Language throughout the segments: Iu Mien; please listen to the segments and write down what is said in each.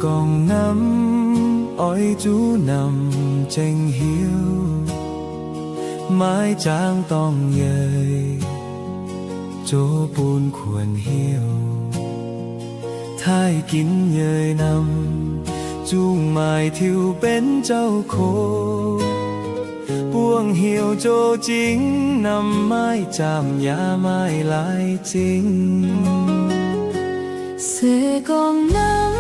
Gorngv namv oix zuqc namv ceng hiuv, maiv zaangc dorngc yeic zoux bun kuonx hiuv. Taaih ginv yeic namv zungh maaih tiux benx zaux kox, buangh heuc zoux zingx namv maiv zaamc yaac maiv laaix zingh. Se gorngv namv,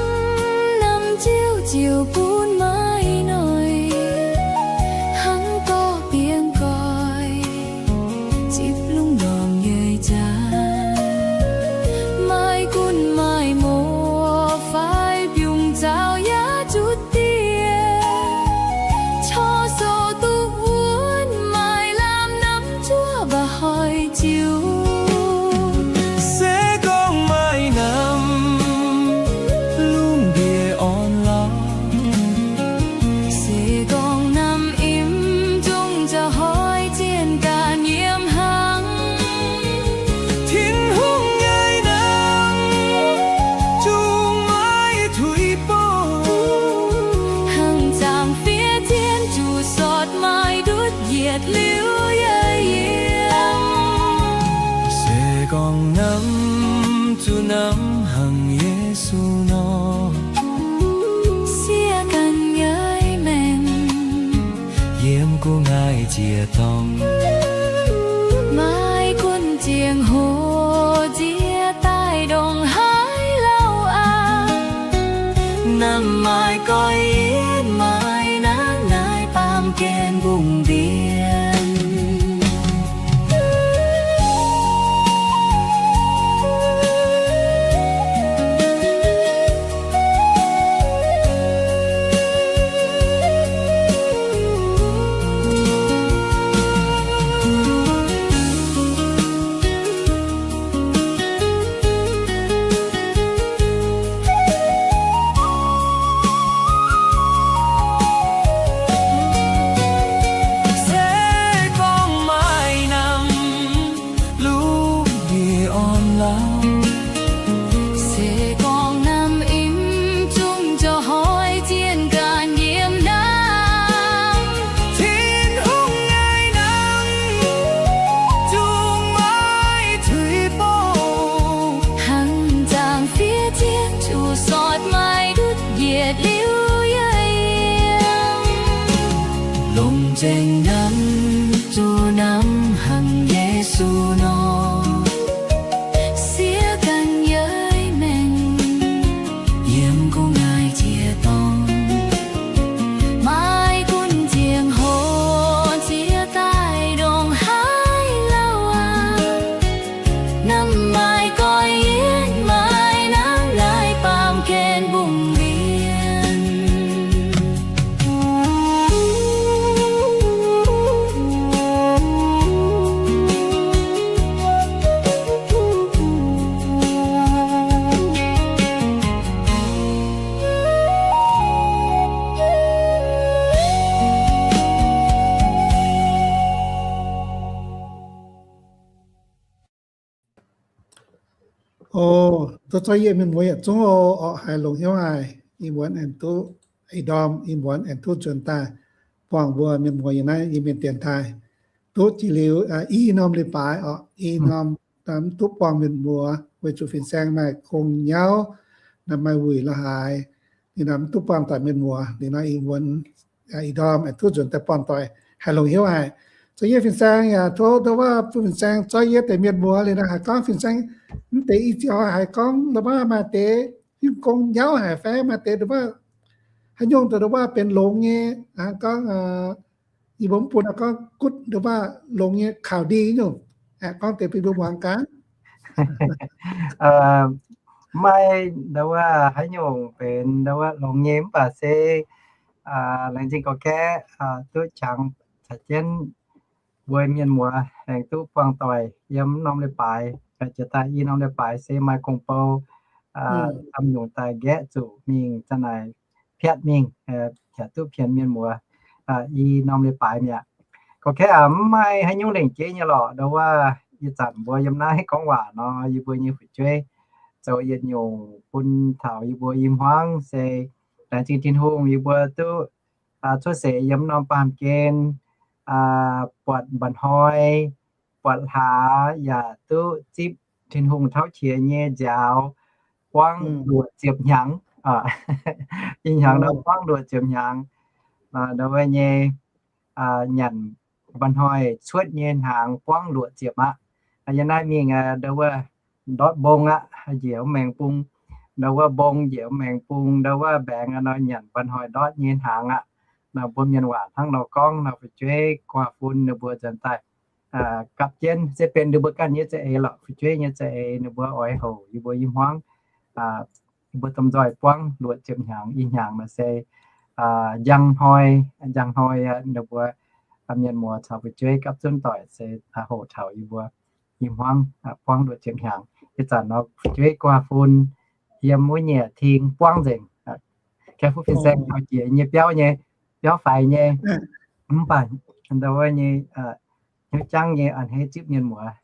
namv ziouc ziouc bun maiv noic, hnangv dorh biengh goiv zipv lungh ndorm yeic zaangc. Maiv gunv maiv muoz fai biungc zaux yaac zuqc diex, corc sou duqv wuonv, maiv lamh namv zuov mba'hnoi ziux. Se gorngv maiv namv, lungh ndiev orn-lorqc. Se gorngv namv im zungh za'hoi zien ganh yiem hnangv. Tin-Hungh nyei namv zungh maiv tuix bouh, hnangv zaangc fiev zien zuqc sortv maiv ndutv yietc liuz yeic yiem. Se gorngv namv zuqc namv hnangv Yesu nor, siev ganh yeic maengc yiem gu'nguaaic ziec-dorngh, maiv gunv ziangh hoc nziex daaih ndongc haaix lauh aqv. Namv maaih goiv yietv, maaih nangv naaiv baamh gen mbungh mbienc. Se gorngv maiv namv, lungh ndiev orn-lorqc. Se gorngv namv im zungh za'hoi zien ganh yiem hnangv. Tin-Hungh nyei namv zungh maiv tuix bouh, hnangv zaangc fiev zien zuqc sortv maiv ndutv yietc liuz yeic yiem. Longc nzengc namv zuqc namv hnangv Yesu nor, siev ganh yeic maengc yiem gu'nguaaic ziec-dorngh, maiv gunv ziangh hoc nziex daaih ndongc haaix lauh aqv. Namv maaih goiv yietv, maaih nangv naaiv baamh gen mbungh mbienc. O, duqv zorqv yie mienh muoz yietc zungv oc, haiz longx hnyouv haic. Ih muonz aengx duqv, ih ndorm ih muonz aengx duqv nzuonx daaih buangh mbuo mienh muoz yiem naaiv Iu-Mienh dienx taaih. Duqv jiex liuz i norm leiz-baaix oc, i norm mv duqv buangh mienh muoz weic zuqc fin-saeng maaih gong nyauv, naaiv maaih wuic la'haaix. Ninh mv duqv buangh daaih mienh muoz. Liuz nor ih muonz, ih ndorm aengx duqv nzuonx daaih buangh doic, haiz longx hnyouv haic. Zoux yie fin-saeng yaac tov ndau wuov bun fin-saeng zorqv yie deix mienh muoz. Liuz nor haiz gorngv fin-saeng mv deix i ziouc haiz gorngv ndau wuov maaih deix nyungc gong nyauv haic fai maaih deix ndau wuov haaix nyungc ndau wuov benx longx nyei, gorngv yie mbuo mv bun gorngv gutv ndau wuov longx nyei kaux ndie nyungc, gorngv deix bun mbuo muangx gaax. Mv maaih ndau wuov haaix nyungc benx ndau wuov longx nyei mv baac se laengz zingh gorx-kaeqv duqv qangx caux jienv mbuo mienh muoz aengx duqv buangh doic yiem norm leiz-baaix, jiex daaih i norm leiz-baaix se maaih gong-bou camv nyungc daaih nqaeqv zuqc mingh za'naaic piatv mingh, yaac duqv pienx mienh muoz i norm leiz-baaix mi'aqv. Gorx-kaeqv aac, mv maaih haaix nyungc lengc jeiv nyei lorqc. Ndau wuov ih zanc mbuo yiem naaiv gorngv waac nor, yie mbuo nyei fu'jueiv zoux yietc nyungc bun taux yie mbuo i hmuangv se laengz zingh Tin-Hungh yie mbuo duqv cuotv seix yiem norm baamh gen, buatc mba'hnoi, buatc hlaax, yaac duqv zipv Tin-Hungh tauv qiex nyei nziaaux buangv luoqc ziepc hnyangx. Ih hnyangx nor buangv luoqc ziepc hnyangx. Ndau wuov nyei nyanc mba'hnoi cuotv nyei hnaangx buangv luoqc ziepc aqv. Yiem naaiv mingh ndau wuov ndortv mbong aqv, njiec mv maengx bung. Ndau wuov mbong njiec mv maengx bung, ndau wuov mbaengx nor nyanc mba'hnoi ndortv nyei hnaangx aqv. Nor mbuo mienh waac hnangv nor gorngv nor, fu'jueiv gu'nguaaz-fun ninh mbuo nzuonx daaih gapv jienv se benx ninh mbuo ganh nyei za'eix lorqc, fu'jueiv nyei za'eix, ninh mbuo oix houc yie mbuo i hmuangv, yie mbuo domh nzoih buangv luoqc ziepc hnyangx. Ih hnyangx nor se njang hnoi, njang hnoi ninh mbuo mienh muoz caux fu'jueiv gapv zunv doic se houc taux yie mbuo i hmuangv buangv luoqc ziepc hnyangx. Ih zanc nor fu'jueiv gu'nguaaz-fun yiem wuov nyei ting buangv nzengc. Kaeqv fuqv fin-saeng taux jiex nyei biauv nyei, biauv faix nyei, mv baac ndau wuov nyei hnyouv jangv nyei a'hneiv zipv mienh muoz.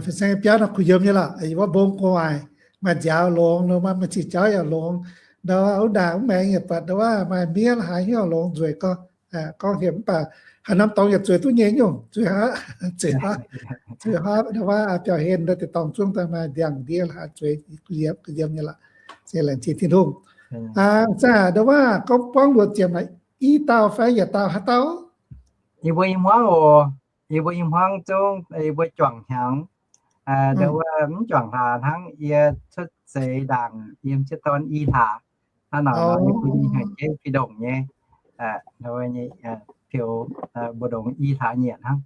Fin-saeng biauv nor kuh yiem nyei lorqc, yie mbuo mbong gu'nguaaic, maaih nziaaux longx nor, maaih cing jauv yaac longx. Ndau wuov ndaangc mv maengx yaac buatc ndau wuov maaih miev la'haaix hnyouv longx nzueic gorngv, gorngv hiemx mv baac haaix norm dorngx yaac zueiz duqv nyei nyungc, zueiz haav, zueiz haav, zueiz haav ndau wuov biauv-hlen ndau deix dorngx zungv daaih maaih ndiangx-ndiev la'haaix zueiz, kuh yiem, kuh yiem nyei lorqc. Se laengz zingh Tin-Hungh. Zaah ndau wuov gorngv buangv luoqc ziepc naaic, i dauh fai yietc dauh haaix dauh? Yie mbuo i hmuangv oc. Yie mbuo i hmuangv zungv yie mbuo juangc hnyangx. Ndau wuov mv juangc hlaax hnangv, yie cuotv seix ndaangc yiem jiex dorn i hlaax. Hnangv naaic nor yie mbuo nyei hnyangx-jeiv fih ndongc nyei, ndau wuov nyei, piou, mbu'ndongx i hlaax nyietc hnangv.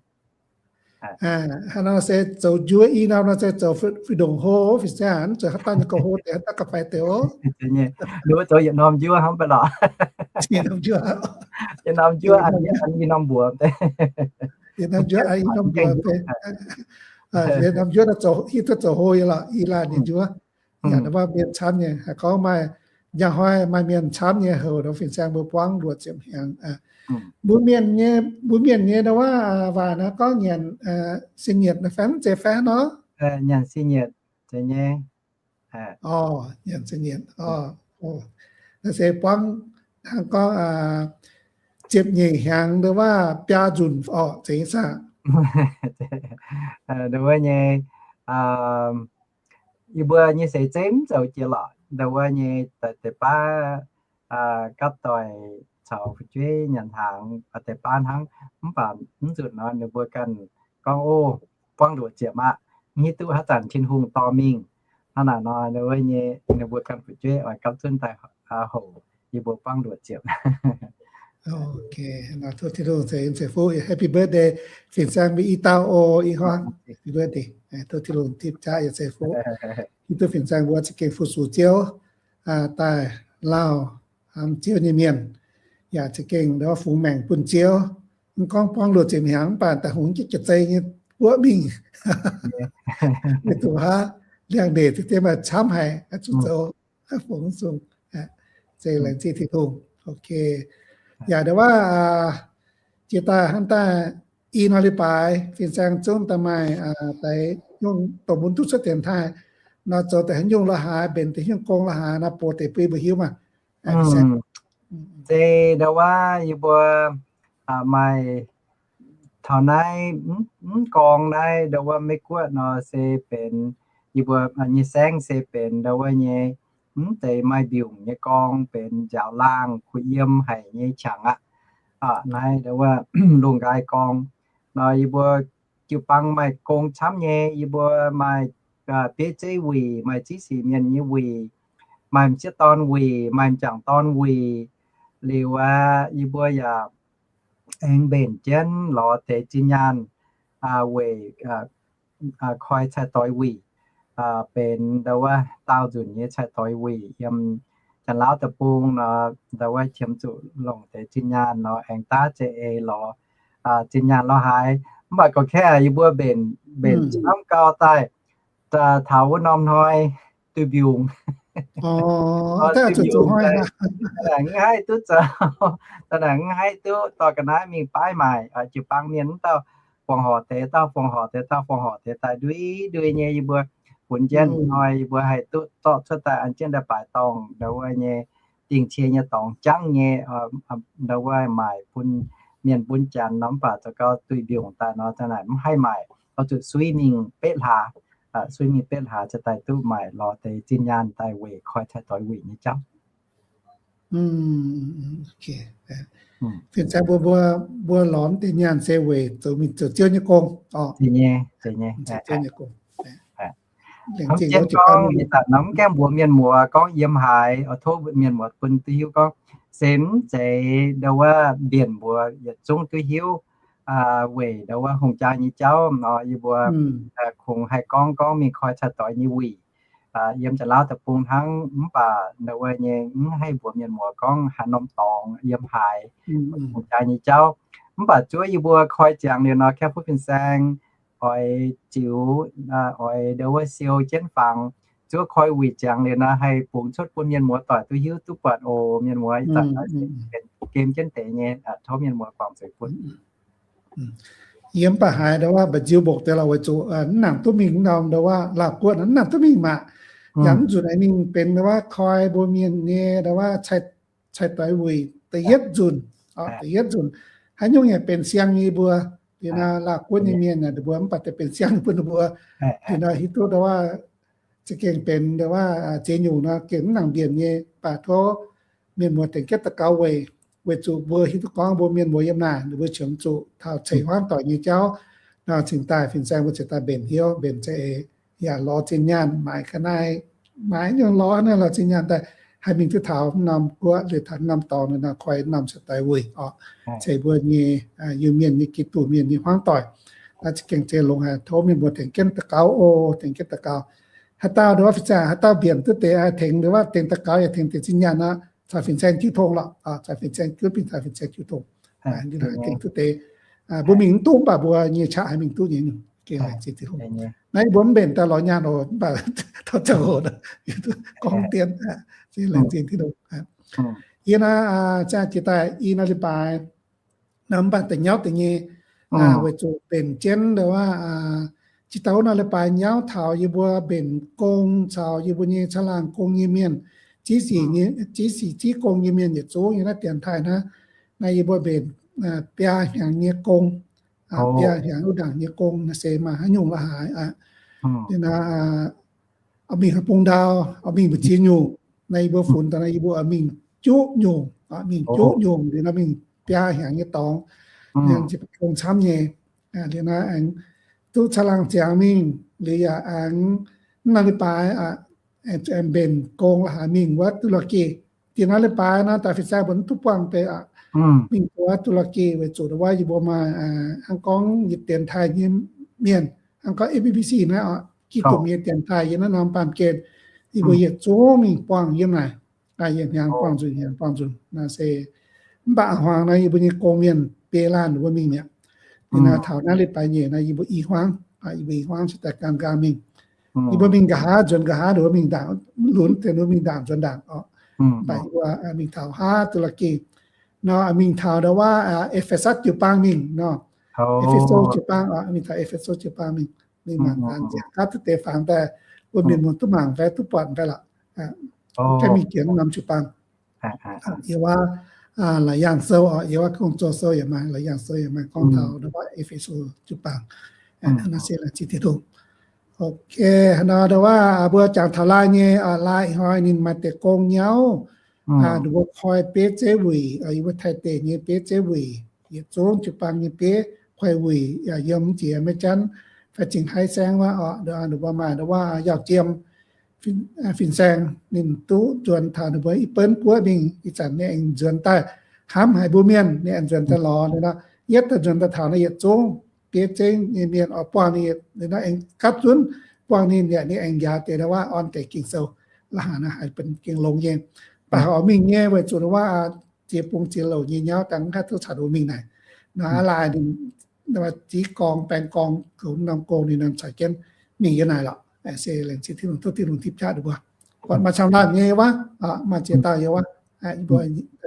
Hnangv nor se zoux njuov i norm nor se zoux fih ndongc hlo, fin-saeng, mv zeiz haaix dauh nyei gauh hlo deix, haaix dauh gauh faix deix oc. Ninh mbuo zoux yietc norm njuov hnangv mv baac lorqc. Yietc norm njuov, yietc norm njuov an i norm mbuox. Yietc norm njuov an i norm mbuox. Yietc norm njuov hiuv duqv zoux hlo nyei lorqc, i laanh nyei njuov. Yaac mienh camv nyei, haiz gorngv maaih njang hnoi maaih mienh camv nyei houc nor fin-saeng mbuo buangv luoqc ziepc hnyangx. Mbuo mienh nyei, mbuo mienh nyei ndau wuov waac nor gorngv nyanc sin nyietc nor fai mv zeiz fai nor? Nyanc sin nyietc, zeiz nyei. Orv, nyanc sin nyietc. Naaiv se buangv hnangv gorngv ziepc nyeic hnyangx ndau wuov biaa nzunc orqc, zeiz nyei saah? Ndau wuov nyei, yie mbuo nyei seix zeiv mv zoux jiex lorqc. Ndau wuov nyei deix baav gapv doic caux fu'jueiv nyanc hnaangx deix baav hnangv, mv baac mv nzunc nor ninh mbuo ganh gorngv, Ov, buangv luoqc ziepc aqv, mv hiuv duqv haaix zanc Tin-Hungh dorh mingh. Hnangv naaic nor, ndau wuov nyei ninh mbuo ganh fu'jueiv oix gapv zunv daaih houc yie mbuo buangv luoqc ziepc. Ok, tov Tin-Hungh ceix fuqv, happy birthday fin-saeng mbuo i dauh oc, i hmuangv. Happy birthday. Tov Tin-Hungh tipv jaav yaac ceix fuqv. Hiuv duqv fin-saeng mbuo za'gengh fu-sux Ziouv, daaih lauh hnamv Ziouv nyei mienh, yaac za'gengh fungx maengc bun Ziouv. Mv gorngv buangv luoqc ziepc hnyangx mv baac daaih hungx jienv jiex zei nyei buoqv mingh, weic zuqc haaix, liangx-ndeic za'gengh maaih camv haic, zuqc zoux fungx sung. Zeiz laengz zingh Tin-Hungh. Ok. Yaac ndau wuov jiex daaih hnangv daaih i norm leiz-baaix fin-saeng zungv daaih maaih deix nyungc dongh mbuo duqv cuotv dienx taaih nor, zoux deix haaix nyungc la'haaix, mbenc deix haaix nyungc gong la'haaix nor, bun deix bui mbuo hiuv maah. Zeiz ndau wuov yie mbuo maaih taux naaiv mv gorngv naaiv ndau wuov Meiv Guoqv nor se benx yie mbuo nyei saengv se benx ndau wuov nyei mv zeiz maaih mbiungc nyei gorngv, benx nziaaux laangh kuh yiem haic nyei qangx aqv. Naaiv ndau wuov lungh nqaai gorngv nor yie mbuo jiu-baang maaih gong camv nyei. Yie mbuo maaih bieiv zeiv wuic, maaih ziqv sic mienh nyei wuic, maaih m'sieqv dorn wuic, maaih m'jangc dorn wuic. Liuz aqv, yie mbuo yaac aengx mbenc jienv lorz deix zinh nyaanh weic koi cai-doix wuic, benx ndau wuov daauh nzunc nyei cai-doix wuic yiem Janx-Laauv deic-bung nor, ndau wuov qiemx zuqc longc deix zinh nyaanh nor, aengx daav za'eix lorz zinh nyaanh lorz haaix. Mv baac gorqv-kaeqv yie mbuo mbenc, mbenc camv gau daaih taux wuov norm hnoi duih mbiungc. Mv haih duqv zoux, mv haih duqv dorh ga'naaiv mingh baav maaic. Jiu-baang mienh wuov dauh fongc horc deix, dauh fongc horc deix, dauh fongc horc deix daaih ndui ndui nyei. Yie mbuo bun jienv hnoi yie mbuo haih duqv zorqv cuotv daaih an jienv daaih baaic dorngh ndau wuov nyei dingh cie nyei dorngx jangv nyei, ndau wuov maaic bun mienh bun janx nor, mv baac zoux gau duih mbiungc daaih nor, naaic mv haih maaic, oix zuqc suiv mingh betv hlaax, suiv mingh betv hlaax cingx daaih duqv maaic lorz deix zinh nyaanh daaih weic koi cai doix wuic nyei jauv. Fin-saeng mbuo, mbuo, mbuo lorz deix nyaanh se weic zoux mingh zoux Ziouv nyei gong oc. Zoux Ziouv nyei gong. Mv gaengh mbuox mienh muoz gorngv yiem haaix, oix tov mienh muoz bun duqv hiuv gorngv se mv zeiz ndau wuov mbienc mbuox yietc zungv duqv hiuv weic ndau wuov hungh jaa nyei jauv nor, yie mbuo kungx haih gorngv gorngv mingh koi cai doix nyei wuic yiem Janx-Lauv deic-bung hnangv, mv baac ndau wuov nyei mv haih mbuox mienh muoz gorngv haaix norm dorngx yiem haaix hungh jaa nyei jauv. Mv baac zuov yie mbuo koi ziangx liuz nor, kaiv fuqv fin-saeng oix ziux, oix ndau wuov siou jienv fangx, zuov koi wuic ziangx liuz nor haih bungx cuotv bun mienh muoz doic duqv hiuv duqv buatc oc. Mienh muoz ih zanc gem jienv deix nyei, tov mienh muoz guangc zuiz bun. Yie mv baac haiz ndau wuov mba'nziu mbokc deix lorqc, weic zuqc mv nangc duqv mingh norm ndau wuov Laauv Guoqv, mv nangc duqv mingh maah. Yaac mv nzunc aengx mingh benx ndau wuov koi mbuo mienh nyei ndau wuov cai doix wuic da'yietv nzunc, da'yietv nzunc. Haaix nyungc yaac benx siang nyei mbuo. Liuz nor Laauv Guoqv nyei mienh ninh mbuo mv baac deix benx siang bun ninh mbuo. Liuz nor hiuv duqv ndau wuov za'gengh benx ndau wuov ziex nyungc nor gengh mv nangc mbienc nyei, baac tov mienh muoz tengx jienv daux gaux weic, weic zuqc mbuo hiuv duqv gorngv mbuo mienh muoz yiem naaic ninh mbuo qiemx zuqc taux ceix huaangv doic nyei jauv nor, cingx daaih fin-saeng mbuo cingx daaih mbenc hnyouv, mbenc za'eix, yaac lorz zinh nyaanh maaiz ga'naaiv, maaiz nyungc lorz naaiv lorz zinh nyaanh daaih haih mingh duqv taux norm guoqv liuz taux norm dorngx nor koi norm cai doix wuic oc, ceix mbuo nyei Iu-Mienh nyei Giduc mienh nyei huaangv doic. Naaiv za'gengh zeiz longx haic, tov mienh mbuo tengx jienv daux gaux oc, tengx jienv daux gaux. Haaix dauh ndau wuov fin-saeng, haaix dauh mbienc duqv deix tengx ndau wuov tengx daux gaux yaac tengx deix zinh nyaanh nor, caux fin-saeng jiu tong lorqc, caux fin-saeng jiu, bun caux fin-saeng jiu tong. Tengx duqv deix, mbuo mingh mv duqv mv baac mbuo nyei qaqv haih mingh duqv nyei. Naaiv mbuo mv mbenc daaih lorz nyaanh oc, mv baac taux ziangh hoc gorngv dien, laengz zingh Tin-Hungh. Yie naaiv ziangh jiex daaih i naaiv leiz-baaix nor mv baac da'nyauv deix nyei, weic zuqc mbenc jienv ndau wuov, jiex daaih wuov naaiv leiz-baaix nyauv taux yie mbuo mbenc gong caux yie mbuo nyei caangh laangh gong nyei mienh, ziv sic, ziv sic ziv gong nyei mienh yietc zungv yiem naaiv dienx taaih naaiv. Naaiv yie mbuo mbenc biaa hnyangx nyei gong, biaa hnyangx wuov ndaangc nyei gong naaiv se maaih haaix nyungc la'haaix aqv. Liuz naaiv oix mingh haaix bung ndau, oix mingh mbu'ziex nyungc. Naaiv yie mbuo funx daaih naaiv yie mbuo oix mingh juqv nyungc, mingh juqv nyungc liuz naaiv mingh biaa hnyangx nyei dorngx, gong camv nyei. Liuz naaiv aengx duqv caangh laangh ziangx mingh, liuz yaac aengx naaiv leiz-baaix aengx mbenc gong la'haaix mingh wuov Du La'gi. Diex naaiv leiz-baaix naaiv daaih fin-saeng mbuo mv duqv buangh deix aqv. Mingh wuov Du La'gi weic zuqc wuov yie mbuo maaih hnangv gorngv yietc dienx taaih nyei mienh, hnangv gorngv F B C naaiv oc, Giduc mienh nyei dienx taaih yiem naaiv norm baamh gen, yie mbuo yietc zungv mingh buangh yiem naaic. Yietc hnyangx buangh nzunc, hnyangx buangh nzunc naaiv se. Mv baac a'hmuangx naaiv yie mbuo nyei gong mienh biei laanh mbuo mingh mi'aqv. Liuz naaiv taux naaiv leiz-baaix nyeic naaiv yie mbuo i hmuangv, yie mbuo i hmuangv cingx daaih gaam nqaang mingh. Yie mbuo mingh nqa'haav nzuonx nqa'haav, mbuo mingh ndaangc, lunx deix mbuo mingh ndaangc nzuonx ndaangc oc. Mv baac yie mbuo mingh taux haav Du La'gi nor, mingh taux ndau wuov E^fe^satv jiu-baang mingh nor. E^fe^so jiu-baang oc, mingh taux E^fe^so jiu-baang mingh. Mingh mangc gaax nziaauc gaav duqv deix fangx daaih, mbuo mienh muoz duqv mangc fai duqv buatc fai lorqc. Mv gaengh mingh jiex norm jiu-baang. Yie wuov Laauc Yaangh Sou oc, yie wuov Gong-Zoh Sou yaac maaih, Laauc Yaangh Sou yaac maaih gorngv taux ndau wuov E^fe^so jiu-baang. Naaiv se laengz zingh Tin-Hungh. Ok, nor ndau wuov mbuo jangx taux laai nyei, laai ih hnoi ninh maaih deix gong nyauv. Ninh mbuo koi bieiv zeiv wuic, yie mbuo Taiv deic nyei bieiv zeiv wuic, yietc zungv jiu-baang nyei bieiv koi wuic yaac yiem jiex maiv janv fai cingx haiv saengv wuov oc. Ninh mbuo maaih ndau wuov Yaauh Jiem, fin-saeng ninh duqv nzuonx taux ninh mbuo i buonv guoqv mingh. Ih zanc ninh aengx nzuonx daaih hnamv haic mbuo mienh, ninh aengx nzuonx daaih lorz ninh nor, yietv daaih nzuonx daaih taux naaiv yietc zungv bieiv zeiv nyei mienh oix buangh ninh, ninh nor aengx gapv zunv buangh ninh yaac ninh aengx njaaux deix ndau wuov orn deix Ging-Sou. La'haaix naaiv haiz benx gengh longx nyei. Mv baac oix mingh nyei weic zuqc ndau wuov ziex bung ziex louc nyei nyauv dangh mv haih duqv caux ninh mbuo mingh naaic. Nor aav laai ninh ziv gorngv baeng gorngv goux norm gong ninh nor caux jienv mingh yiem naaic lorqc. Se laengz zingh Tin-Hungh, tov Tin-Hungh tipv qaqv ninh mbuo. Buatc maaih camv laanh nyei wuov, maaih ziex dauh yiem wuov, yie mbuo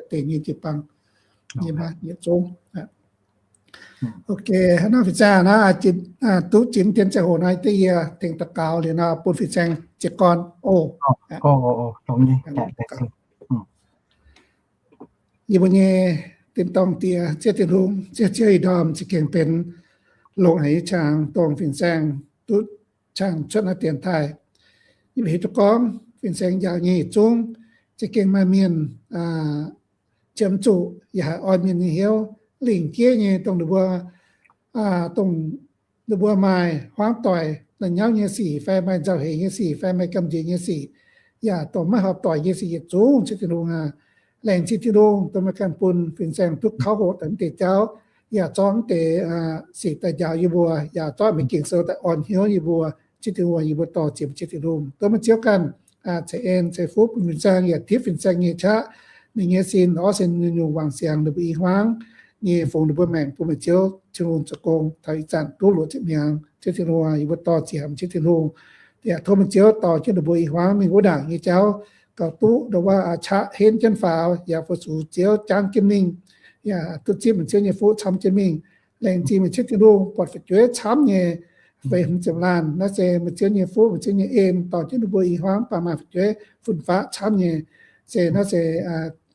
deic nyei jiu-baang, yiem wuov yietc zungv. Ok, hnangv nor fin-saeng naaiv, duqv zipv dien ziangh hoc naaiv deix yie tengx daux gaux liuz nor bun fin-saeng jiez gorn oc. Yie mbuo nyei tin-dorngh Diex, Ziouv Tin-Hungh, Ziouv, Ziouv ih ndorm za'gengh benx longc haic nyei qangx dongh fin-saeng duqv qangx cuotv naaiv dienx taaih. Yie mbuo hiuv duqv gorngv fin-saeng njaaux nyei yietc zungv za'gengh maaih mienh qiemx zuqc yaac haih orn mienh nyei hnyouv, lingc jeiv nyei dongh ninh mbuo, dongh ninh mbuo maaih hmuangv doic la'nyauv nyei sic fai maaih nzauh heix nyei sic fai maaih gamh nziex nyei sic, yaac dongh maiv horpc doic nyei sic yietc zungv, Ziouv Tin-Hungh aac. Laengz zingh Tin-Hungh dongh meih ganh bun fin-saeng duqv kauv hoqc daaih mv deix jauv, yaac zorqv mv deix sic daaih njaaux yie mbuo, yaac zorqv meih Ging-Sou daaih orn hnyouv yie mbuo. Ziouv Tin-Hungh, yie mbuo dorh ziec meih Ziouv Tin-Hungh, dongh meih Ziouv ganh ceix en ceix fuqv bun fin-saeng yaac tipv fin-saeng nyei qaqv, ninh nyei sin orv sin nyungc-nyungc wangc siangx ninh mbuo i hmuangv nyei, fungx ninh mbuo maengc bun meih Ziouv Tin-Hungh zoux gong taux ih zanc duqv luoqc ziepc hnyangx. Ziouv Tin-Hungh, yie mbuo dorh ziec meih Ziouv Tin-Hungh, yaac tov meih Ziouv dorh jienv ninh mbuo i hmuangv mingh wuov ndaangc nyei jauv gauh duqv ndongc wuov qaqv henv jienv faaux, yaac fu-sux Ziouv jangv jienv mingh, yaac duqv zipv meih Ziouv nyei fuqv camv jienv mingh. Laengz zingh meih Ziouv Tin-Hungh buatc fu'jueiv camv nyei feix hmz ziepc laanh. Naaiv se meih Ziouv nyei fuqv, meih Ziouv nyei en dorh jienv ninh mbuo i hmuangv baac maaih fu'jueiv fun-faqv camv nyei. Se naaiv se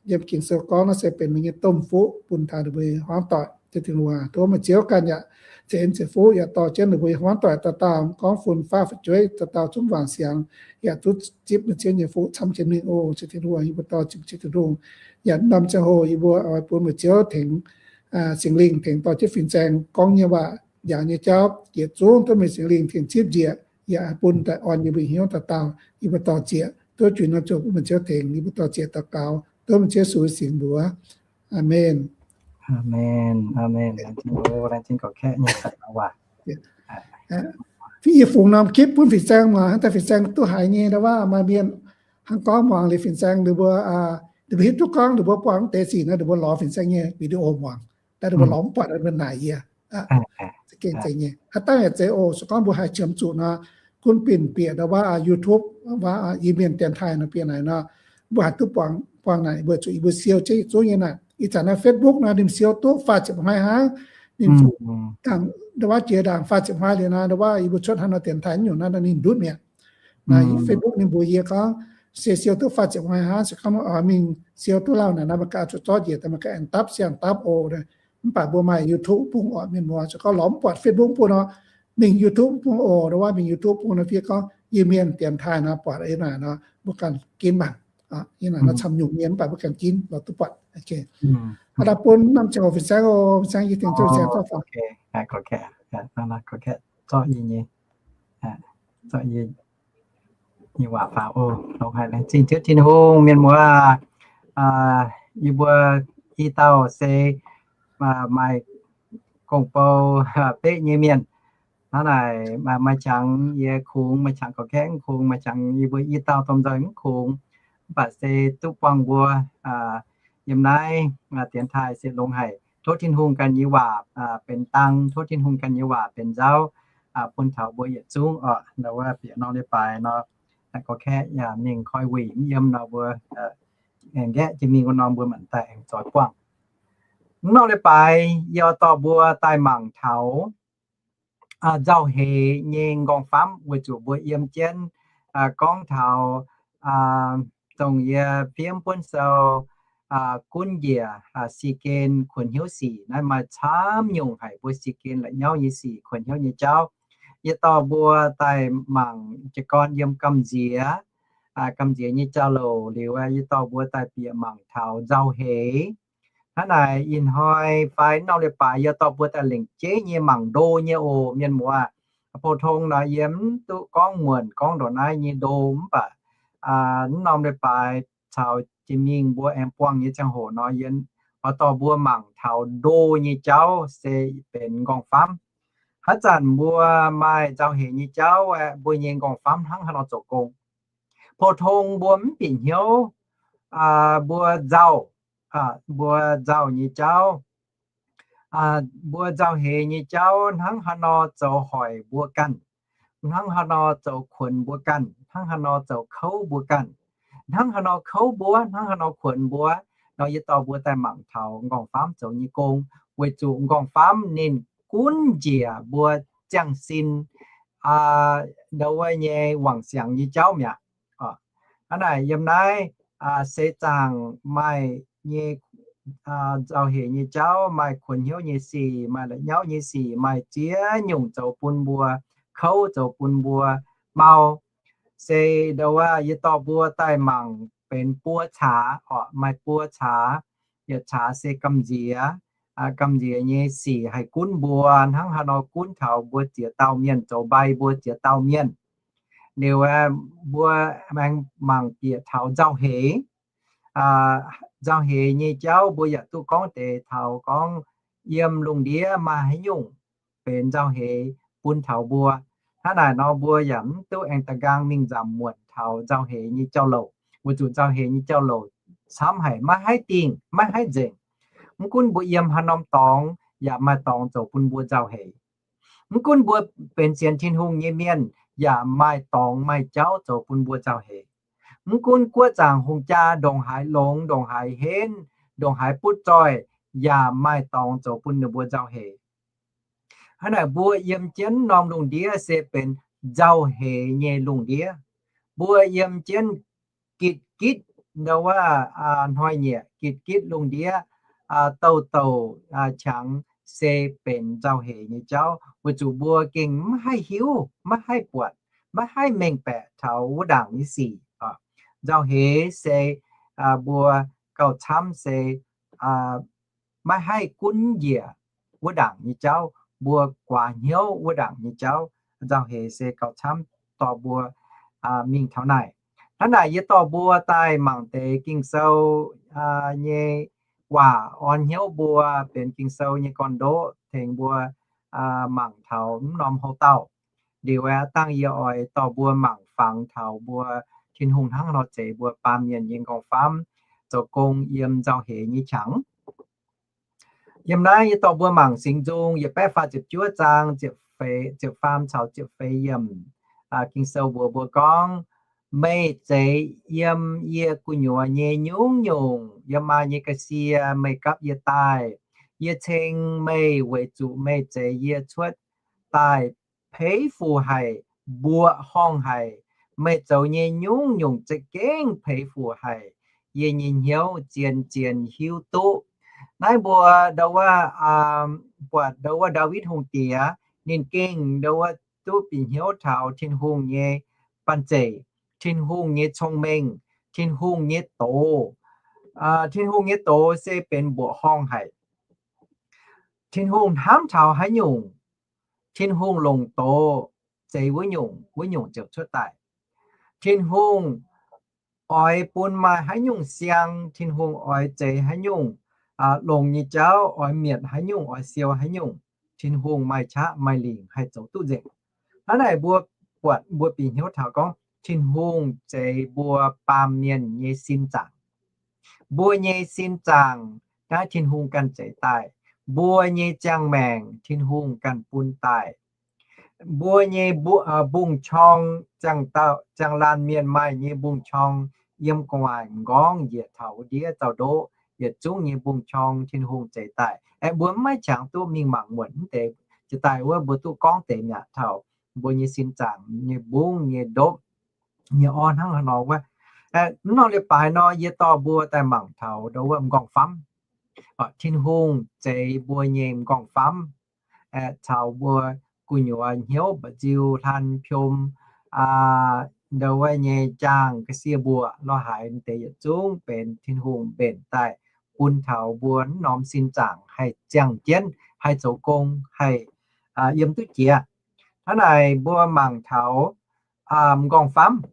yiem Ging-Sou gorngv naaiv se benx meih nyei domh fuqv bun taux ninh mbuo hmuangv doic. Ziouv Tin-Hungh, tov meih Ziouv ganh yaac ceix en ceix fuqv yaac dorh jienv ninh mbuo hmuangv doic dauh dauh, gorngv fun-faqv fu'jueiv dauh dauh zungv wangc siangx, yaac duqv zipv meih Ziouv nyei fuqv camv jienv mingh oc. Ziouv Tin-Hungh, yie mbuo dorh zipv Ziouv Tin-Hungh, yaac norm ziangh hoc yie mbuo oix bun meih Ziouv tengx Singx Lingh tengx dorh jienv fin-saeng gorngv nyei waac, njaaux nyei jauv yietc zungv duqv meih Singx Lingh tengx zipv njiec, yaac bun daaih orn yie mbuo hnyouv dauh dauh. Yie mbuo dorh ziec, tov juix norm ziangh hoc bun meih Ziouv tengx. Yie mbuo dorh ziec daux gaux tov meih Ziouv Yesu nyei singx mbuox. Aamen. Aamen. Aamen. Laengz zingh gorqv-kaeqv nyei waac. Yie fungx norm คลิป bun fin-saeng muangx, hnangv daaih fin-saeng duqv haiz nyei ndau wuov maaih mienh hnangv gorngv muangx liuz fin-saeng ninh mbuo, ninh mbuo hiuv duqv gorngv ninh mbuo buangh deix sic nor, ninh mbuo lorz fin-saeng nyei video muangx, daaih ninh mbuo lorz mv buatc, ninh mbuo naaic yie. Za'gengh zeiz nyei. Haaix dauh yaac zeiz oc. Se gorngv mbuo haih qiemx zuqc nor, gunv binc bieqc ndau wuov YouTube, wuov Iu-Mienh dienx taaih nor, bieqc naaic nor, mbuo haih duqv buangh, buangh naaic, mbuo zuqc yie mbuo siou jienv yietc zungv nyei naaic. Ih zanc naaiv Facebook nor ninh siou duqv faah ziepc hnoi hnangv. Ninh zuqc dangh ndau wuov jiex ndaangc faah ziepc hnoi liuz nor, ndau wuov yie mbuo cuotv hnangv nor dienx taaih nyungc naaiv ninh ndutv mi'aqv. Naaiv Facebook ninh mbuox yie gorngv se siou duqv faah ziepc hnoi hnangv, se gorngv oix mingh siou duqv lauh naaic nor, meih ganh zuqc zorqv njiec daaih, meih ganh aengx dapv siang dapv oc. Mv baac mbuo maaih YouTube bung oc, mienh muoz. Se gorngv lorz mv buatc Facebook bung nor, mingh YouTube bung oc. Ndau wuov mingh YouTube bung nor fiev gorngv Iu-Mienh dienx taaih nor, buatc yiem naaic nor mbuo ganh ginv mangc. Yiem naaic nor camv nyungc mienh mv baac mbuo ganh ginv lorz duqv buatc. Haaix dauh bun norm ziangh hoc fin-saeng oc, fin-saeng yie tengx Ziouv Mienh Ziouv faaux. Zorqv yie nyei, zorqv yie nyei waac faaux oc. Longx haic, laengz zingh Ziouv Tin-Hungh. Mienh muoz aac, yie mbuo i dauh se maaih gong-bou beqv nyei mienh. Hnangv naaic maaih qangx yie kungx, maaih qangx gorqv-kaeqv mv kungx, maaih qangx yie mbuo i dauh domh nzoih mv kungx. Mv baac se duqv buangh mbuo yiem naaiv dienx taaih se longx haic. Tov Tin-Hungh ganh nyei waac benx dang, tov Tin-Hungh ganh nyei waac benx nzauv bun taux mbuo yietc zungv oc. Ndau wuov bieqc norm leiz-baaix nor, gorqv-kaeqv yaac mingh koi wuic mv yiem nor, mbuo aengx nqaeqv jienv mingh wuov norm mbuo manc daaih aengx zoix buangh. Mv norm leiz-baaix yie dorh mbuo daaih mangc taux nzauh heix nyei m'nqorngv-famv, weic zuqc mbuo yiem jienv gorngv taux dongh yie fiev buonv sou gunv njiec si gen kuonx hnyouv sic naaiv maaih camv nyungc haic, mbuo si gen la'nyauv nyei sic, kuonx hnyouv nyei jauv. Yie dorh mbuo daaih mangc jiez gorn yiem gamh nziex, gamh nziex nyei jauv-louc liuz, yie dorh mbuo daaih bieqc mangc taux nzauh heix. Hnangv naaic ih hnoi fai mv norm leiz-baaix yie dorh mbuo daaih lengc jeiv nyei mangc ndo nyei oc, mienh muoz. Pou-tong nor yie mv duqv gorngv muonc gorngv ndongc naaiv nyei ndo, mv baac mv norm leiz-baaix caux jiex mingh mbuo aengx buangh nyei ziangh hoc nor, yie oix dorh mbuo mangc taux ndo nyei jauv se benx m'nqorngv-famv. Haaix zanc mbuo maaih nzauh heix nyei jauv aeqv, mbuo nyei m'nqorngv-famv hnangv haaix nor zoux gong. Pou-tong mbuo mv bieqc hnyouv mbuo nzauh, mbuo nzauh nyei jauv, mbuo nzauh heix nyei jauv hnangv haaix nor zoux hoic mbuo ganh, hnangv haaix nor zoux kuonx mbuo ganh, hnangv haaix nor zoux kouv mbuo ganh, hnangv haaix nor kouv mbuo, hnangv haaix nor kuonx mbuo, Nor yie dorh mbuo daaih mangc taux m'nqorngv-famv zoux nyei gong, weic zuqc m'nqorngv-famv ninh gunv njiec mbuo ziangh sin ndau wuov nyei wangc siangx nyei jauv mi'aqv. Hnangv naaic yiem naaiv se zaangc maaih nyei nzauh heix nyei jauv, maaih kuonx hnyouv nyei sic, maaih la'nyauv nyei sic, maaih ziex nyungc zoux bun mbuo kouv, zoux bun mbuo mau. Se ndau wuov yie dorh mbuo daaih mangc benx buo caax oc, maaih buo caax. Yietc caax se gamh nziex, gamh nziex nyei sic haih gunv mbuo hnangv haaix nor gunv taux mbuo ziex dauh mienh, zoux mbai mbuo ziex dauh mienh. Liuz mbuo aengx mangc bieqc taux nzauh heix. Nzauh heix nyei jauv mbuo yaac duqv gorngv deix taux gorngv yiem lungh ndiev maaih haaix nyungc benx nzauh heix bun taux mbuo. Hnangv naaic nor mbuo yaac mv duqv aengx da'nqaang mingh nzamc muonc taux nzauh heix nyei jauv-louc, weic zuqc nzauh heix nyei jauv-louc camv haic, maiv haih dingh, maiv haih nzengc. Mv gunv mbuo yiem haaix norm dorngx, yaac maaih dorngx zoux bun mbuo nzauh heix. Mv gunv mbuo benx sienx Tin-Hungh nyei mienh, yaac maaih dorngx maaih jauv zoux bun mbuo nzauh heix. Mv gunv guoqv zaangc hungh jaa ndongc haaix longx, ndongc haaix henv, ndongc haaix butv zoih, yaac maaih dorngx zoux bun ninh mbuo nzauh heix. Hnangv naaic mbuo yiem jienv norm lungh ndiev se benx nzauh heix nyei lungh ndiev. Mbuo yiem jienv gitv-gitv ndau wuov hnoi-nyieqc, gitv-gitv lungh ndiev, douh douc qangx se benx nzauh heix nyei jauv, weic zuqc mbuo gengh maiv haih hiuv, maiv haih buatc, maiv haih mengh baeqc taux wuov ndaangc nyei sic. Nzauh heix se mbuo gauh camv se maiv haih gunv njiec wuov ndaangc nyei jauv, mbuo guaax hnyouv wuov ndaangc nyei jauv. Nzauh heix se gauh camv dorh mbuo mingh taux naaic. Hnangv naaic yie dorh mbuo daaih mangc deix Ging-Sou nyei waac orn hnyouv mbuo, benx Ging-Sou nyei gorn-ndoqv tengx mbuo mangc taux mv norm houv dauh. Liuz aqv, dangh yie oix dorh mbuo mangc fangx taux mbuo Tin-Hungh hnangv haaix nor zeix mbuo baamh mienh nyei m'nqorngv-famv zoux gong yiem nzauh heix nyei qangx. Yiem naaiv yie dorh mbuo mangc Singx Nzung yietc baeqv faah ziepc juov zaang ziepc faam caux ziepc feix yiemc. Ging-Sou mbuox mbuo gorngv, meih zeix yiem yie gu'nyuoz nyei nyungc-nyungc, yiem maa nyei ga'sie meih gapv yie daaih. Yie ceng meih weic zuqc meih zeix yie cuotv daaih peix fuc haic, mbuoqc horngh haic. Meih zoux nyei nyungc-nyungc za'gengh peix fuc haic. Yie nyei hnyouv zien-zien hiuv duqv. Naaiv mbuo ndau wuov, buatc ndau wuov Ndaawitv Hungh Diex, ninh gengh ndau wuov duqv bieqc hnyouv taux Tin-Hungh nyei banh zeic, Tin-Hungh nyei cong-mengh, Tin-Hungh nyei doz. Tin-Hungh nyei doz se benx mbuoqc horngh haic. Tin-Hungh hnamv taux haaix nyungc, Tin-Hungh longc doz zeix wuov nyungc, wuov nyungc ziouc cuotv daaih. Tin-Hungh oix bun maaih haaix nyungc siang, Tin-Hungh oix zeix haaix nyungc longx nyei jauv, oix mietc haaix nyungc, oix siou haaix nyungc, Tin-Hungh maaih qaqv maaih lingc haih zoux duqv nzengc. Hnangv naaic mbuo buatc mbuo bieqc hnyouv taux gorngv Tin-Hungh zeix mbuo baamh mienh nyei sin zaangc. Mbuo nyei sin zaangc naaiv Tin-Hungh ganh zeix daaih. Mbuo nyei ziangh maengc Tin-Hungh ganh bun daaih. Mbuo nyei mbungh qorng, ziangh laanh mienh maaih nyei mbungh qorng, yiem gu'nguaaic m'nqorngv njiec taux wuov ndiev zaux-ndoqv, yietc zungv nyei mbungh qorng Tin-Hungh zeix daaih. Aeqv, mbuo mv maiv qangx duqv mingh mangc muonc mv deix. Jiex daaih wuov mbuo duqv gorngv deix mi'aqv taux mbuo nyei sin zaangc nyei mbungv nyei ndopv nyei orv hnangv haaix nor wuov. Mv norm leiz-baaix nor yie dorh mbuo daaih mangc taux ndau wuov m'nqorngv-famv. Tin-Hungh zeix mbuo nyei m'nqorngv-famv caux mbuo gu'nyuoz hnyouv mba'nziu hlan piom, ndau wuov nyei jaang ga'sie mbuoqc lorh haaix deix yietc zungv benx Tin-Hungh mbenc daaih bun taux mbuo mv norm sin zaangc haih ziangh jienv, haih zoux gong, haih yiem duqv jiex. Hnangv naaic mbuo mangc taux m'nqorngv-famv,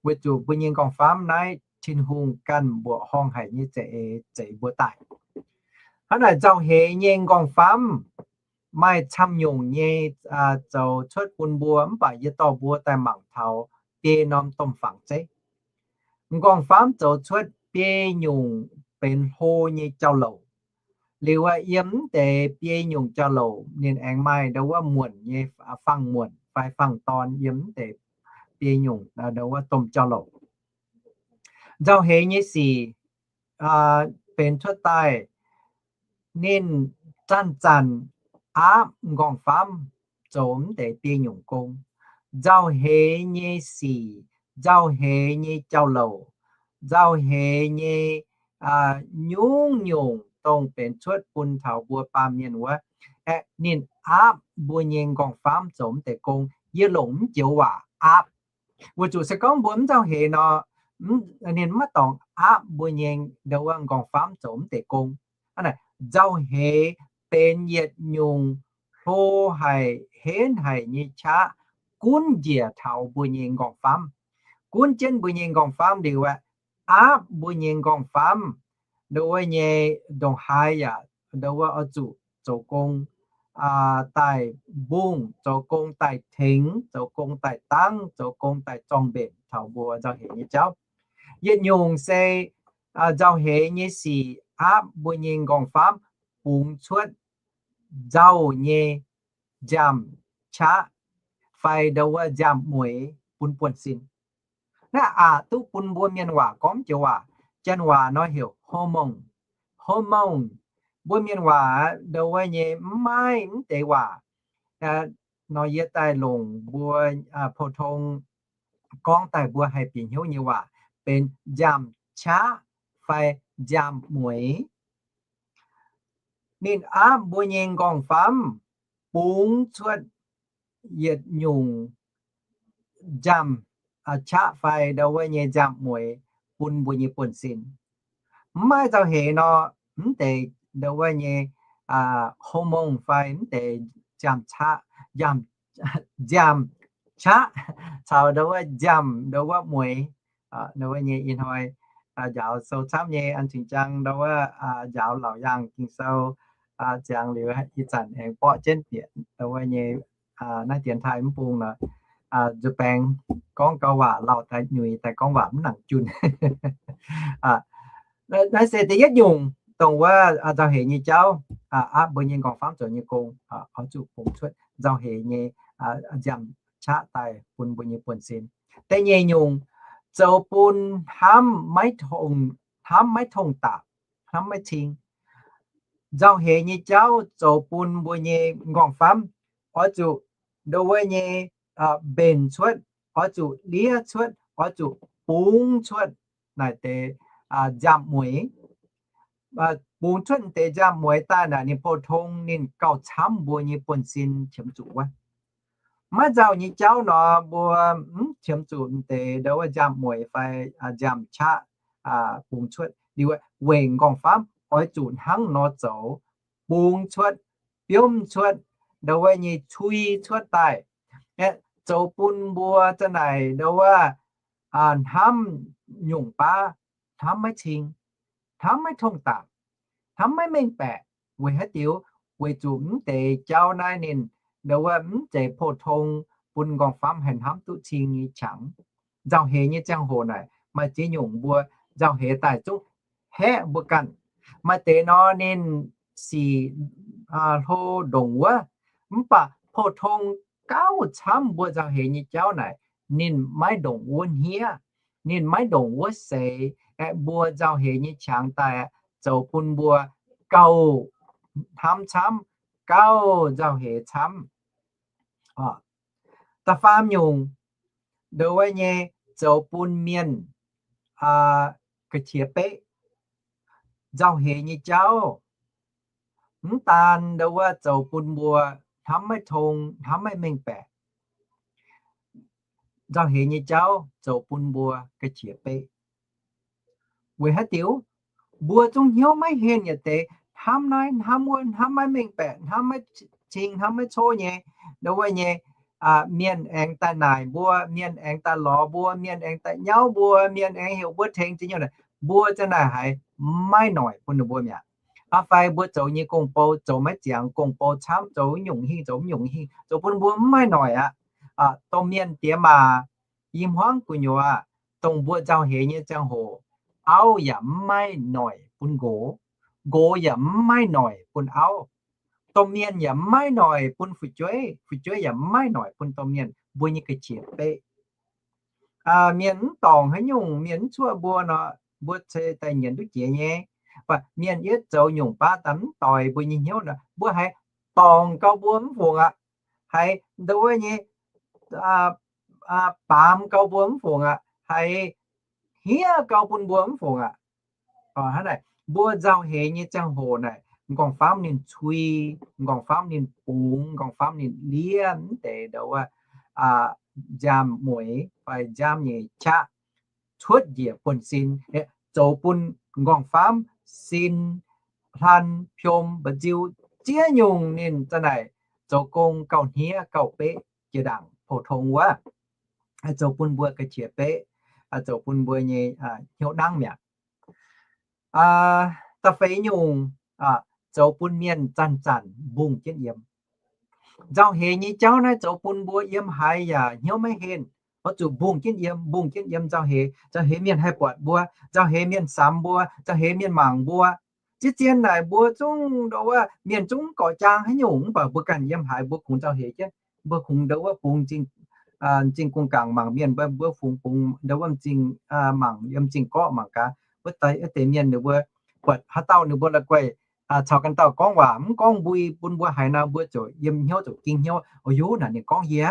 weic zuqc mbuo nyei m'nqorngv-famv naaiv Tin-Hungh ganh mbuoqc horngh haic nyei za'eix zeix mbuo daaih. Hnangv naaic nzauh heix nyei m'nqorngv-famv maaih camv nyungc nyei zoux cuotv bun mbuo, mv baac yie dorh mbuo daaih mangc taux biei norm domh fangx zeiv. M'nqorngv-famv zoux cuotv biei nyungc benx hlo nyei jauv-louc. Liuz yiem mv deix biei nyungc jauv-louc ninh aengx maaih ndau wuov muonc nyei fangx-muonc fai fangx-dorn yiem mv deix biei nyungc ndau wuov domh jauv-louc. Nzauh heix nyei sic, benx cuotv daaih, ninh zanc-zanc aapv m'nqorngv-famv zoux mv deix biei nyungc gong. Nzauh heix nyei sic, nzauh heix nyei jauv-louc, nzauh heix nyei nyungc-nyungc dongh benx cuotv bun taux mbuo baamh mienh wuov, aeqv, ninh aapv mbuo nyei m'nqorngv-famv zoux mv deix gong. Yie longc mv joux waac aapv, weic zuqc se gorngv mbuo mv nzauh heix nor, ninh maiv dorngc aapv mbuo nyei ndo wuov m'nqorngv-famv zoux mv deix gong. Nzauh heix benx yietc nyungc hlo haic, henv haic nyei qaqv gunv njiec taux mbuo nyei m'nqorngv-famv, gunv jienv mbuo nyei m'nqorngv-famv liuz aeqv, aapv mbuo nyei m'nqorngv-famv ndo wuov nyei ndongc haaix yaac ndo wuov oix zuqc zoux gong daaih mbungh, zoux gong daaih tengx, zoux gong daaih dangv, zoux gong daaih zorng-mbenc taux mbuo nzauh heix nyei jauv. Yietc nyungc se nzauh heix nyei sic aapv mbuo nyei m'nqorngv-famv bungx cuotv nzauh nyei nziaamv-qaqv fai ndo wuov nziaamv-mueiz bun buonv-sin. Naaiv aqc duqv bun mbuo mienh waac gorngv joux waac, janx waac nor heuc hormone. Hormone, mbuo mienh waac ndo wuov nyei mv maaih mv deix waac nor, yie daaih longc mbuo pou-tong gorngv daaih mbuo haih bieqc hnyouv nyei waac benx nziaamv-qaqv fai nziaamv-mueiz. Ninh aapv mbuo nyei m'nqorngv-famv bungx cuotv yietc nyungc nziaamv-qaqv fai ndo wuov nyei nziaamv-mueiz bun mbuo nyei buonv-sin. Mv maaih nzauh heix nor, mv deix ndo wuov nyei hormone fai mv deix nziaamv-qaqv, nziaamv-qaqv caux ndo wuov nziaamv ndo wuov mueiz, ndo wuov nyei ih hnoi njaaux sou camv nyei an cingx jang ndo wuov njaaux Laauc Yaangh Ging-Sou ziangx liuz, ih zanc aengx borqv jienv bieqc ndo wuov nyei naaiv dienx taaih mv bung nor, nzuih baengx gorngv gau waac lauh daaih nyuiz daaih gorngv waac mv nangc junh. Naaiv se da'yietv nyungc dongh wuov nzauh heix nyei jauv, aapv mbuo nyei m'nqorngv-famv zoux nyei gong, oix zuqc bungx cuotv nzauh heix nyei nziaamv-qaqv daaih bun mbuo nyei buonv-sin. Da'nyeic nyungc, zoux bun hnamv maiv tong, hnamv maiv tong dapc, hnamv maiv cing. Nzauh heix nyei jauv zoux bun mbuo nyei m'nqorngv-famv oix zuqc ndo wuov nyei mbenc cuotv, oix zuqc liev cuotv, oix zuqc bungx cuotv naaic deix nziaamv-mueiz. Bungx cuotv deix nziaamv-mueiz daaih naaic ninh pou-tong ninh gauh camv mbuo nyei buonv-sin qiemx zuqc wuov. Maiv nzauh nyei jauv nor, mbuo mv qiemx zuqc deix ndo wuov nziaamv-mueiz fai nziaamv-qaqv bungx cuotv liuz, weic m'nqorngv-famv oix zuqc hnangv nor zoux, bungx cuotv, biomv cuotv, ndo wuov nyei cui cuotv daaih, zoux bun mbuo za'naaic ndo wuov hnamv nyungc baav, hnamv maiv cing, hnamv maiv tong dapc, hnamv maiv mengh baeqc. Weic haaix diuc? Weic zuqc mv deix jauv naaiv ninh ndo wuov mv zeiz pou-tong bun m'nqorngv-famv haih hnamv duqv cing nyei qangx. Nzauh heix nyei ziangh hoc naaic maaih ziex nyungc mbuo nzauh heix daaih zungv haeqv mbuo ganh. Maaih deix nor ninh sic hlo ndongc wuov, mv baac pou-tong gauh camv mbuo nzauh heix nyei jauv naaic, ninh maiv ndongc wuov hniev, ninh maiv ndongc wuov seix. Aeqv, mbuo nzauh heix nyei qangx daaih zoux bun mbuo gauh hnamv camv, gauh nzauh heix camv. Da'faam nyungc, ndo wuov nyei zoux bun mienh ga'qiex beqv. Nzauh heix nyei jauv mv daan ndo wuov zoux bun mbuo hnamv maiv tong, hnamv maiv mengh baeqc. Nzauh heix nyei jauv zoux bun mbuo ga'qiex beqv. Weic haaix diuc? Mbuo zungv hnyouv maiv henh yietc deix, hnamv naaiv hnamv wuov, hnamv maiv mengh baeqc, hnamv maiv cing, hnamv maiv coqv nyei, ndo wuov nyei, mienh aengx daaih naaic mbuo, mienh aengx daaih lorz mbuo, mienh aengx daaih nyauv mbuo, mienh aengx heuc mbuo tengx ziex nyungc naaic, mbuo za'naaic haiz maiv noic bun ninh mbuo mi'aqv. Fai mbuo zoux nyei gong-bou zoux maiv ziangx, gong-bou camv, zoux nyungc hingh zoux nyungc hingh, zoux bun mbuo mv maaih noic aqv. Domh mienh diex maac, i hmuangv gu'nyuoz, dongh mbuo nzauh heix nyei ziangh hoc, auv yaac mv maaih noic bun nqox, nqox yaac mv maaih noic bun auv, domh mienh yaac mv maaih noic bun fu'jueiv, fu'jueiv yaac mv maaih noic bun domh mienh. Mbuo nyei ga'qiex beqv. Mienh mv dorngc haaix nyungc, mienh mv cuoqv mbuo nor, mbuo se daaih nyienz duqv jiex nyei. Mv baac mienh yietv zoux nyungc baav daaih mv doix mbuo nyei hnyouv nor, mbuo haiz dorngc gau mbuo mv fungc aqv. Haiz ndo wuov nyei baamz gau mbuo mv fungc aqv. Haiz hniev gau bun mbuo mv fungc aqv. Hnangv naaic, mbuo nzauh heix nyei ziangh hoc naaic, m'nqorngv-famv ninh cui, m'nqorngv-famv ninh bungx, m'nqorngv-famv ninh liev mv deix ndo wuov nziaamv mueiz fai nziaamv nyei qaqv cuotv njiec buonv-sin, zoux bun m'nqorngv-famv sin, hlan, piom, mba'nziu, ziex nyungc ninh za'naaic zoux gong gauh hniev gauh beqv jiex ndaangc pou-tong wuov, zoux bun mbuo ga'qiex beqv, zoux bun mbuo nyei hnyouv nangv mi'aqv. Da'feix nyungc, zoux bun mienh zanc-zanc mbungh jienv yiem. Nzauh heix nyei jauv naaiv zoux bun mbuo yiem haaix yaac hnyouv maiv henh, oix zuqc mbungh jienv yiem, mbungh jienv yiem nzauh heix. Nzauh heix mienh haih buatc mbuo, nzauh heix mienh samx mbuo, nzauh heix mienh mangc mbuo. Ziex zien naaic mbuo zungv ndo wuov mienh zungv gorqv jaang haaix nyungc, mv baac mbuo ganh yiem haaix mbuo kungx nzauh heix jienv. Mbuo kungx ndo wuov bungx m'zing gong-gaangc mangc mienh, mbuo fungx bungx ndo wuov m'zing mangc yiem m'zing gorqv mangc gaax, wuov deix mienh ninh mbuo buatc haaix dauh ninh mbuo la'guaih caux ganh dauh gorngv waac mv gorngv mbui bun mbuo haiz nor, mbuo ziouc yiem hnyouv ziouc ging hnyouv, o, yie naaic ninh gorngv yie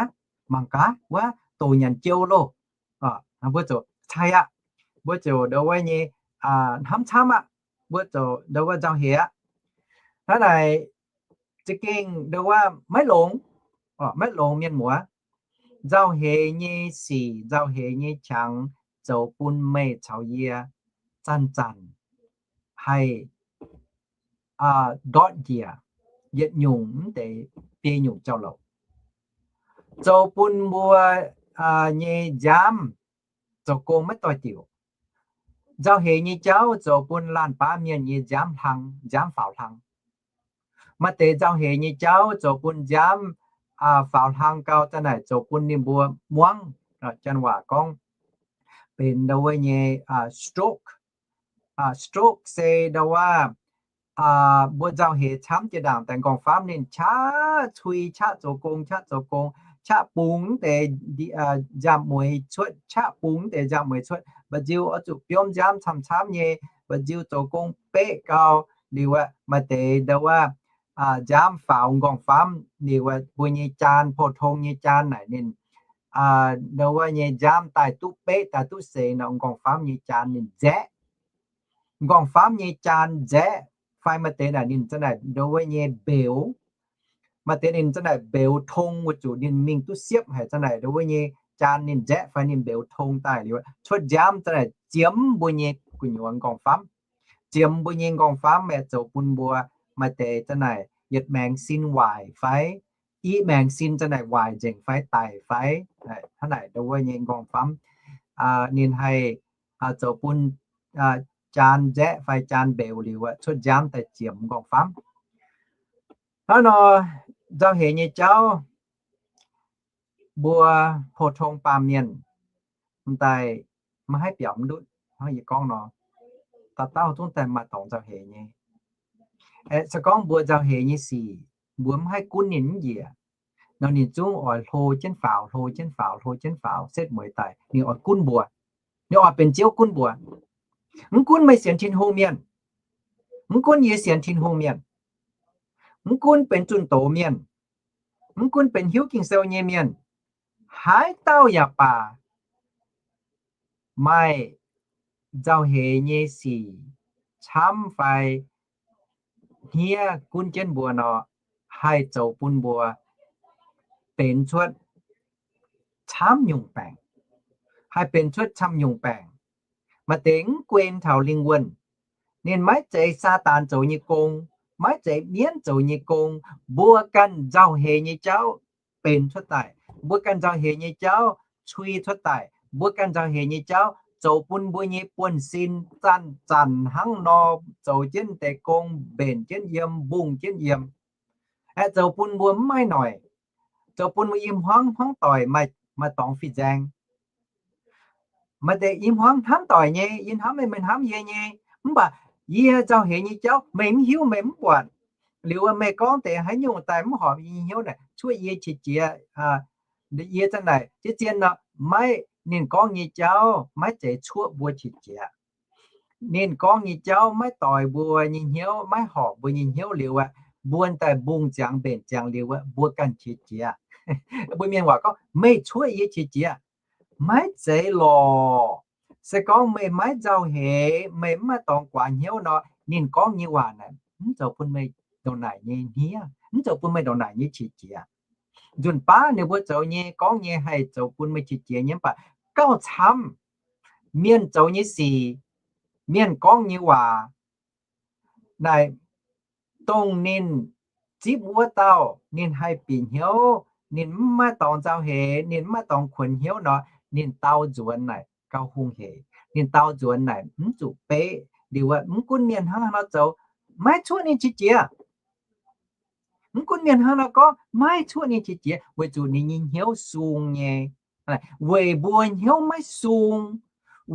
mangc gaax wuov doqc nyanc jiou loh. Mbuo ziouc cai aqv. Mbuo ziouc ndo wuov nyei hnamv camv aqv. Mbuo ziouc ndo wuov nzauh heix aqv. Hnangv naaic za'gengh ndo wuov maiv longx, maiv longx mienh muoz. Nzauh heix nyei sic, nzauh heix nyei qangx zoux bun meih caux yie zanc-zanc haih ndortv njiec yietc nyungc mv deix biei nyungc jauv-louc, zoux bun mbuo nyei nziaamv zoux gong maiv doix-diuc. Nzauh heix nyei jauv zoux bun laanh baav mienh nyei nziaamv hlang, nziaamv faaux hlang. Maaih deix nzauh heix nyei jauv zoux bun nziaamv faaux hlang gau, za'naaic zoux bun ninh mbuo muangv, janx waac gorngv benx ndo wuov nyei stroke. Stroke se ndo wuov mbuo nzauh heix camv jiex ndaangc daaih m'nqorngv-famv ninh qaqv cui, qaqv zoux gong, qaqv zoux gong, qaqv bungx deix nziaamv mueiz cuotv, qaqv bungx deix nziaamv mueiz cuotv. Mba'nziu oix zuqc biomv nziaamv camv-camv nyei, mba'nziu zoux gong beqv gau. Liuz aqv, maaih deix ndo wuov nziaamv faaux m'nqorngv-famv liuz aqv, mbuo nyei jaan, pou-tong nyei jaan naaic ninh ndo wuov nyei nziaamv daaih duqv beqv daaih duqv seix nor, m'nqorngv-famv nyei jaan ninh nzaeqv. M'nqorngv-famv nyei jaan nzaeqv fai maaih deix naaic ninh za'naaic ndo wuov nyei mbeux. Maaih deix ninh za'naaic mbeux tong weic zuqc ninh mingh duqv siepv haic, za'naaic ndo wuov nyei jaan ninh nzaeqv fai ninh mbeux tong daaih liuz cuotv nziaamv za'naaic ziemx mbuo nyei gu'nyuoz m'nqorngv-famv. Ziemx mbuo nyei m'nqorngv-famv aeqv, zoux bun mbuo maaih deix za'naaic yietc maengx sin waaic fai i maengx sin za'naaic waaic nzengc fai daic fai hnangv naaic ndo wuov nyei m'nqorngv-famv ninh haih zoux bun jaan nzaeqv fai jaan mbeux liuz cuotv nziaamv daaih ziemx m'nqorngv-famv. Hnangv nor, nzauh heix nyei jauv mbuo pou-tong baamh mienh m'daaih maiv haih biaux mv ndutv. Hnangv yie gorngv nor, dauh dauh zungv daaih maaih dorngx nzauh heix nyei. Aeqv, se gorngv mbuo nzauh heix nyei sic mbuo maiv haih gunv ninh mv njiec nor, ninh zungv oix hlo jienv faaux, hlo jienv faaux, hlo jienv faaux setv mueiz daaih, ninh oix gunv mbuo. Ninh oix benx Ziouv gunv mbuo. Mv gunv meih sienx Tin-Hungh mienh, mv gunv yie sienx Tin-Hungh mienh, mv gunv benx zunh doz mienh, mv gunv benx hiuv Ging-Sou nyei mienh, haaix dauh yaac baac maaih nzauh heix nyei sic camv fai hniev gunv jienv mbuo nor, haih zoux bun mbuo benx cuotv camv nyungc baengc, haih benx cuotv camv nyungc baengc. Maaih deix mv guen taux lingh wuonh, ninh maiv zeiz Saadaan zoux nyei gong, maiv zeiz mienv zoux nyei gong. Mbuo ganh nzauh heix nyei jauv benx cuotv daaih, mbuo ganh nzauh heix nyei jauv cui cuotv daaih, mbuo ganh nzauh heix nyei jauv zoux bun mbuo nyei buonv-sin zanc-zanc hnangv nor zoux jienv deix gong, mbenc jienv yiem, mbungh jienv yiem, aeqv, zoux bun mbuo mv maaih noic, zoux bun mbuo i hmuangv hmuangv doic maaih dorngx fih nzaeng. Maaih deix i hmuangv hnamv doic nyei, yie hnamv meih, meih hnamv yie nyei, mv baac yie nzauh heix nyei jauv meih mv hiuv, meih mv buatc. Liuz meih gorngv deix haaix nyungc daaih mv horpc yie nyei hnyouv naaic, cuoqv yie qiex jiez. Yie za'naaic zien-zien nor, maiv, ninh gorngv nyei jauv maiv zeiz cuoqv mbuo qiex jiez. ninh gorngv nyei jauv maiv doix mbuo nyei hnyouv, maiv horpc mbuo nyei hnyouv liuz aeqv, mbuo daaih mbungh ziangx mbenc ziangx liuz aeqv, mbuo ganh qiex jiez. Mbuo mienh waac gorngv, meih cuoqv yie qiex jiez. Maiv zeiz lorqc. Se gorngv meih maiv nzauh heix, meih mv maaih dorngx guaax hnyouv nor, ninh gorngv nyei waac naaic mv zoux bun meih ndongc naaic nyei hniev, mv zoux bun meih ndongc naaic nyei qiex jiez. Nzunc baav ninh mbuo zoux nyei, gorngv nyei haih zoux bun meih qiex jiez nyei, mv baac gauh camv mienh zoux nyei sic, mienh gorngv nyei waac naaic, dongh ninh zipv wuov dauh ninh haih bieqc hnyouv, ninh mv maaih dorngx nzauh heix, ninh mv maaih dorngx kuonx hnyouv nor, ninh dau nzuonx naaic gauh hungh hec. Ninh dau nzuonx naaic mv zuqc beqv. Liuz aeqv, mv gunv mienh hnangv haaix nor zoux, maiv cuoqv ninh qiex jiez. Mv gunv mienh hnangv haaix nor gorngv, maiv cuoqv ninh qiex jiez, weic zuqc ninh nyei hnyouv sung nyei. Weic mbuo hnyouv maiv sung,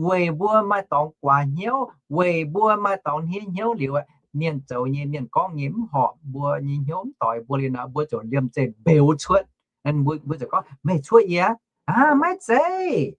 weic mbuo maaih dorngx guaax hnyouv, weic mbuo maaih dorngx hniev hnyouv liuz, mienh zoux nyei, mienh gorngv nyei mv horpc mbuo nyei hnyouv, mv doix mbuo liuz nor, mbuo ziouc liemh zeih mbeux cuotv. Mbuo ziouc gorngv, meih cuoqv yie? Aav, maiv zeiz.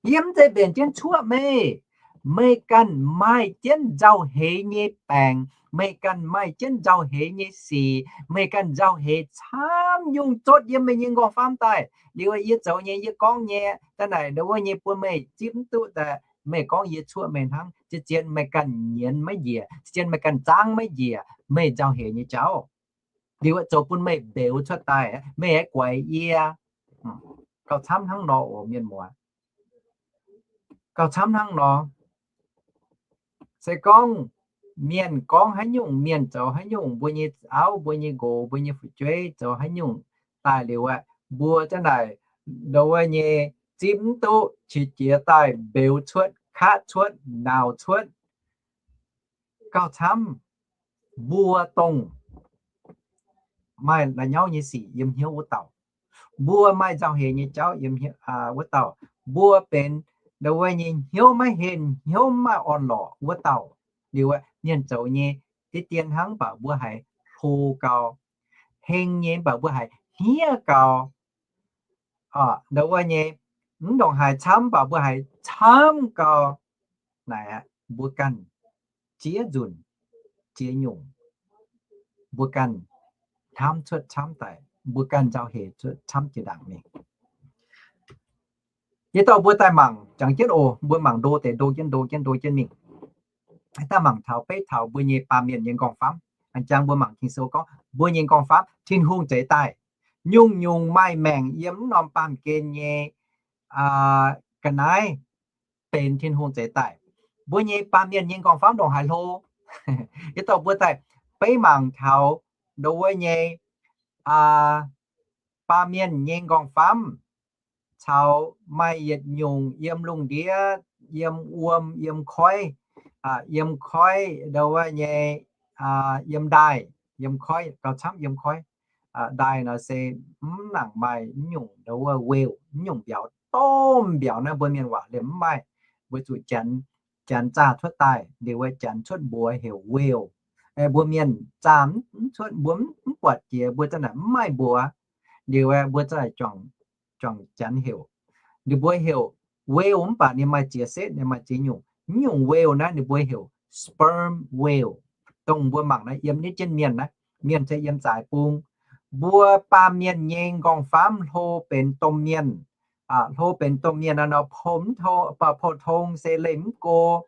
Yie mv zeiz mbenc jienv cuoqv meih. Meih ganh maaih jienv nzauh heix nyei baengc, meih ganh maaih jienv nzauh heix nyei sic, meih ganh nzauh heix camv nyungc zotv yiem meih nyei nqorngv-famv daaih. Liuz yie zoux nyei, yie gorngv nyei, daaih naaic ndau wuov nyei bun meih zipv mv duqv daaih, meih gorngv yie cuoqv meih hnangv, zien-zien meih ganh nyienz maiv njiec, zien-zien meih ganh zaangv maiv njiec meih nzauh heix nyei jauv. Liuz zoux bun meih mbeux cuotv daaih, meih aengx guaix yie. Gauh camv hnangv nor oc mienh muoz. Gauh camv hnangv nor. Se gorngv mienh gorngv haaix nyungc, mienh zoux haaix nyungc, mbuo nyei auv, mbuo nyei nqox, mbuo nyei fu'jueiv zoux haaix nyungc daaih liuz aeqv, mbuo za'naaic ndau wuov nyei zipv mv duqv, qiex jiez daaih mbeux cuotv, katv cuotv, nauc cuotv. Gauh camv mbuo dongh maaih la'nyauv nyei sic yiem hnyouv wuov dauh, mbuo maaih nzauh heix nyei jauv yiem wuov dauh, mbuo benx ndau wuov nyei hnyouv maiv henh, hnyouv maiv maaih orn-lorqc wuov dauh liuz, mienh zoux nyei deix dien hnangv, mv baac mbuo haiz hlo gau, heng nyei, mv baac mbuo haiz hniev gau. Ndau wuov nyei, mv ndongc haaix camv, mv baac mbuo haiz camv gau. Naaic aqv, mbuo ganh ziex nzunc ziex nyungc, mbuo ganh hnamv cuotv camv daaih, mbuo ganh nzauh heix cuotv camv jiex ndaangc mingh. Yie dorh mbuo daaih mangc jangx jienv oc. Mbuo mangc ndo deix ndo jienv ndo jienv ndo jienv mingh. Daaih mangc taux beiv taux mbuo nyei baamh mienh nyei nqorngv-famv. A'jang mbuo mangc Ging-Sou gorngv mbuo nyei nqorngv-famv Tin-Hungh zeix daaih. Nyungc-nyungc maaih maengc yiem mv norm baamh gen nyei ga'naaiv benx Tin-Hungh zeix daaih. Mbuo nyei baamh mienh nyei nqorngv-famv ndongc haaix hlo? Yie dorh mbuo daaih beiv mangc taux ndo wuov nyei baamh mienh nyei nqorngv-famv caux maaih yietc nyungc yiem lungh ndiev, yiem wuom, yiem koiv, yiem koiv ndo wuov nyei, yiem ndaaih, yiem koiv, gauh camv yiem koiv. Ndaaih nor se mv nangc maaih mv nyungc ndo wuov whale, mv nyungc mbiauz, domh mbiauz naaiv mbuo mienh waac liemh mv maaih, weic zuqc Janx, Janx zaah cuotv daaih, liuz wuov Janx cuotv mbuox heuc whale. Mbuo mienh zaah mv cuotv, mbuo mv buatc jiex, mbuo za'naaic mv maaih mbuox. Liuz mbuo za'naaic juangc Janx heuc, ninh mbuo heuc whale mv baac ninh maaih ziex setv, ninh maaih ziex nyungc. Mv nyungc whale naaiv ninh mbuo heuc sperm whale. Dongh mbuo mangc naaiv yiem nitv jienv mienh naaiv, mienh se yiem zaaix bung. Mbuo baamh mienh nyei nqorngv-famv hlo benx domh mienh, hlo benx domh mienh nor, pou tong se leih mv go.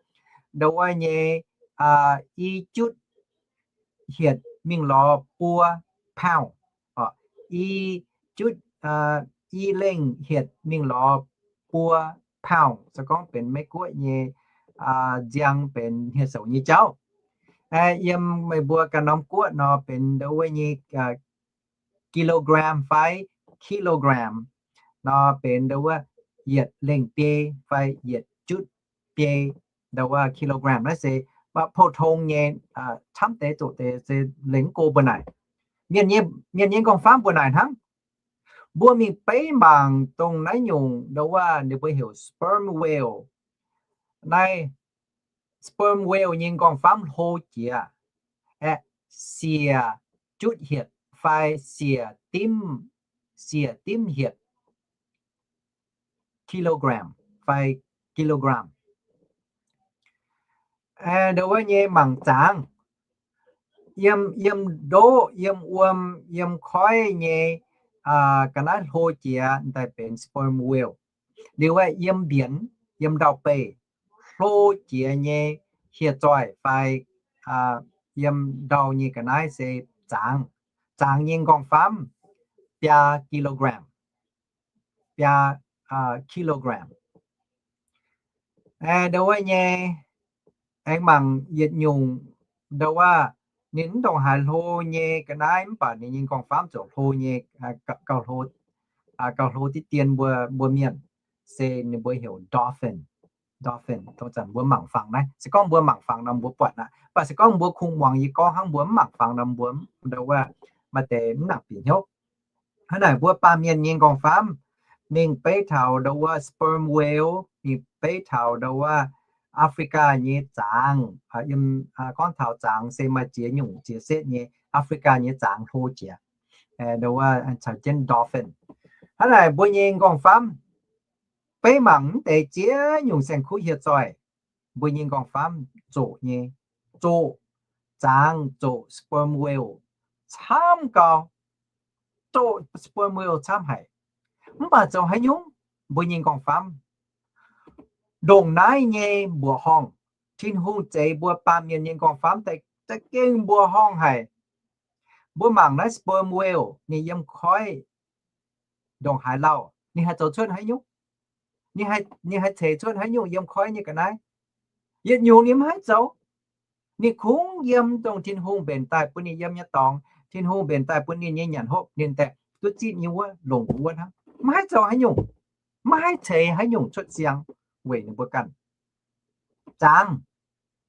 Ndo wuov nyei i jutv hietc mingh lorz buo pound. I jutv, i lengh hietc mingh lorz buo pound, se gorngv benx Meiv Guoqv nyei nziang, benx hnyouv soux nyei jauv. Yiem meih mbuo ganh norm guoqv nor benx ndo wuov nyei kilogram fai kilogram nor benx ndo wuov yietc lengh biei fai yietc jutv biei, ndo wuov kilogram naaiv se pou tong nyei, camv deix zoqc deix se lengh mv go mbuo naaic. Mienh nyei nqorngv-famv mbuo naaic hnangv. Mbuo mingh beiv mangc dongh naaiv nyungc ndo wuov ninh mbuo heuc sperm whale. Naaiv sperm whale nyei nqorngv-famv hlo jiex, aeqv, siec jutv hietc fai siec dimv, siec dimv hietc kilogram fai kilogram. Ndongc wuov nyei mangc zaangc, yiem, yiem ndoqv, yiem wuom, yiem koiv nyei ga'naaiv hlo jiex daaih benx sperm whale. Liuz aeqv, yiem mbienx, yiem ndau-beih hlo jiex nyei hieh zoih fai yiem ndau nyei ga'naaiv se zaangc. Zaangc nyei nqorngv-famv biaa kilogram, biaa kilogram. Ndongc wuov nyei aengx mangc yietc nyungc, ndongc wuov ninh mv ndongc haaix hlo nyei ga'naaiv mv baac ninh nyei nqorngv-famv ziouc hlo nyei, gauh hlo, gauh hlo diqv dien mbuo, mbuo mienh, se ninh mbuo heuc dolphin. Dolphin, dongh zanc mbuo mangc fangx naaiv. Se gorngv mbuo mangc fangx nor mbuo buatc aqv. Mv baac se gorngv mbuo kungx muangx yie gorngv hnangv, mbuo mv mangc fangx nor mbuo, ndongc wuov, maaih deix mv nangc bieqc hnyouv. Hnangv naaic mbuo baamh mienh nyei nqorngv-famv mingh beiv taux ndongc wuov sperm whale, mingh beiv taux ndongc wuov Africa nyei zaangc. Yiem, gorngv taux zaangc se maaih ziex nyungc ziex setv nyei. Africa nyei zaangc hlo jiex, ndongc wuov caux jienv dolphin. Hnangv naaic mbuo nyei nqorngv-famv, beiv mangc mv deix ziex nyungc saeng-kuv hieh zoih, mbuo nyei nqorngv-famv zoqc nyei, zoqc zaangc, zoqc sperm whale camv gau, zoqc sperm whale camv haic. Mv baac zoux haaix nyungc, mbuo nyei nqorngv-famv ndongc naaiv nyei mbuoqc horngh, Tin-Hungh zeix mbuo baamh mienh nyei nqorngv-famv daaih za'gengh mbuoqc horngh haic. Mbuo mangc naaiv sperm whale ninh yiem koiv ndongc haaix lauh, ninh haih zoux cuotv haaix nyungc? Ninh haih ceix cuotv haaix nyungc yiem koiv nyei ga'naaiv? Yietc nyungc ninh maiv haih zoux. Ninh kungx yiem dongh Tin-Hungh mbenc daaih bun ninh yiem nyei dorngx. Tin-Hungh mbenc daaih bun ninh nyei nyanc hopv, ninh daaih duqv zipv nyei wuov, longc wuov hnangv. Maiv haih zoux haaix nyungc, maiv haih ceix haaix nyungc cuotv siang weic ninh mbuo ganh. Zaangc,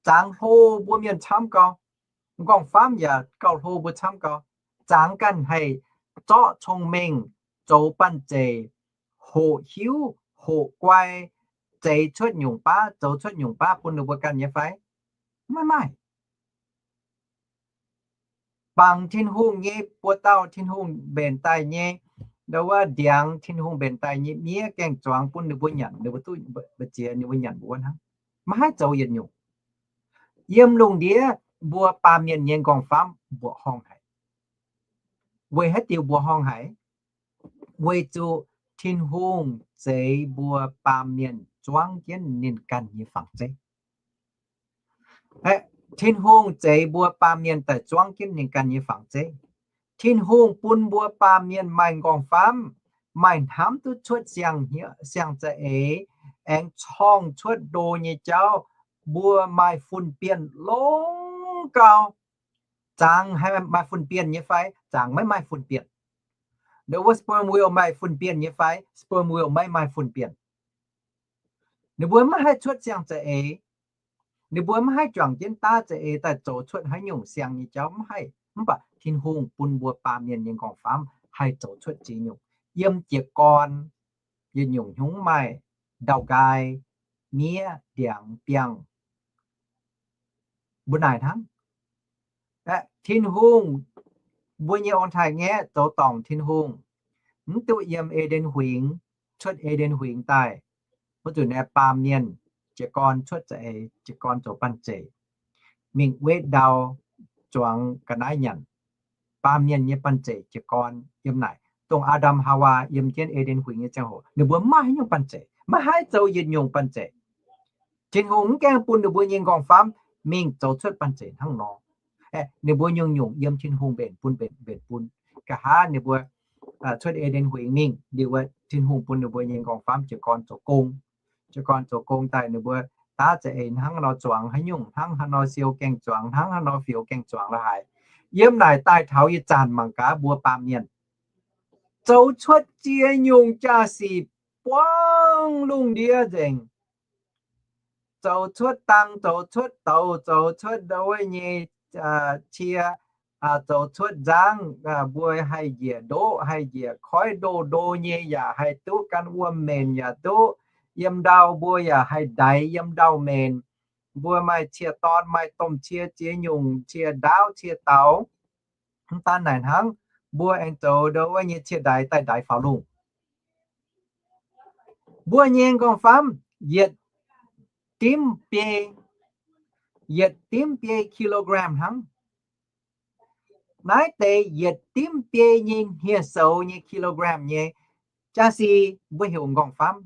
zaangc hlo mbuo mienh camv gau. Nqorngv-famv yaac gauh hlo mbuo camv gau. Zaangc ganh haih zorqv cong-mengh, zoux banh zeic, hoqc hiuv, hoqc guai, zeix cuotv nyungc baav, zoux cuotv nyungc baav bun ninh mbuo ganh nyei fai? Maiv maaih. Bangc Tin-Hungh nyei buoz-dauh, Tin-Hungh mbenc daaih nyei, ndongc wuov ndiangx, Tin-Hungh mbenc daaih nyei miev gaeng-zuangx bun ninh mbuo nyanc, ninh mbuo duqv mbu'ziex ninh mbuo nyanc mbuo wuov hnangv. Maiv haih zoux yietc nyungc. Yiem lungh ndiev mbuo baamh mienh nyei nqorngv-famv mbuoqc horngh haic. Weic haaix diuc mbuoqc horngh haic? Weic zuqc Tin-Hungh zeix mbuo baamh mienh zuangv jienv ninh ganh nyei fangx zeiv. Tin-Hungh zeix mbuo baamh mienh daaih zuangv jienv ninh ganh nyei fangx zeiv. Tin-Hungh bun mbuo baamh mienh maaih nqorngv-famv, maaih hnamv duqv cuotv siang-za'eix, aengx corngh cuotv ndo nyei jauv. Mbuo maaih fun-bienh longx gau. Zaangc maaih fun-bienh nyei fai? Zaangc maiv maaih fun-bienh. Ndongc wuov sperm whale maaih fun-bienh nyei fai? Sperm whale maiv maaih fun-bienh. Ninh mbuo maiv haih cuotv siang-za'eix. Ninh mbuo maiv haih juangc jienv daav za'eix daaih zoux cuotv haaix nyungc siang nyei jauv, maiv haih. Mv baac Tin-Hungh bun mbuo baamh mienh nyei nqorngv-famv haih zoux cuotv ziex nyungc. Yiem jiez gorn, yietc nyungc hnyungv maaih ndau-nqaai, miev, ndiangx, biangh, mbuo naaic hnangv. Tin-Hungh, mbuo nyei ong-taaix-ngaeqv zoux dorngc Tin-Hungh, mv duqv yiem E^nden Huingx. Cuotv E^nden Huingx daaih, wuov nzunc naaiv baamh mienh jiez gorn cuotv za'eix, jiez gorn zoux banh zeic, mingh wetv ndau, zuangx ga'naaiv nyanc. Baamh mienh nyei banh zeic jiez gorn yiem naaic. Dongh Aa^ndam Haawaa yiem jienv E^nden Huingx nyei ziangh hoc, ninh mbuo maiv maaih haaix nyungc banh zeic, maiv haih zoux yietc nyungc banh zeic. Tin-Hungh mv gaengh bun ninh mbuo nyei nqorngv-famv mingh zoux cuotv banh zeic hnangv nor. Ninh mbuo nyungc-nyungc yiem Tin-Hungh mbenc bun, mbenc, mbenc bun. Nqa'haav ninh mbuo cuotv E^nden Huingx mingh liuz, Tin-Hungh bun ninh mbuo nyei nqorngv-famv jiez gorn zoux gong. Jiez gorn zoux gong daaih ninh mbuo daav za'eix hnangv haaix nor zuangx haaix nyungc, hnangv haaix nor siou gaeng-zuangx, hnangv haaix nor fioux gaeng-zuangx la'haaix. Yiem naaic daaih taux ih zanc mangc gaax mbuo baamh mienh zoux cuotv ziex nyungc jaa-sic buangv lungh ndiev nzengc. Zoux cuotv dang, zoux cuotv douz, zoux cuotv ndo wuov nyei cie, zoux cuotv nzangv, mbuo haih njiec ndoqv, haih njiec koiv ndo ndo nyei yaac haih duqv, gan wuom-menc yaac duqv. Yiem ndau mbuo yaac haih ndaix yiem ndau-menc. Mbuo maaih cie-dorn, maaih domh cie, ziex nyungc cie ndaauv, cie daaux. Mv daan naaic hnangv, mbuo aengx zoux ndo wuov nyei cie-ndaix daaih ndaix faaux lungh. Mbuo nyei nqorngv-famv yietc dimv biei, yietc dimv biei kilogram hnangv. Naaiv deix yietc dimv biei nyei hniev-soux nyei kilogram nyei jaa-si, mbuo heuc m'nqorngv-famv,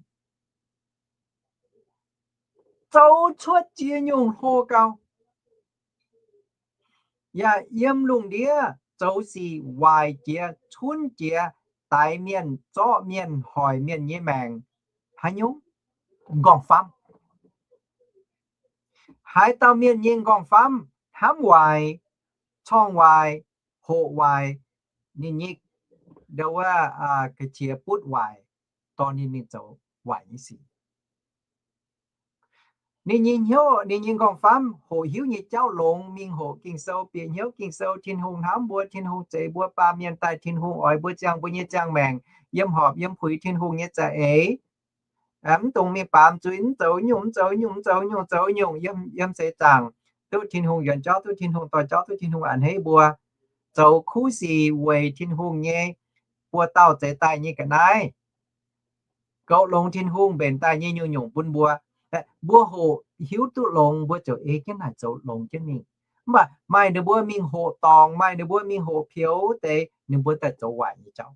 zoux cuotv ziex nyungc hlo gau. Yaac yiem lungh ndiev zoux sic waaic jiex, cunv jiex, daix mienh, zorqv mienh, hoic mienh nyei maengc. Haaix nyungc? M'nqorngv-famv. Haaix dauh mienh nyei m'nqorngv-famv hnamv waaic, corngh waaic, hoqc waaic, ninh nyei, ndo wuov, ga'qiex butv waaic, dorh ninh mingh zoux waaic nyei sic. Ninh nyei hnyouv, ninh nyei m'nqorngv-famv hoqc hiuv nyei jauv longx, mingh hoqc Ging-Sou, bieqc hnyouv Ging-Sou, Tin-Hungh hnamv mbuo, Tin-Hungh zeix mbuo baamh mienh daaih, Tin-Hungh oix mbuo ziangh mbuo nyei ziangh maengc, yiem horpc yiem puix Tin-Hungh nyei za'eix. Mv dungx mingh baamz zuiz, mv zoux nyungc, mv zoux nyungc, mv zoux nyungc, mv zoux nyungc, yiem, yiem seix zaangc duqv Tin-Hungh yuonx jauv, duqv Tin-Hungh dorh jauv, duqv Tin-Hungh a'hneiv mbuo, zoux kuv sic weic Tin-Hungh nyei buoz-dauh zeix daaih nyei ga'naaiv, goux longx Tin-Hungh mbenc daaih nyei nyungc-nyungc bun mbuo. Mbuo hoqc hiuv duqv longx, mbuo ziouc ei jienv naaic zoux longx jienv mingh. Mv baac maaih ninh mbuo mingh hoqc dorngc, maaih ninh mbuo mingh hoqc pieux deix, ninh mbuo daaih zoux waaic nyei jauv.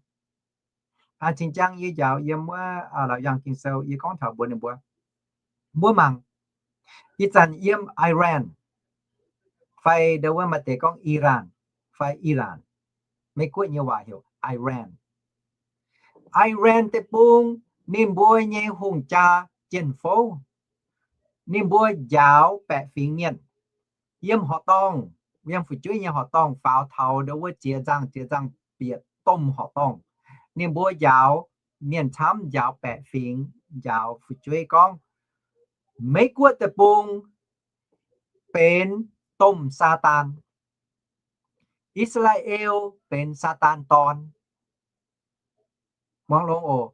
Cing-jang yie njaaux yiem wuov Laauc Yaangh Ging-Sou, yie gorngv taux mbuox ninh mbuo, mbuo mangc, ih zanc yiem Iran, fai ndo wuov maaih deix gorngv Iran, fai Iran, Meiv-Guoqv nyei waac heuc Iran. Iran deic-bung, ninh mbuo nyei hungh jaa jien-fouv, ninh mbuo njaaux baeqc fingx mienh yiem horqc dorngh, yiem fu'jueiv nyei horqc dorngh faaux taux ndo wuov ziex nzangh, ziex nzangh bieqc domh horqc dorngh. Ninh mbuo njaaux mienh camv, njaaux baeqc fingx, njaaux fu'jueiv gorngv, Meiv-Guoqv deic-bung benx domh Saadaan. I^saa^laa^en benx Saadaan dorn. Muangx longx oc.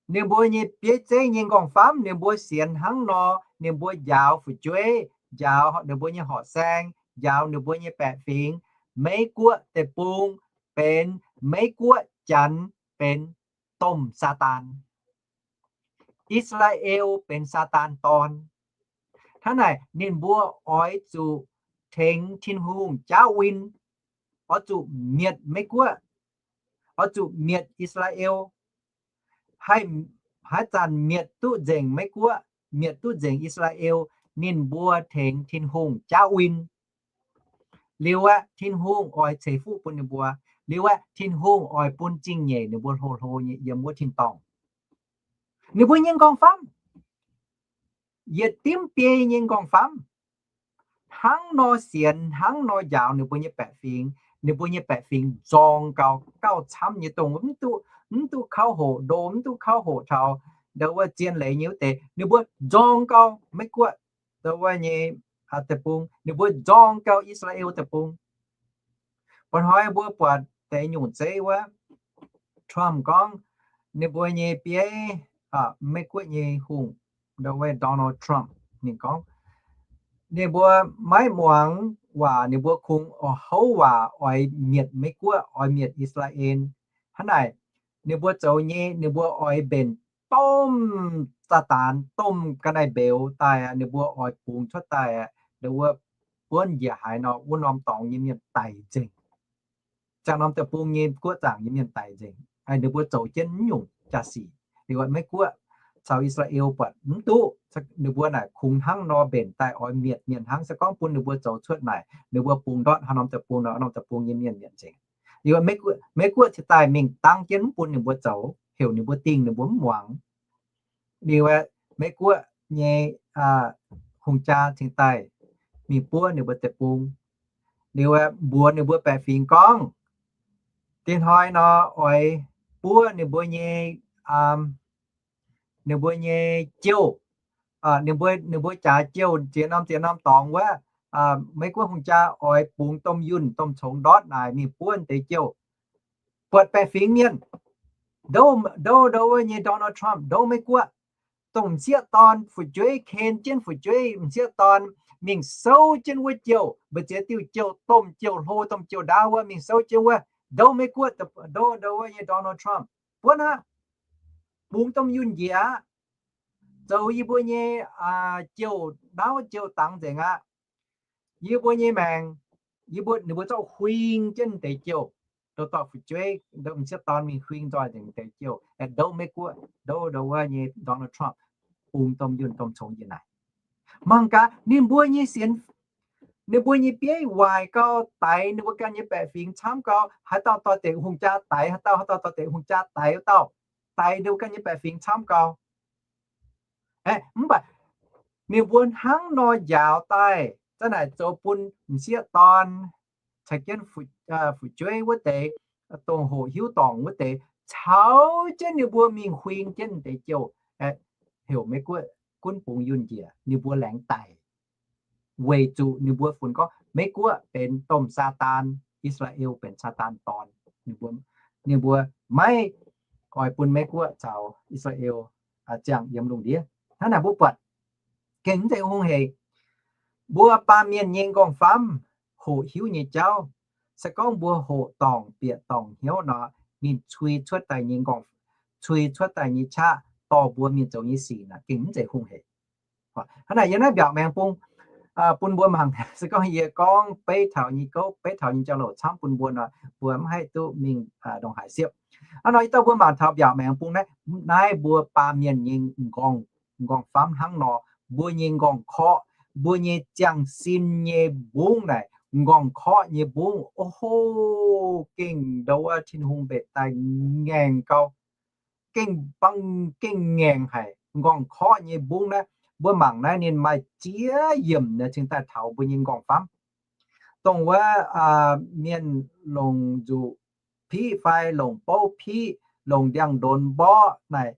Ninh mbuo nyei bieiv zeiv nyei m'nqorngv-famv, ninh mbuo sienx hnangv nor, ninh mbuo njaaux fu'jueiv, njaaux ninh mbuo nyei horqc saeng, njaaux ninh mbuo nyei baeqc fingx. Meiv-Guoqv deic-bung benx Meiv-Guoqv, Janx benx domh Saadaan. I^saa^laa^en benx Saadaan dorn. Hnangv naaic ninh mbuo oix zuqc tengx Tin-Hungh jauv win, oix zuqc mietc Meiv-Guoqv, oix zuqc mietc I^saa^laa^en. Haih, haaix zanc mietc duqv nzengc Meiv-Guoqv, mietc duqv nzengc I^saa^laa^en, ninh mbuo tengx Tin-Hungh jauv win. Liuz aeqv, Tin-Hungh oix ceix fuqv bun ninh mbuo. Liuz aeqv, Tin-Hungh oix bun zingh nyeic ninh mbuo hlo hlo nyei yiem wuov tin-dorngh. Ninh mbuo nyei m'nqorngv-famv, yietc dimv biei nyei m'nqorngv-famv, hnangv nor sienx, hnangv nor njaaux ninh mbuo nyei baeqc fingx. Ninh mbuo nyei baeqc fingx nzorng gau, gauh camv nyei, dongh mv duqv, mv duqv kauv hoqc ndo, mv duqv kauv hoqc taux ndo wuov zien leiz nyei wuov deix. Ninh mbuo nzorng gau Meiv-Guoqv ndo wuov nyei deic-bung, ninh mbuo nzorng gau I^saa^laa^en deic-bung. Mba'hnoi mbuo buatc deix nyungc zeiv wuov, Trump gorngv ninh mbuo nyei bieiv, Meiv-Guoqv nyei hungh, ndo wuov Donald Trump, ninh gorngv ninh mbuo maiv muangx waac, ninh mbuo kungx houv waac oix mietc Meiv-Guoqv, oix mietc I^saa^laa^en. Hnangv naaic, ninh mbuo zoux nyei, ninh mbuo oix mbenc domh Saadaan, domh ga'naaiv-mbeux daaih aqv, ninh mbuo oix bungx cuotv daaih aqv, ndo wuov buonv njiec haaix nor, wuov norm dorngx nyei mienh daic nzengc. Ziangh norm deic-bung nyei guoqv zaangc nyei mienh daic nzengc. Ninh mbuo zoux jienv mv nyungc jaa-sic. Liuz Meiv-Guoqv caux I^saa^laa^en buatc mv duqv, ninh mbuo naaic kungx hnangv nor mbenc daaih oix mietc mienh hnangv. Se gorngv bun ninh mbuo zoux cuotv naaic, ninh mbuo bungx ndortv haaix norm deic-bung, norm deic-bung nyei mienh mietc nzengc. Liuz Meiv-Guoqv, Meiv-Guoqv cingx daaih mingh dangv jienv mv bun ninh mbuo zoux, heuc ninh mbuo dingh ninh mbuo mv muangx. Liuz aeqv, Meiv-Guoqv nyei hungh jaa cingx daaih mingh buov ninh mbuo deic-bung. Liuz aeqv, mbuox ninh mbuo baeqc fingx gorngv, dinh hnoi nor oix buov ninh mbuo nyei, ninh mbuo nyei jouh, ninh mbuo, ninh mbuo jaax jouh ziex norm, ziex norm dorngx wuov, Meiv-Guoqv hungh jaa oix bungx domh yunh domh congx ndortv naaic mingh buov deix jouh. Buatc baeqc fingx mienh, ndo, ndo, ndo wuov nyei Donald Trump, ndo Meiv-Guoqv, dongh m'sieqv dorn fu'jueiv, ken jienv fu'jueiv m'sieqv dorn mingh souv jienv wuov jouh, mbu'ziex diuh jouh, domh jouh hlo, domh jouh ndaauv wuov, mingh souv jienv wuov, ndo Meiv-Guoqv, ndo, ndo wuov nyei Donald Trump, buonv aqv. Bungx domh yunh njiec aqv. Zoux yie mbuo nyei jouh ndaauv jouh dangx nzengc aqv. Yie mbuo nyei maengc, yie mbuo, ninh mbuo zorqv huing jienv deix jouh, ndouv dorh fu'jueiv, ndouv m'sieqv dorn mingh huing nzoih nzengc deix jouh, aengx ndouv Meiv-Guoqv, ndouv ndouv wuov nyei Donald Trump, bungx domh yunh domh congx njiec naaic. Mangc gaax ninh mbuo nyei sienx, ninh mbuo nyei bieiv waaic gau, daix ninh mbuo ganh nyei baeqc fingx camv gau, haaix dauh dorh deix hungh jaa daix haaix dauh, haaix dauh dorh deix hungh jaa daix wuov dauh, daix ninh mbuo ganh nyei baeqc fingx camv gau. Aeqv, mv baac ninh mbuo hnangv nor njaaux daaih, za'gengh naaic zoux bun m'sieqv dorn caux jienv fu'jueiv wuov deix, dongh hoqc hiuv dorngc wuov deix, caux jienv ninh mbuo mingh huing jienv deix jouh, heuc Meiv-Guoqv gunv bungx yunh njiec, ninh mbuo laengz daic. Weic zuqc ninh mbuo funx gorngv Meiv-Guoqv benx domh Saadaan, I^saa^laa^en benx Saadaan dorn. Ninh mbuo, ninh mbuo maiv oix bun Meiv-Guoqv caux I^saa^laa^en ziangh yiem lungh ndiev. Hnangv naaic mbuo buatc gengh mv zeiz hungh hec. Mbuo baamh mienh nyei nqorngv-famv hoqc hiuv nyei jauv, se gorngv mbuo hoqc dorngc bieqc dorngc hnyouv nor, ninh cui cuotv daaih nyei nqorngv, cui cuotv daaih nyei qaqv dorh mbuo mingh zoux nyei sic naaic gengh mv zeiz hungh hec. Hnangv naaic yiem naaiv mbiaauc maengx bung bun mbuo mangc, se gorngv yie gorngv beiv taux nyei gouv, beiv taux nyei jauv-louc camv bun mbuo nor, mbuo mv haih duqv mingh ndongc haaix siepv. Hnangv nor yie dorh mbuo mangc taux mbiaauc maengx bung naaiv, naaiv mbuo baamh mienh nyei nqorngv, nqorngv-famv hnangv nor, mbuo nyei nqorngv-korqv, mbuo nyei ziangh sin nyei mbungv naaic, nqorngv-korqv nyei mbungv, o ho, gengh ndouv wuov Tin-Hungh mbenc daaih ngaengc gau, gengh bangv gengh ngaengc haic. Nqorngv-korqv nyei mbungv naaiv, mbuo mangc naaiv ninh maaih ziex yiemc naaic cingx daaih taux mbuo nyei nqorngv-famv. Dongh wuov mienh longc nzuqc piqv fai longc bouv piqv, longc ndiangx-ndonx mborqv naaic,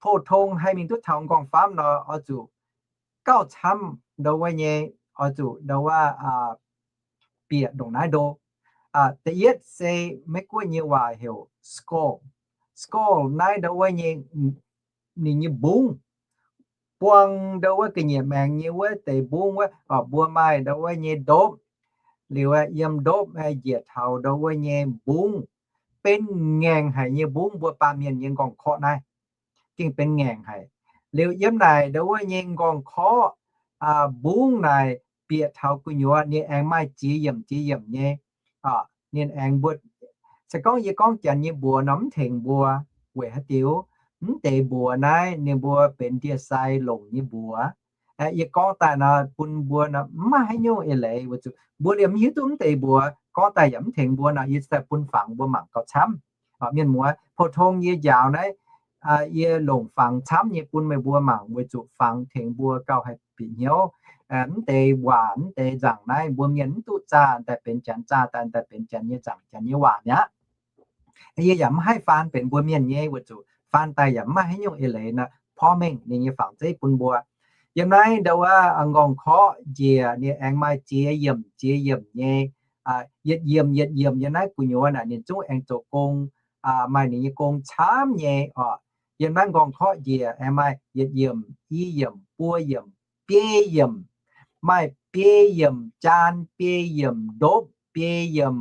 pou-tong haih mingh duqv taux nqorngv-famv nor, oix zuqc gauh camv ndouv wuov nyei, oix zuqc ndouv wuov bieqc ndongc naaiv ndo. Da'yietv se Meiv-Guoqv nyei waac heuc skull. Skull naaiv ndouv wuov nyei, ninh nyei mbungv, buang ndouv wuov ga'nyiec maengx nyei wuov deix mbungv wuov, mbuo maaih ndouv wuov nyei ndopv, liuz yiem ndopv njiec taux ndouv wuov nyei mbungv, benx ngaengc haic nyei mbungv. Mbuo baamh mienh nyei nqorngv-korqv naaiv gengh benx ngaengc haic. Liuz yiem naaic ndouv wuov nyei nqorngv-korqv mbungv naaic bieqc taux gu'nyuoz ninh aengx maaih ziex yiemc ziex yiemc nyei. Ninh aengx mbuo, se gorngv yie gorngv janx nyei mbuox nor mv tengx mbuo. Weic haaix diuc? Mv deix mbuox naaiv ninh mbuo benx ndie-sai longc nyei mbuox. Yie gorngv daaih nor bun mbuo nor mv maaih haaix nyungc eix leiz weic zuqc mbuo liemh mv hiuv duqv mv deix mbuox, gorngv daaih yaac mv tengx mbuo nor, yie daaih bun fangx mbuo mangc gauh camv. Mienh muoz, pou-tong yie njaaux naaiv, yie longc fangx camv nyei bun meih mbuo mangc weic zuqc fangx tengx mbuo gauh haih bieqc hnyouv. Mv deix waac, mv deix nzaangc naaiv mbuo mienh mv duqv zaah daaih benx janx, zaah daaih daaih benx janx nyei nzaangc, janx nyei waac mi'aqv. Yie yaac mv haih faan benx mbuo mienh nyei weic zuqc faan daaih yaac mv maaih haaix nyungc eix leiz nor, porv mengh ninh nyei fangx zeiv bun mbuo. Yiem naaiv ndouv wuov nqorngv-korqv njiec ninh aengx maaih ziex yiemc ziex yiemc nyei, yietc yiemc yietc yiemc yiem naaiv gu'nyuoz naaic ninh zungv aengx zoux gong, maaih ninh nyei gong camv nyei oc. Yiem naaiv nqorngv-korqv njiec aengx maaih yietc yiemc, i yiemc, buo yiemc, biei yiemc, maaih biei yiemc jaan, biei yiemc ndopv, biei yiemc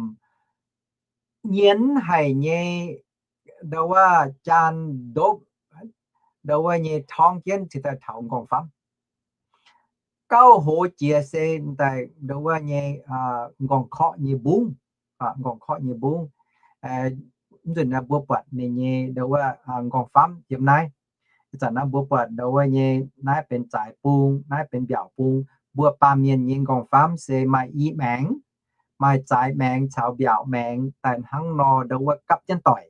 nyienz haic nyei ndouv wuov jaan ndopv, ndouv wuov nyei torngv jienv cingx daaih taux nqorngv-famv. Gauh hoz jiex se daaih ndouv wuov nyei nqorngv-korqv nyei mbungv, nqorngv-korqv nyei mbungv. Mv nzunc naaiv mbuo buatc ninh nyei ndouv wuov nqorngv-famv yiem naaiv. Ih zanc naaiv mbuo buatc ndouv wuov nyei naaiv benx zaaix bung, naaiv benx mbiaauc bung. Mbuo baamh mienh nyei nqorngv-famv se maaih i maengx, maaih zaaix maengx caux mbiaauc maengx daaih hnangv nor ndouv wuov gapv jienv doic,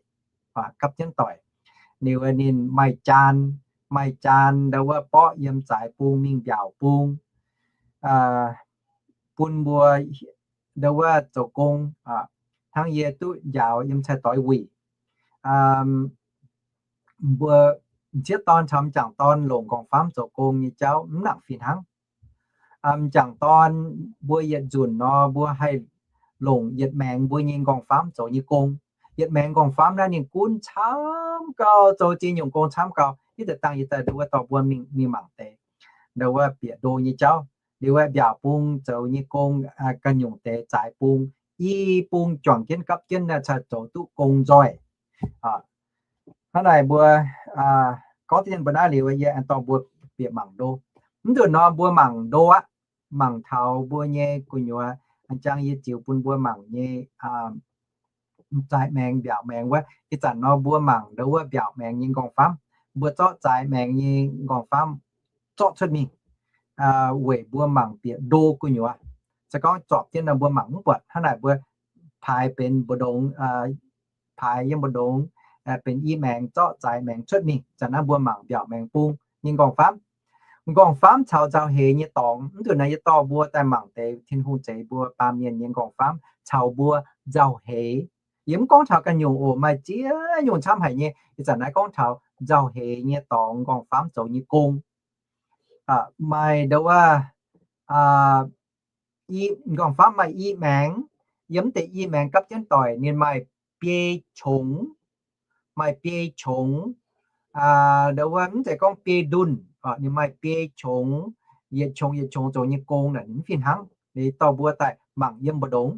gapv jienv doic. Liuz ninh maaih jaan, maaih jaan ndouv wuov mborqv yiem zaaix bung mingh mbiaauc bung, bun mbuo ndouv wuov zoux gong. Hnangv yie duqv njaaux yiem Cai Doix Wuic, mbuo m'sieqv dorn caux m'jangc dorn longc nqorngv-famv zoux gong nyei jauv mv nangc fih hnangv. M'jangc dorn mbuo yietc nzunc nor mbuo haih longc yietc maengx mbuo nyei nqorngv-famv zoux nyei gong. Yietc maengx nqorngv-famv naaiv ninh gunv camv gau, zoux ziex nyungc gong camv gau. Hitv deix dangh yie daaih ndouv wuov dorh mbuo mingh mangc deix ndouv wuov bieqc ndo nyei jauv. Liuz wuov mbiaauc bung zoux nyei gong ganh nyungc deix zaaix bung, i bung juangc jienv gapv jienv naaiv cai zoux duqv gong nzoih. Hnangv naaic mbuo gorngv dien mbuo naaiv liuz yie aengx dorh mbuo bieqc mangc ndo. Mv nzunc nor mbuo mangc ndo aqv. mangc taux mbuo nyei gu'nyuoz, jang yie ziux bun mbuo mangc nyei, zaaix maengx mbiaauc maengx wuov. Ih zanc nor mbuo mangc ndau wuov mbiaauc maengx nyei m'nqorngv-famv, mbuo zorqv zaaix maengx nyei m'nqorngv-famv zorqv cuotv mingh weic mbuo mangc bieqc ndo gu'nyuoz. Se gorngv zorpc jienv nor mbuo mangc mv buatc. Hnangv naaic mbuo paaix benx mbu'ndongx, paaix yiem mbu'ndongx benx i maengx zorqv zaaix maengx cuotv mingh. Zanc naaiv mbuo mangc mbiaauc maengx bung nyei m'nqorngv-famv. M'nqorngv-famv caux nzauh heix nyei dorngx. Mv nzunc naaiv yie dorh mbuo daaih mangc deix Tin-Hungh zeix mbuo baamh mienh nyei m'nqorngv-famv caux mbuo nzauh heix. Yie mv gorngv taux ganh nyungc oc, maaih ziex nyungc camv haic nyei. Ih zanc naaiv gorngv taux nzauh heix nyei dorngx m'nqorngv-famv zoux nyei gong. Maaih ndau wuov m'nqorngv-famv maaih i maengx. Yiem mv deix i maengx gapv jienv doic ninh maaih biei qongx, maaih biei qongx. Ndau wuov mv zeiz gorngv biei ndunh, ninh maaih biei qongx, yietc qongx yietc qongx zoux nyei gong naaic ninh mv fih hnangv. Ninh dorh mbuo daaih mangc yiem mbu'ndongx.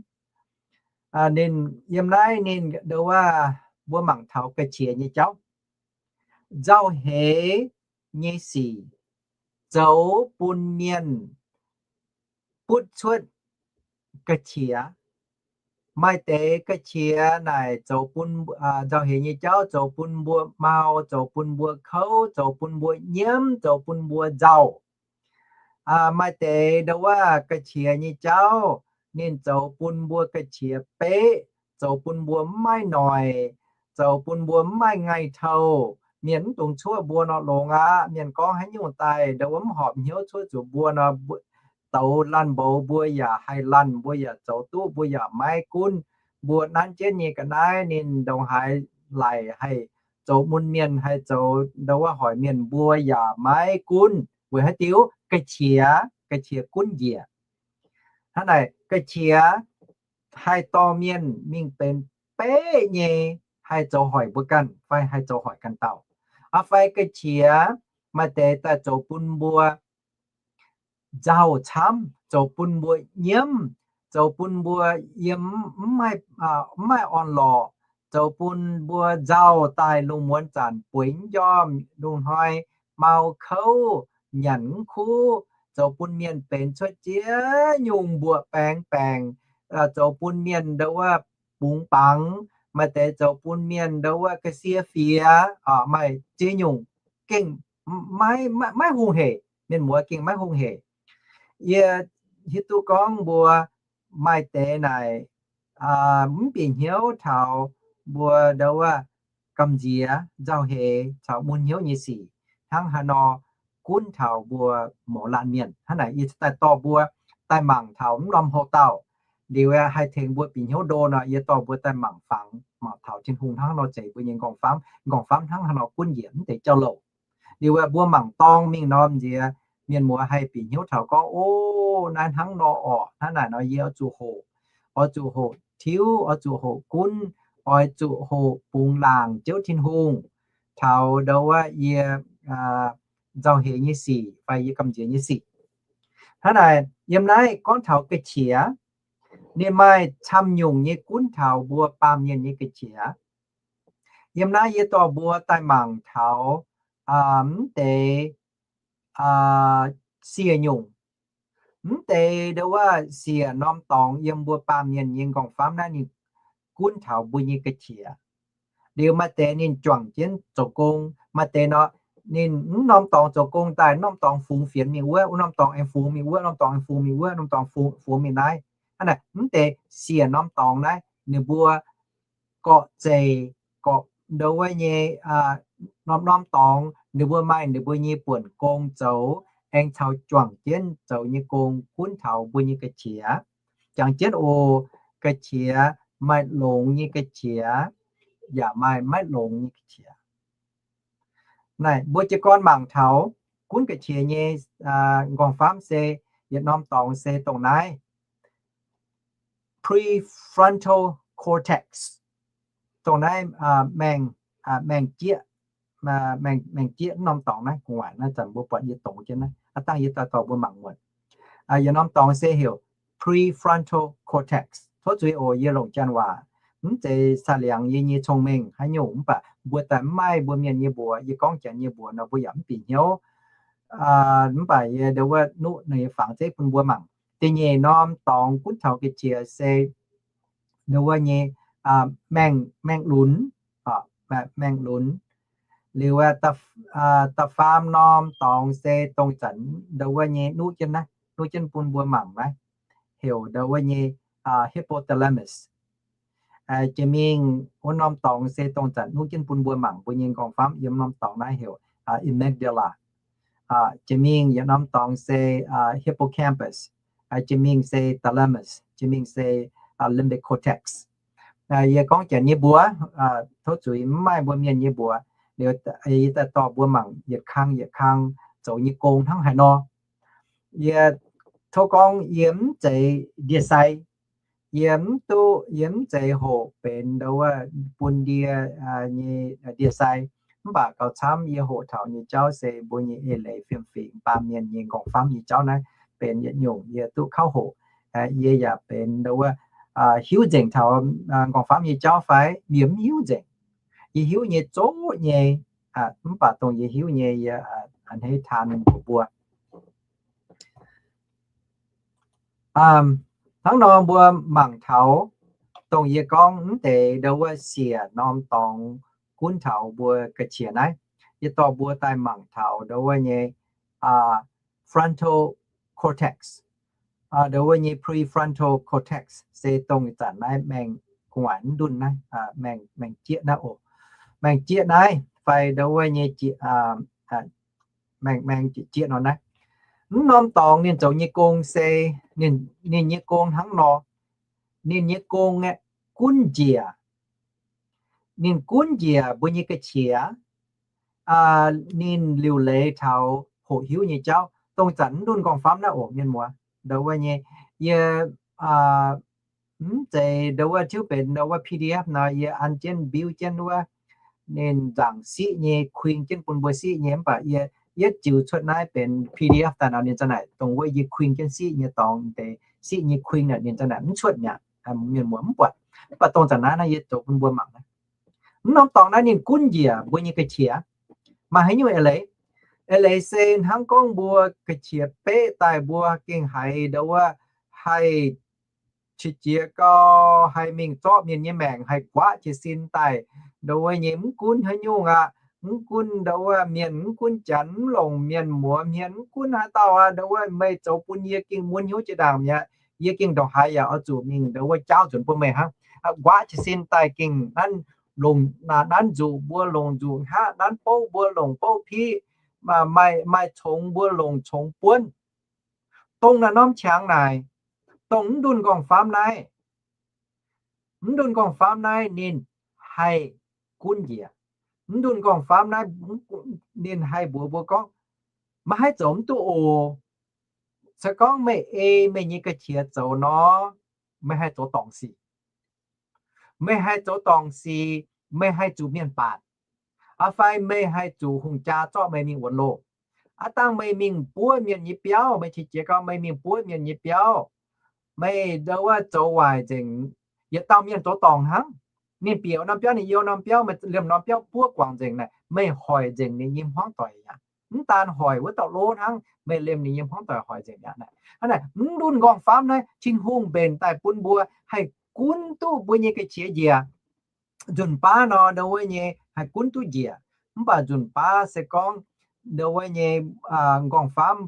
Ninh yiem naaiv ninh ndau wuov mbuo mangc taux ga'qiex nyei jauv. Nzauh heix nyei sic zoux bun mienh butv cuotv ga'qiex. Maaih deix ga'qiex naaic zoux bun, nzauh heix nyei jauv zoux bun mbuo mau, zoux bun mbuo kouv, zoux bun mbuo nyiemv, zoux bun mbuo nzauh. Maaih deix ndau wuov ga'qiex nyei jauv ninh zoux bun mbuo ga'qiex beqv, zoux bun mbuo mv maaih noic, zoux bun mbuo mv maaih ngaih tou. Mienh mv dungx cuoqv mbuo nor longx aqv. Mienh gorngv haaix nyungc daaih ndau wuov mv horpc hnyouv cuoqv zuqc mbuo nor, douz laanh mboux mbuo yaac haih laanh, mbuo yaac zoux duqv, mbuo yaac maiv gunv. Mbuo nanv jienv nyei ga'naaiv ninh ndongc haaix laic haih zoux mun mienh, haih zoux ndau wuov hoic mienh mbuo yaac maiv gunv. Weic haaix diuc? Ga'qiex, ga'qiex gunv njiec. Hnangv naaic ga'qiex haih dorh mienh mingh benx beqv nyei, haih zoux hoic mbuo ganh fai haih zoux hoic ganh dauh. Fai ga'qiex maaih deix daaih zoux bun mbuo nzauh camv, zoux bun mbuo nyiemv, zoux bun mbuo yiem mv maaih orn-lorqc, zoux bun mbuo nzauh daaih lungh muonz zanc bueix mv njormh, lungh hnoi mau kouv, nyanc mv kuv, zoux bun mienh benx cuotv ziex nyungc mbuoqc baengx baengc, zoux bun mienh ndau wuov bungx bangx, maaih deix zoux bun mienh ndau wuov ga'sie fiex, maaih ziex nyungc gengh maiv hungh heic. Mienh muoz gengh maiv hungh heic. Yie hiuv duqv gorngv mbuo maaih deix naaic mv bieqc hnyouv taux mbuo ndau wuov gamh nziex, nzauh heix caux mun hnyouv nyei sic hnangv haaix nor gunv taux mbuo mouz laanh mienh. Hnangv naaic yie daaih dorh mbuo daaih mangc taux mv norm houh dauh. Liuz haih tengx mbuo bieqc hnyouv ndo nor, yie dorh mbuo daaih mangc fangx, mangc taux Tin-Hungh hnangv haaix nor zeix mbuo nyei m'nqorngv-famv, m'nqorngv-famv hnangv haaix nor gunv njiec mv deix jauv-louc. Liuz mbuo mangc dorng mingh norm nziex, mienh muoz haih bieqc hnyouv taux gorngv, O, naaiv hnangv nor orqc. Hnangv naaic nor yie oix zuqc hoqc, oix zuqc hoqc tiuv, oix zuqc hoqc gunv, oix zuqc hoqc bungx laangc Ziouv Tin-Hungh taux ndau wuov yie nzauh heix nyei sic fai yie gamh nziex nyei sic. Hnangv naaic yiem naaiv gorngv taux ga'qiex, ninh maaih camv nyungc nyei gunv taux mbuo baamh mienh nyei ga'qiex. Yiem naaiv yie dorh mbuo daaih mangc taux mv deix siec nyungc. Mv deix ndau wuov siec norm dorngx yiem mbuo baamh mienh nyei m'nqorngv-famv naaiv ninh gunv taux mbuo nyei ga'qiex. Liuz maaih deix ninh juangc jienv zoux gong, maaih deix nor ninh mv norm dorngx zoux gong daaih, norm dorngx fungx fienx mingh wuov, wuov norm dorngx aengx fungx mingh wuov, norm dorngx aengx fungx mingh wuov, norm dorngx fungx, fungx mingh naaiv. Hnangv naaic mv deix siec norm dorngx naaiv ninh mbuo gorqv-zeih, gorqv ndau wuov nyei norm-norm dorngx ninh mbuo maaih ninh mbuo nyei buonc gong zoux, aengx caux juangc jienv zoux nyei gong gunv taux mbuo nyei ga'qiex. Jangx jienv oc, ga'qiex maaih longx nyei ga'qiex, yaac maaih maiv longx nyei ga'qiex. Naaic mbuo jiez gorn mangc taux gunv ga'qiex nyei m'nqorngv-famv se yietc norm dorngx se dongh naaiv prefrontal cortex, dongh naaiv maengh, maengh jieqv, maengh jieqv norm dorngx naaiv. Gu'nguaaic naaiv zanc mbuo buatc yie dongz jienv naaiv, aav dangh yie daaih dorh mbuo mangc muonc. Yietc norm dorngx se heuc prefrontal cortex. Tov zuiz oc, yie longc Janx waac, mv zeiz saah liangx yie nyei cong-mengh haaix nyungc, mv baac mbuo daaih mv maaih mbuo mienh nyei mbuox, yie gorngv Janx nyei mbuox nor mbuo yaac mv bieqc hnyouv. Mv baac yie ndo wuov nuqv ninh fangx zeiv bun mbuo mangc. Da'nyeic norm dorngx gunv taux ga'qiex se ndo wuov nyei maeng, maeng-lunx, maeng-lunx. Liuz da'faam norm dorngx se dongh zanc ndo wuov nyei nuqv jienv naaiv, nuqv jienv bun mbuo mangc naaiv, heuc ndo wuov nyei hypothalamus. Jiex mingh wuov norm dorngx se dongh zanc nuqv jienv bun mbuo mangc mbuo nyei nqorngv-famv yiem norm dorngx naaiv heuc amygdala. Jiex mingh yietc norm dorngx se hippocampus. Jiex mingh se thalamus. Jiex mingh se limbic cortex. Yie gorngv janx nyei mbuox, tov zuiz mv maaih mbuo mienh nyei mbuox. Liuz yie daaih dorh mbuo mangc yietc kang yietc kang zoux nyei gong hnangv haaix nor. Yie tov gorngv yie mv zeiz ndie-sai. Yie mv duqv, yie mv zeiz hoqc benx ndo wuov bun ndie nyei ndie-sai. Mv baac gauh camv yie hoqc taux nyei jauv se mbuo nyei eix leiz fiem-fingx baamh mienh nyei nqorngv-famv nyei jauv naaiv benx yietc nyungc yie duqv kauv hoqc. Yie yaac benx ndo wuov hiuv nzengc taux nqorngv-famv nyei jauv fai yie mv hiuv nzengc. Yie hiuv nyei zoqv nyei, mv baac dongh yie hiuv nyei yie a'hneiv taan mbuox mbuo. Hnangv nor mbuo mangc taux dongh yie gorngv mv deix ndo wuov siec norm dorngx gunv taux mbuo ga'qiex naaiv. Yie dorh mbuo daaih mangc taux ndo wuov nyei frontal cortex, ndo wuov nyei prefrontal cortex se dongh zanc naaiv maeng gu'nguaaic mv ndunh naaiv, maeng, maeng jieqv naaiv oc. Maeng jieqv naaiv fai ndo wuov nyei maeng, maeng jieqv nor naaiv. Mv norm dorngx ninh zoux nyei gong se, ninh nyei gong hnangv nor. Ninh nyei gong aeqv, gunv njiec. Ninh gunv njiec mbuo nyei ga'qiex. Ninh liuc leiz taux hoqc hiuv nyei jauv. Dongh zanc mv ndunh nqorngv-famv naaiv oc mienh muoz. Ndo wuov nyei, yie mv zeiz ndo wuov tiuv benx ndo wuov P D F nor, yie an jienv mbiuv jienv wuov ninh nzaangc siqv nyei kuing jienv bun mbuo siqv nyei. Mv baac yie yietv ziux cuotv naaiv benx P D F daaih nor ninh za'naaic dongh wuov yie kuing jienv siqv nyei dorngx deix siqv nyei kuing naaic ninh za'naaic mv cuotv mi'aqv. Mienh muoz mv buatc. Mv baac dongh zanc naaiv naaiv yie zoux bun mbuo mangc naaiv. Mv norm dorngx naaiv ninh gunv njiec mbuo nyei ga'qiex. Maaih haaix nyungc eix leiz? Eix leiz se hnangv gorngv mbuo ga'qiex beqv daaih mbuo gengh haiz ndo wuov haih qiex jiez gau, haih mingh zorqv mienh nyei maengc, haih nquaqv jiez sin daaih ndo wuov nyei mv gunv haaix nyungc aqv. Mv gunv ndo wuov mienh, mv gunv janx, mv longc mienh muoz hmien, mv gunv haaix dauh aqv, ndo wuov meih zoux bun yie gengh mun hnyouv jiex ndaangc mi'aqv. Yie gengh ndongc haaix yaac oix zuqc mingh ndo wuov jaauv nzunc bun meih hnangv. Nquaqv jiez sin daaih gengh nanv longc, nanv nzuqc mbuo longc nzuqc hngaqv, nanv bouv mbuo longc bouv piqv, maaih congx mbuo longc congx buonv. Dongh naaiv norm qangx naaic, dongh mv ndunh nqorngv-famv naaiv, mv ndunh nqorngv-famv naaiv ninh haih gunv njiec. Mv ndunh nqorngv-famv naaiv ninh haih mbuox mbuo gorngv, maiv haih zoux mv duqv oc. Se gorngv meih ei meih nyei ga'qiex zoux nor, meih haih zoux dorngc sic. Meih haih zoux dorngc sic, meih haih zuqc mienh baatc. Aa fai meih haih zuqc hungh jaa zorqv meih mingh wuonx loh. Aav dangh meih mingh buov mienh nyei biauv, meih qiex jiez gau meih mingh buov mienh nyei biauv, meih ndo wuov zoux waaic nzengc. Yietc dauh mienh zoux dorngc hnangv. Ninh bieqc norm biauv, ninh youh norm biauv, meih liemh norm biauv buov guangc nzengc naaic, meih hoic nzengc ninh nyei hmuangv doic aqv. Mv daan hoic wuov dauh lov hnangv, meih liemh ninh nyei hmuangv doic hoic nzengc aqv. Hnangv naaic, mv ndunh nqorngv-famv naaiv, Tin-Hungh mbenc daaih bun mbuo haih gunv duqv mbuo nyei ga'qiex njiec. Nzunc baav nor, ndo wuov nyei haih gunv duqv njiec. Mv baac nzunc baav se gorngv ndo wuov nyei nqorngv-famv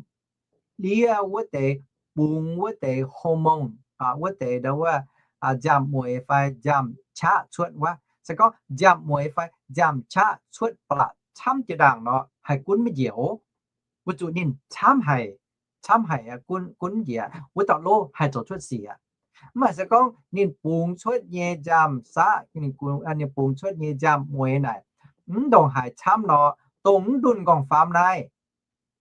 ndiev wuov deix, bungx wuov deix hormone, wuov deix ndo wuov nziaamv-mueiz fai nziaamv-qaqv cuotv wuov. Se gorngv nziaamv-mueiz fai nziaamv-qaqv cuotv ba'laqc camv jiex ndaangc nor, haih gunv maiv njiec oc. Weic zuqc ninh camv haic, camv haic gunv, gunv njiec, wuov dauh lov haih zoux cuotv sic aqv. Mv baac se gorngv ninh bungx cuotv nyei nziaamv-saqv, ninh bungx cuotv nyei nziaamv-mueiz naaic, mv ndongc haaix camv nor, dongh mv ndunh nqorngv-famv naaiv,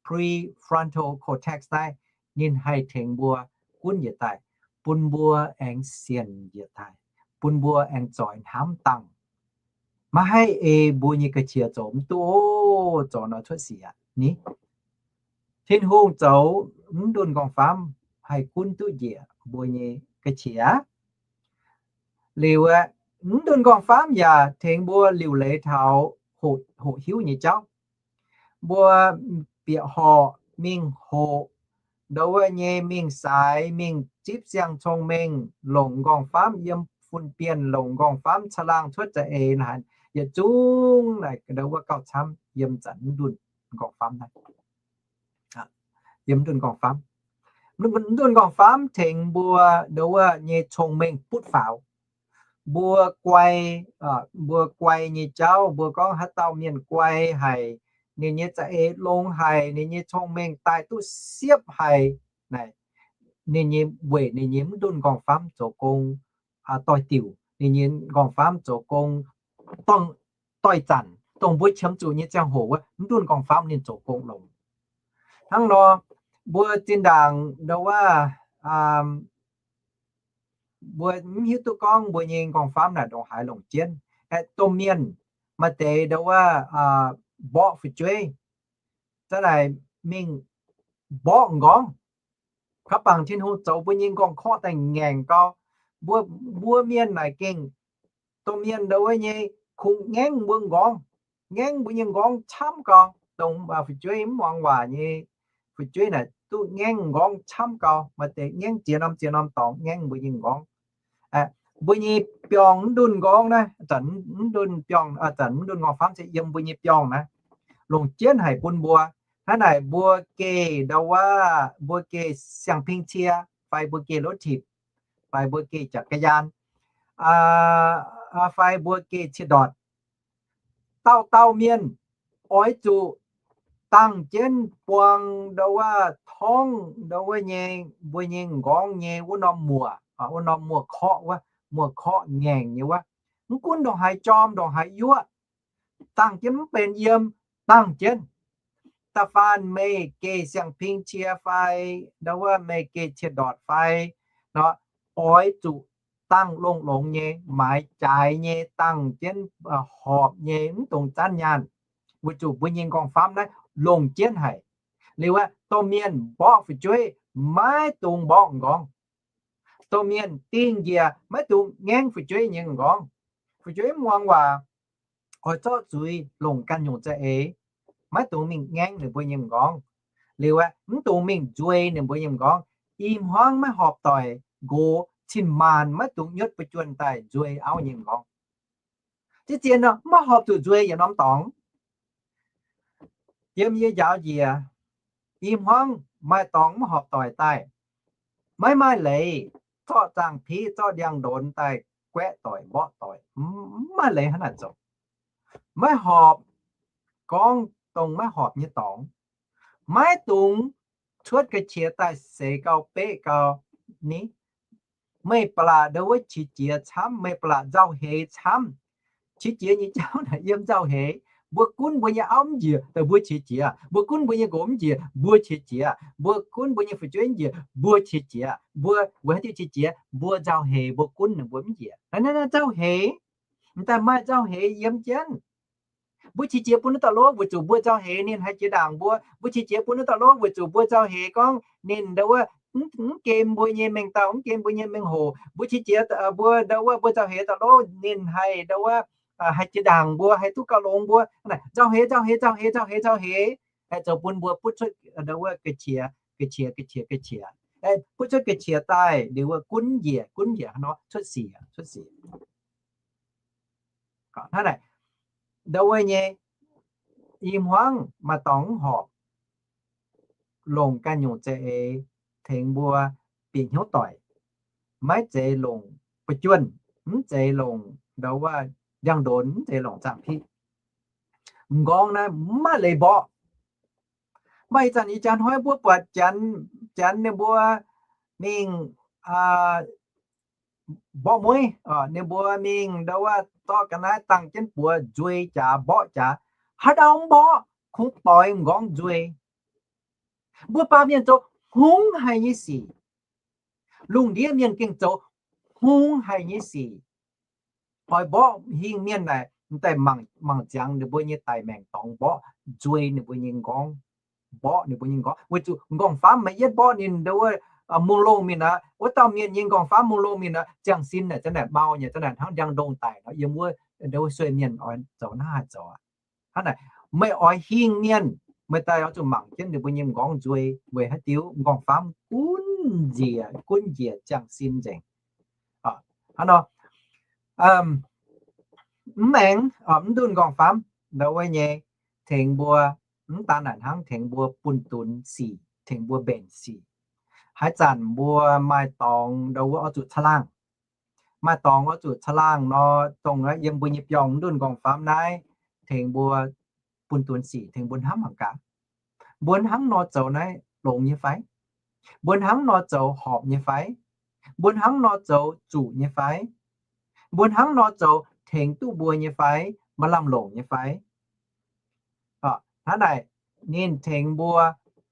prefrontal cortex naaiv, ninh haih tengx mbuo gunv njiec daaih, bun mbuo aengx sienc njiec daaih, bun mbuo aengx zoix hnamv dangh. Maiv haih ei mbuo nyei ga'qiex zoux mv duqv oc, zoux nor cuotv sic aqv ni. Tin-Hungh zoux mv ndunh nqorngv-famv haih gunv duqv njiec mbuo nyei ga'qiex. Liuz aeqv, mv ndunh nqorngv-famv yaac tengx mbuo liuc leiz taux hoqc hiuv nyei jauv. Mbuo bieqc horqc mingh hoqc, ndau wuov nyei mingh saaix, mingh zipv siang-cong-mengh, longc nqorngv-famv yiem fun-bienh, longc nqorngv-famv caangh laangh cuotv za'eix naaic, yietc zungv naaic ndau wuov gauh camv yiem zanc mv ndunh nqorngv-famv naaiv. Yiem mv ndunh nqorngv-famv, mv ndunh nqorngv-famv tengx mbuo ndau wuov nyei cong-mengh butv faaux. Mbuo guai, mbuo guai nyei jauv, mbuo gorngv haaix dauh mienh guai haic, ninh nyei za'eix longx haic, ninh nyei cong-mengh daaih duqv siepv haic, naaic ninh nyei weic ninh nyei mv ndunh nqorngv-famv zoux gong doix-diuc, ninh nyei nqorngv-famv zoux gong doix-zanc, dongh mbuo qiemx zuqc nyei ziangh hoc wuov, mv ndunh nqorngv-famv ninh zoux gong longx. Hnangv nor, mbuo zinh ndaangc ndau wuov, mbuo mv hiuv duqv gorngv mbuo nyei nqorngv-famv naaic ndongc haaix longc jienv. Aeqv, domh mienh maaih deix ndau wuov mborqv fu'jueiv, za'naaic mingh mborqv m'nqorngv. Kaav bangc Tin-Hungh zoux mbuo nyei nqorngv-korqv daaih ngaengc gau. Mbuo, mbuo mienh naaic gengh, domh mienh ndau wuov nyei kungx ngaengv mbuo m'nqorngv, ngaengv mbuo nyei m'nqorngv camv gau. Dongh fu'jueiv mv muangx waac nyei fu'jueiv naaic duqv ngaengv m'nqorngv camv gau, maaih deix ngaengv ziex norm ziex norm dorngx ngaengv mbuo nyei m'nqorngv. Mbuo nyei biorngh mv ndunh m'nqorngv naaiv, zanc mv ndunh biorngh, zanc mv ndunh nqorngv-famv se yiem mbuo nyei biorngh naaiv, longc jienv haic bun mbuo. Hnangv naaic mbuo geh ndau wuov, mbuo geh siang-ping cie, fai mbuo geh รถถีบ, fai mbuo geh จักรยาน, fai mbuo geh cie-ndortc. Dauh dauh mienh oix zuqc dangh jienv buang ndau wuov torngv ndau wuov nyei mbuo nyei m'nqorngv nyei wuov norm muoc, wuov norm muoc-korqv wuov, muoc-korqv ngaengc nyei wuov. Mv gunv ndongc haaix jorm ndongc haaix yuoqv, dangh jienv mv benx yiem, dangh jienv. Da'faanh meih geh siang-ping cie fai, ndau wuov meih geh cie-ndortc fai, nor, oix zuqc dangh longx-longx nyei, maaiz jaaix nyei, dangh jienv horpc nyei, mv dungx zanv nyaanh, weic zuqc mbuo nyei nqorngv-famv naaiv longc jienv haic. Liuz aeqv, domh mienh mborqv fu'jueiv maiv dungx mborqv m'nqorngv. Domh mienh dingh njiec maiv dungx ngaengv fu'jueiv nyei m'nqorngv. Fu'jueiv mv muangx waac, oix zorqv zuiz longc ganh nyungc za'eix, maiv dungx mingh ngaengv ninh mbuo nyei m'nqorngv. Liuz aeqv, mv dungx mingh nzuei ninh mbuo nyei m'nqorngv. I hmuangv maiv horpc doic nqox cin-maanc maiv dungx nyutv buo juonh daaih nzuei auv nyei m'nqorngv. Ziex ziex nor maiv horpc zuqc nzuei yietc norm dorngx. Yiem yie njaaux njiec, i hmuangv maaih dorngx mv horpc doic daaih, maiv maaih leiz zorqv zaangh piqv zorqv ndiangx-ndonx daaih guaeqv doic mborqv doic, mv maaih leiz hnangv naaic zoux. Maiv horpc, gorngv dongh maiv horpc nyei dorngx. Maiv dungx cuotv ga'qiex daaih seix gau beqv gau ni. Meih ba'laqc ndau wuov qiex jiez camv, meih ba'laqc nzauh heix camv. Qiex jiez nyei jauv naaic yiem nzauh heix. Mbuo gunv mbuo nyei auv mv njiec, mbuo qiex jiez. Mbuo gunv mbuo nyei nqox mv njiec, mbuo qiex jiez. Mbuo gunv mbuo nyei fu'jueiv mv njiec, mbuo qiex jiez. Mbuo weic haaix diuc qiex jiez? Mbuo nzauh heix, mbuo gunv ninh mbuo mv njiec. Naaiv, naaiv, naaiv nzauh heix. M'daaih maaih nzauh heix yiem jienv. Mbuo qiex jiez bun wuov dauh lov weic zuqc mbuo nzauh heix ninh haih jiex ndaangc mbuo. Mbuo qiex jiez bun wuov dauh lov weic zuqc mbuo nzauh heix gorngv ninh ndau wuov mv, mv gem mbuo nyei mengh dauh, mv gem mbuo nyei mengh hoc. Mbuo qiex jiez, mbuo ndau wuov mbuo nzauh heix dauh lov ninh haih ndau wuov, haih jiex ndaangc mbuo, haih duqv gauh longx mbuo. Nzauh heix, nzauh heix, nzauh heix, nzauh heix, nzauh heix, zoux bun mbuo butv cuotv ndau wuov ga'qiex, ga'qiex, ga'qiex, ga'qiex, butv cuotv ga'qiex daaih liuz wuov gunv njiec, gunv njiec hnangv nor cuotv sic, cuotv sic. Hnangv naaic, ndau wuov nyei i hmuangv maaih dorngx mv horpc, longc ganh nyungc za'eix tengx mbuo bieqc hnyouv doic, maiv zeiz longc bujuonh, mv zeiz longc ndau wuov ndiangx-ndonx, mv zeiz longc zaangh piqv. M'nqorngv naaiv maiv maaih leiz mborqv. Maaih ih zanc ih jaax hnoi mbuo buatc Janx, Janx ninh mbuo mingh mborqv mueiv, ninh mbuo mingh ndau wuov zorqv ga'naaiv dangh jienv buoz nzuei jaax mborqv jaax. Haaix dauh mv mborqv kungx doix m'nqorngv nzuei. Mbuo baamh mienh zoux hungx haic nyei sic. Lungh ndiev mienh gengh zoux hungx haic nyei sic. Oix mborqv hingh mienh naaic, m'daaih mangc, mangc ziangx ninh mbuo nyei daic maengc dorngx mborqv nzuei ninh mbuo nyei m'nqorngv, mborqv ninh mbuo nyei m'nqorngv. Weic zuqc m'nqorngv-famv maaih yietv mborqv ninh ndau wuov mungh loh mingh aqv. Wuov dauh mienh nyei m'nqorngv-famv mungh loh mingh aqv, ziangh sin naaic zanc naaic mau nyei, zanc naaic hnangv ndiangx-ndongh daic nor, yiem wuov ndau wuov sueih mienh oix zoux hnangv haaix zoux aqv. Hnangv naaic, meih oix hingh mienh, meih daaih oix zuqc mangc jienv ninh mbuo nyei m'nqorngv nzuei weic haaix diuc m'nqorngv-famv gunv njiec, gunv njiec ziangh sin nzengc. Hnangv nor, mv aengx, mv ndunh m'nqorngv-famv ndau wuov nyei tengx mbuo, mv daan naaic hnangv, tengx mbuo bunh dunx sic, tengx mbuo mbenc sic. Haaix zanc mbuo maaih dorngx ndau wuov oix zuqc caangh laangh, maaih dorngx oix zuqc caangh laangh nor, dongh yiem mbuo nyei biorngh mv ndunh m'nqorngv-famv naaiv tengx mbuo bunh dunx sic, tengx mbuo hnamv mangc gaax, mbuo hnangv nor zoux naaiv longx nyei fai? Mbuo hnangv nor zoux horpc nyei fai? Mbuo hnangv nor zoux zuqc nyei fai? Mbuo hnangv nor zoux tengx duqv mbuo nyei fai? Maaih lamh longc nyei fai? Hnangv naaic, ninh tengx mbuo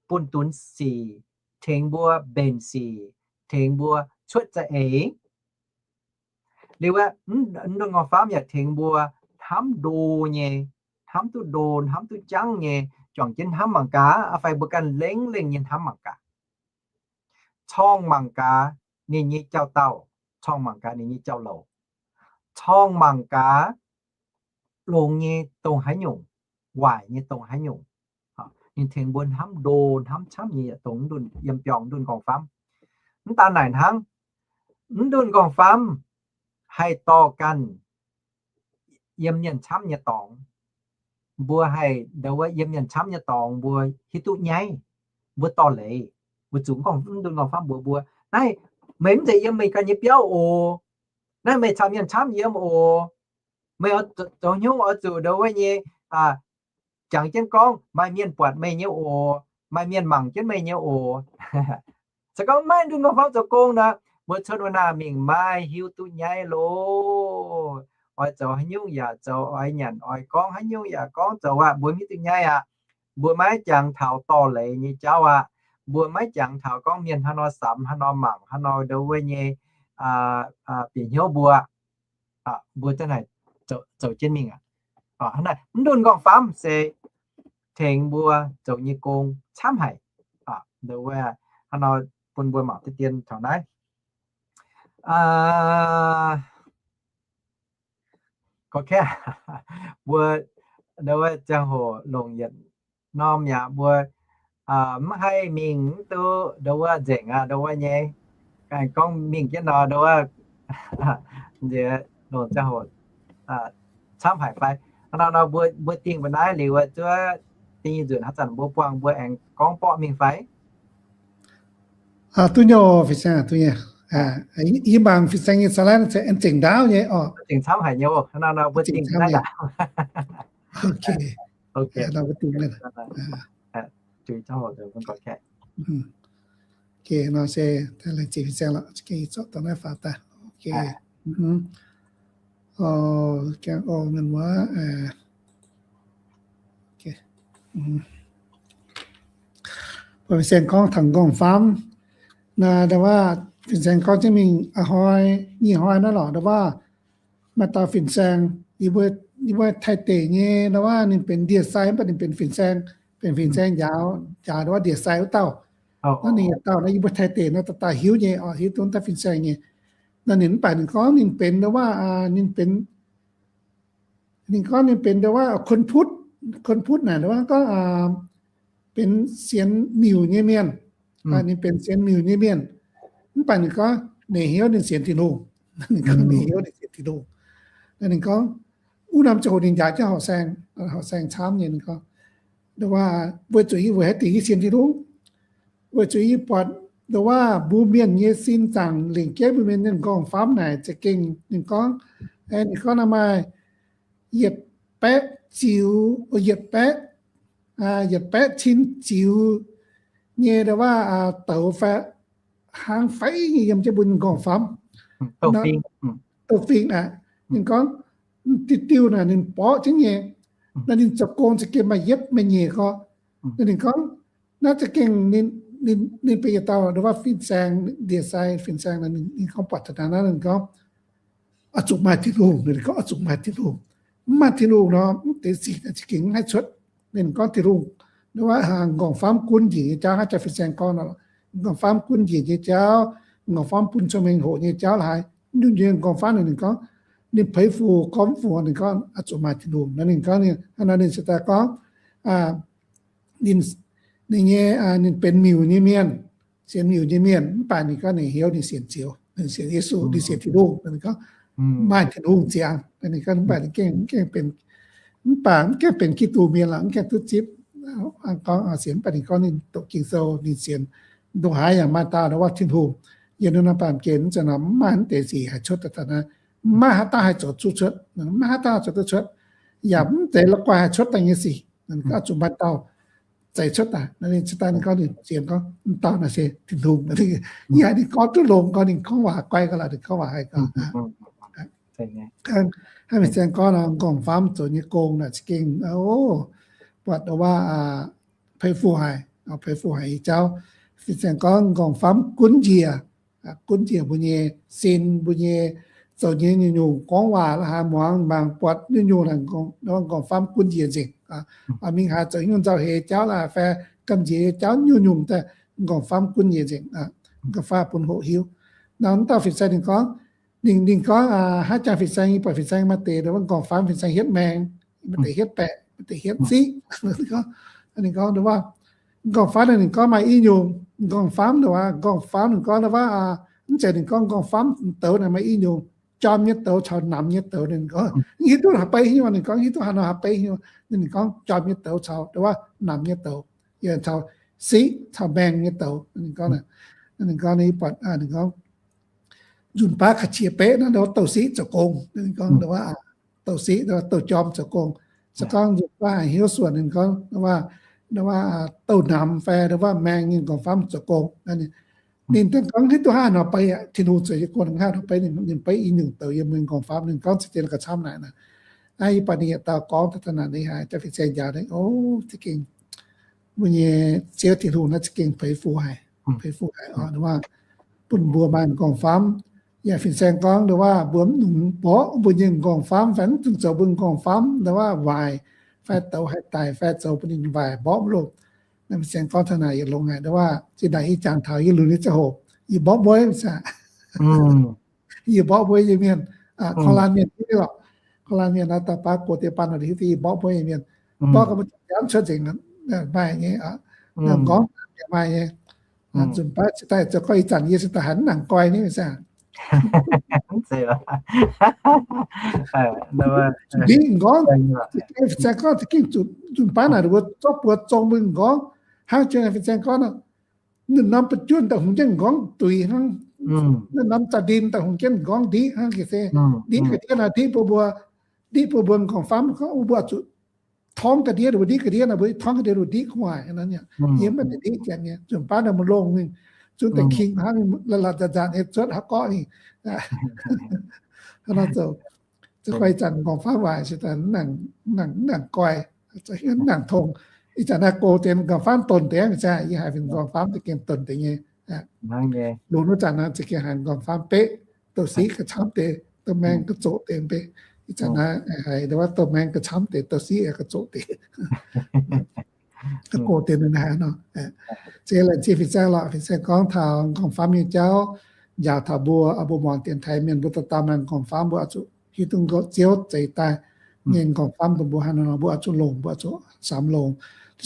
bunh dunx sic, tengx mbuo mbenc sic, tengx mbuo cuotv za'eix. Liuz wuov, mv ndunh m'nqorngv-famv yaac tengx mbuo hnamv ndo nyei, hnamv duqv ndo, hnamv duqv jangv nyei, juangc jienv hnamv mangc gaax, fai mbuo ganh lengh lengh nyei hnamv mangc gaax, corngh mangc gaax ninh nyei jauv-dauh, corngh mangc gaax ninh nyei jauv-louc, corngh mangc gaax longx nyei dongh haaix nyungc, waaic nyei dongh haaix nyungc. Ninh tengx mbuo hnamv ndo hnamv camv nyei yietc dongh yiem biorngh ndunh m'nqorngv-famv. Mv daan naaic hnangv, mv ndunh m'nqorngv-famv haih dorh ganh yiem mienh camv nyei dorngx. Mbuo haih ndau wuov yiem mienh camv nyei dorngx mbuo hiuv duqv nyaiv, mbuo dorh leiz, weic zuqc m'ndunh m'nqorngv-famv mbuox mbuo, naaiv meih mv zeiz yiem meih ganh nyei biauv oc. Naaiv meih caux mienh camv yiem oc. Meih zoux haaix nyungc oix zuqc ndau wuov nyei jangx jienv gorngv maaih mienh buatc meih nyei oc, maaih mienh mangc jienv meih nyei oc. Se gorngv maiv ndunh m'nqorngv-famv zoux gong nor, mbuo cuotv wuov naaic mingh maiv hiuv duqv nyaiv loh. Oix zoux haaix nyungc yaac zoux, oix nyanc oix gorngv haaix nyungc yaac gorngv zoux aqv, mbuo mv hiuv duqv nyaiv aqv. Mbuo maiv jangx taux dorh leiz nyei jauv aqv. Mbuo maiv jangx taux gorngv mienh haaix nor samx, haaix nor mangc, haaix nor ndau wuov nyei bieqc hnyouv mbuo. Mbuo za'naaic zoux jienv mingh aqv. Mv ndunh m'nqorngv-famv se tengx mbuo zoux nyei gong camv haic. Ndau wuov, haaix nor bun mbuo mangc deix dien taux naaiv. Gorngv kaeqv, mbuo ndau wuov ziangh hoc longc yietc norm yaac mbuo mv haih mingh mv duqv ndau wuov nzengc aqv, ndau wuov nyei. Gorngv mingh jienv nor ndau wuov nziex longc ziangh hoc camv haic fai? Hnangv nor mbuo, mbuo dingh mbuo naaiv liuz wuov zuov dingh nyei nzunc haaix zanc mbuo buangh mbuo aengx gorngv borqv mingh fai? Duqv nyei, fin-saeng duqv nyei. Yie mangc fin-saeng nyei slide se aengx zengc ndaauv nyei oc. Zengc camv haic nyei oc. Hnangv nor mbuo dingh naaiv ndaauv. Nor se laengz zingh fin-saeng lorqc, zorqv dongh naaiv faaux daaih. Gaengh o mienh muoz. Fin-saeng gorngv taux m'nqorngv-famv naaiv, ndau wuov fin-saeng gorngv jienv mingh a'hnoi, nyic hnoi naaiv lorqc, ndau wuov maaih dauh fin-saeng, yie mbuo Taiv deic nyei, ndau wuov ninh benx ndie-sai, mv baac ninh benx fin-saeng, benx fin-saeng njaaux, njaaux ndau wuov ndie-sai wuov dauh. Naaiv ninh yietc dauh naaiv yie mbuo Taiv deic naaiv dauh dauh hiuv nyei oc, hiuv duqv daaih fin-saeng nyei. Naaiv ninh mv baac ninh gorngv ninh benx ndau wuov, ninh benx, ninh gorngv ninh benx ndau wuov คนพุทธ, คนพุทธ naaic ndau wuov gorngv benx sienx miuc nyei mienh. Ninh benx sienx miuc nyei mienh. Mv baac ninh gorngv ninh hnyouv ninh sienx Tin-Hungh. Ninh gorngv ninh hnyouv ninh sienx Tin-Hungh. Naaiv ninh gorngv wuov norm ziangh hoc ninh njaaux jienv horqc saeng, horqc saeng camv nyei. Ninh gorngv ndau wuov, weic zuqc yie weic haaix diuc yie sienx Tin-Hungh? Weic zuqc yie buatc ndau wuov mbuo mienh nyei sin zaangc lingc jeiv mbuo mienh nyei m'nqorngv-famv naaic za'gengh, ninh gorngv, ninh gorngv naaiv maaih yietc baeqv ziux, yietc baeqv, yietc baeqv cin ziux nyei ndau wuov douz fai hnangv fai nyei yiem jienv mbuo m'nqorngv-famv, douz-fing aqv. Ninh gorngv diuh diuh naaic ninh borqv jienv nyei. Naaiv ninh zoux gong za'gengh maaih yietv maaih nyeic gorqv. Naaiv ninh gorngv naaiv za'gengh ninh benx yietc dauh ndau wuov fin-saeng, ndie-sai fin-saeng, ninh gorngv buatc taux naaiv, ninh gorngv oix zuqc maaih Tin-Hungh. Ninh gorngv oix zuqc maaih Tin-Hungh. Mv maaih Tin-Hungh nor, mv deix sic naaic za'gengh mv haih cuotv. Ninh gorngv Tin-Hungh, ndau wuov m'nqorngv-famv gunv njiec nyei jauv, hnangv jaax fin-saeng gorngv nor, m'nqorngv-famv gunv njiec nyei jauv, m'nqorngv-famv bun cong-mengh hoqc nyei jauv laaix, mv ndunh nyei m'nqorngv-famv naaic ninh gorngv, ninh peix fu gorngv fu, ninh gorngv oix zuqc maaih Tin-Hungh. Naaiv ninh gorngv, hnangv nor ninh se daaih gorngv, ninh, ninh nyei, ninh benx miuc nyei mienh, sienx miuc nyei mienh, mv baac ninh gorngv ninh heuc ninh sienx Ziouv, ninh sienx Yesu, ninh sienx Tin-Hungh. Ninh gorngv maaih Tin-Hungh ziangx. Ninh gorngv mv baac ninh gengh, gengh benx, mv baac mv gengh benx Giduc mienh lorqc, mv gengh duqv zipv, gorngv sienx, mv baac ninh gorngv ninh doqc Ging-Sou, ninh sienx ndongc haaix yaac maaih dauh ndau wuov Tin-Hungh. Yiem naaiv norm baamh gen zanc mv maaih mv deix sic haih cuotv daaih taux naaiv. Mv maaih haaix dauh haih zoux duqv cuotv, mv maaih haaix dauh zoux duqv cuotv, yaac mv deix la'guaih haih cuotv daaih nyei sic. Oix zuqc maaih dauh zeix cuotv daaih. Naaiv ninh cingx daaih ninh gorngv, ninh ziouc gorngv, mv dauh naaiv se Tin-Hungh. Yie haiz ninh gorngv duqv longx, gorngv ninh gorngv waac guai ga'laqc, ninh gorngv waac haih ga'laqc. Hnangv fin-saeng gorngv nor, m'nqorngv-famv zoux nyei gong naaic za'gengh, o, buatc ndau wuov, peix fu haic, peix fu haic nyei jauv. Fin-saeng gorngv m'nqorngv-famv gunv njiec, gunv njiec mbuo nyei sin, mbuo nyei zoux nyei nyungc-nyungc gorngv waac la'haaix muangx mangc buatc nyungc-nyungc, m'nqorngv-famv gunv njiec nzengc. Oix mingh haaix, zoux nyungc nzauh-heix jauv la'haaix fai gamh nziex nyei jauv nyungc-nyungc daaih, m'nqorngv-famv gunv njiec nzengc. M'nqorngv-famv bun hoqc hiuv. Nor m'dauh fin-saeng ninh gorngv, ninh, ninh gorngv, haaix jangx fin-saeng, yie buatc fin-saeng maaih deix m'nqorngv-famv fin-saeng hietv maeng, maaih deix hietv baeqc, maaih deix hietv siqv. Ninh gorngv, m'nqorngv-famv ninh gorngv maaih i nyungc, m'nqorngv-famv, m'nqorngv-famv ninh gorngv ndau wuov, mv zeiz, ninh gorngv m'nqorngv-famv douz naaic maaih i nyungc, jorm nyei douz caux namx nyei douz. Ninh gorngv hiuv duqv haaix beiv nyungc, ninh gorngv hiuv duqv haaix nor haaix beiv nyungc, ninh gorngv jorm nyei douz caux ndau wuov namx nyei douz, yaac caux siqv caux maeng nyei douz. Ninh gorngv, ninh gorngv, ninh buatc, ninh gorngv nzunc baav ka'qiex beqv naaiv ndau wuov douz-siqv zoux gong. Ninh gorngv ndau wuov douz-siqv, ndau wuov douz-jorm zoux gong. Se gorngv nzunc baav haiz hnyouv suonc, ninh gorngv ndau wuov, ndau wuov douz-namx fai ndau wuov maeng nyei m'nqorngv-famv zoux gong. Ninh daaih gorngv hiuv duqv haaix nor beiv aqv, Tin-Hungh zoux nyei gong haaix nor beiv, ninh beiv i nyungc douz yiem mbuo m'nqorngv-famv. Ninh gorngv za'gengh ga'camv naaic naaic. Aa, yie buatc ninh yietc dauh gorngv daaih naaic, ninh haiz jaax fin-saeng njaaux ninh, o, za'gengh mbuo nyei Ziouv Tin-Hungh naaiv za'gengh peix fu haic, peix fu haic oc. Ndau wuov bun mbuo maaih m'nqorngv-famv. Yaac fin-saeng gorngv ndau wuov mbuo mv nungx mborqv mbuo nyei m'nqorngv-famv fai mv dungx zoux mbuo m'nqorngv-famv ndau wuov waaic fai douz haih daic fai zoux bun ninh waaic mborqv mv longx. Naaiv fin-saeng gorngv taux naaic yietc longx haic. Ndau wuov zinh ndaangc ih jangx taux yie lunx nyei ziangh hoc, yie mborqv mbuo ih zanc, yie mborqv mbuo nyei mienh, korv-laanh mienh hiuv lorqc. Korv-laanh mienh naaiv daaih baav gox deix baan nor hiuv duqv yie mborqv mbuo nyei mienh. Mborqv gau mbuo ziangh jaax cuotv nzengc, maaih nyei, m'nqorngv yaac maaih nyei. Nzunc baav cingx daaih zoux gorngv ih zanc yie cingx daaih haiz mv nangc guai ni, fin-saeng. Zuqc ndiqv m'nqorngv. Fin-saeng gorngv za'gengh zuqc nzunc baav naaic mbuo zorqv buoz zong mbuo m'nqorngv. Hnangv jiex fin-saeng gorngv nor, ninh norm ba'juonh daaih hungx jienv m'nqorngv duix hnangv. Ninh norm za'ndin daaih hungx jienv m'nqorngv ndiqv hnangv ga'sie. Ndiqv ga'ndiev naaic, ndiqv bun mbuo, ndiqv bun mbuo m'nqorngv-famv gorngv mbuo zuqc torngv ga'ndiev, mbuo ndiqv ga'ndiev naaic, mbuo torngv ga'ndiev mbuo ndiqv gu'nguaaic. Yie mv baac ndiqv janx nyei, nzunc baav naaic mbuo longh mingh, zunv deix king hnangv la'latc nzanc-nzanc nyei zuotv haaix gorqv nyei. Hnangv nor zoux, zoux gorngv ih zanc m'nqorngv-famv waaic se daaih mv nangc guai, mv nangc tong. Ih zanc naaiv gox deix m'nqorngv-famv donc deix, yie haiz m'nqorngv-famv za'gengh donc deix nyei. Lunx wuov zanc naaiv za'gengh haiz m'nqorngv-famv beqv, douz-siqv ga'camv deix, douz-maeng ga'zoqc deix mv bei. Ih zanc naaiv haiz ndau wuov douz-maeng ga'camv deix, douz-siqv yaac ga'zoqc deix. Gox deix ninh haiz nor. Za'gengh laengz zingh fin-saeng lorqc. Fin-saeng gorngv taux m'nqorngv-famv nyei jauv, njaaux taux mbuo, mbuo muangx dienx taaix mienh mbuo dauh dauh maaih m'nqorngv-famv mbuo oix zuqc hiuv duqv Ziouv zeix daaih nyei m'nqorngv-famv bun mbuo haaix nor, mbuo oix zuqc longc, mbuo oix zuqc samx longx.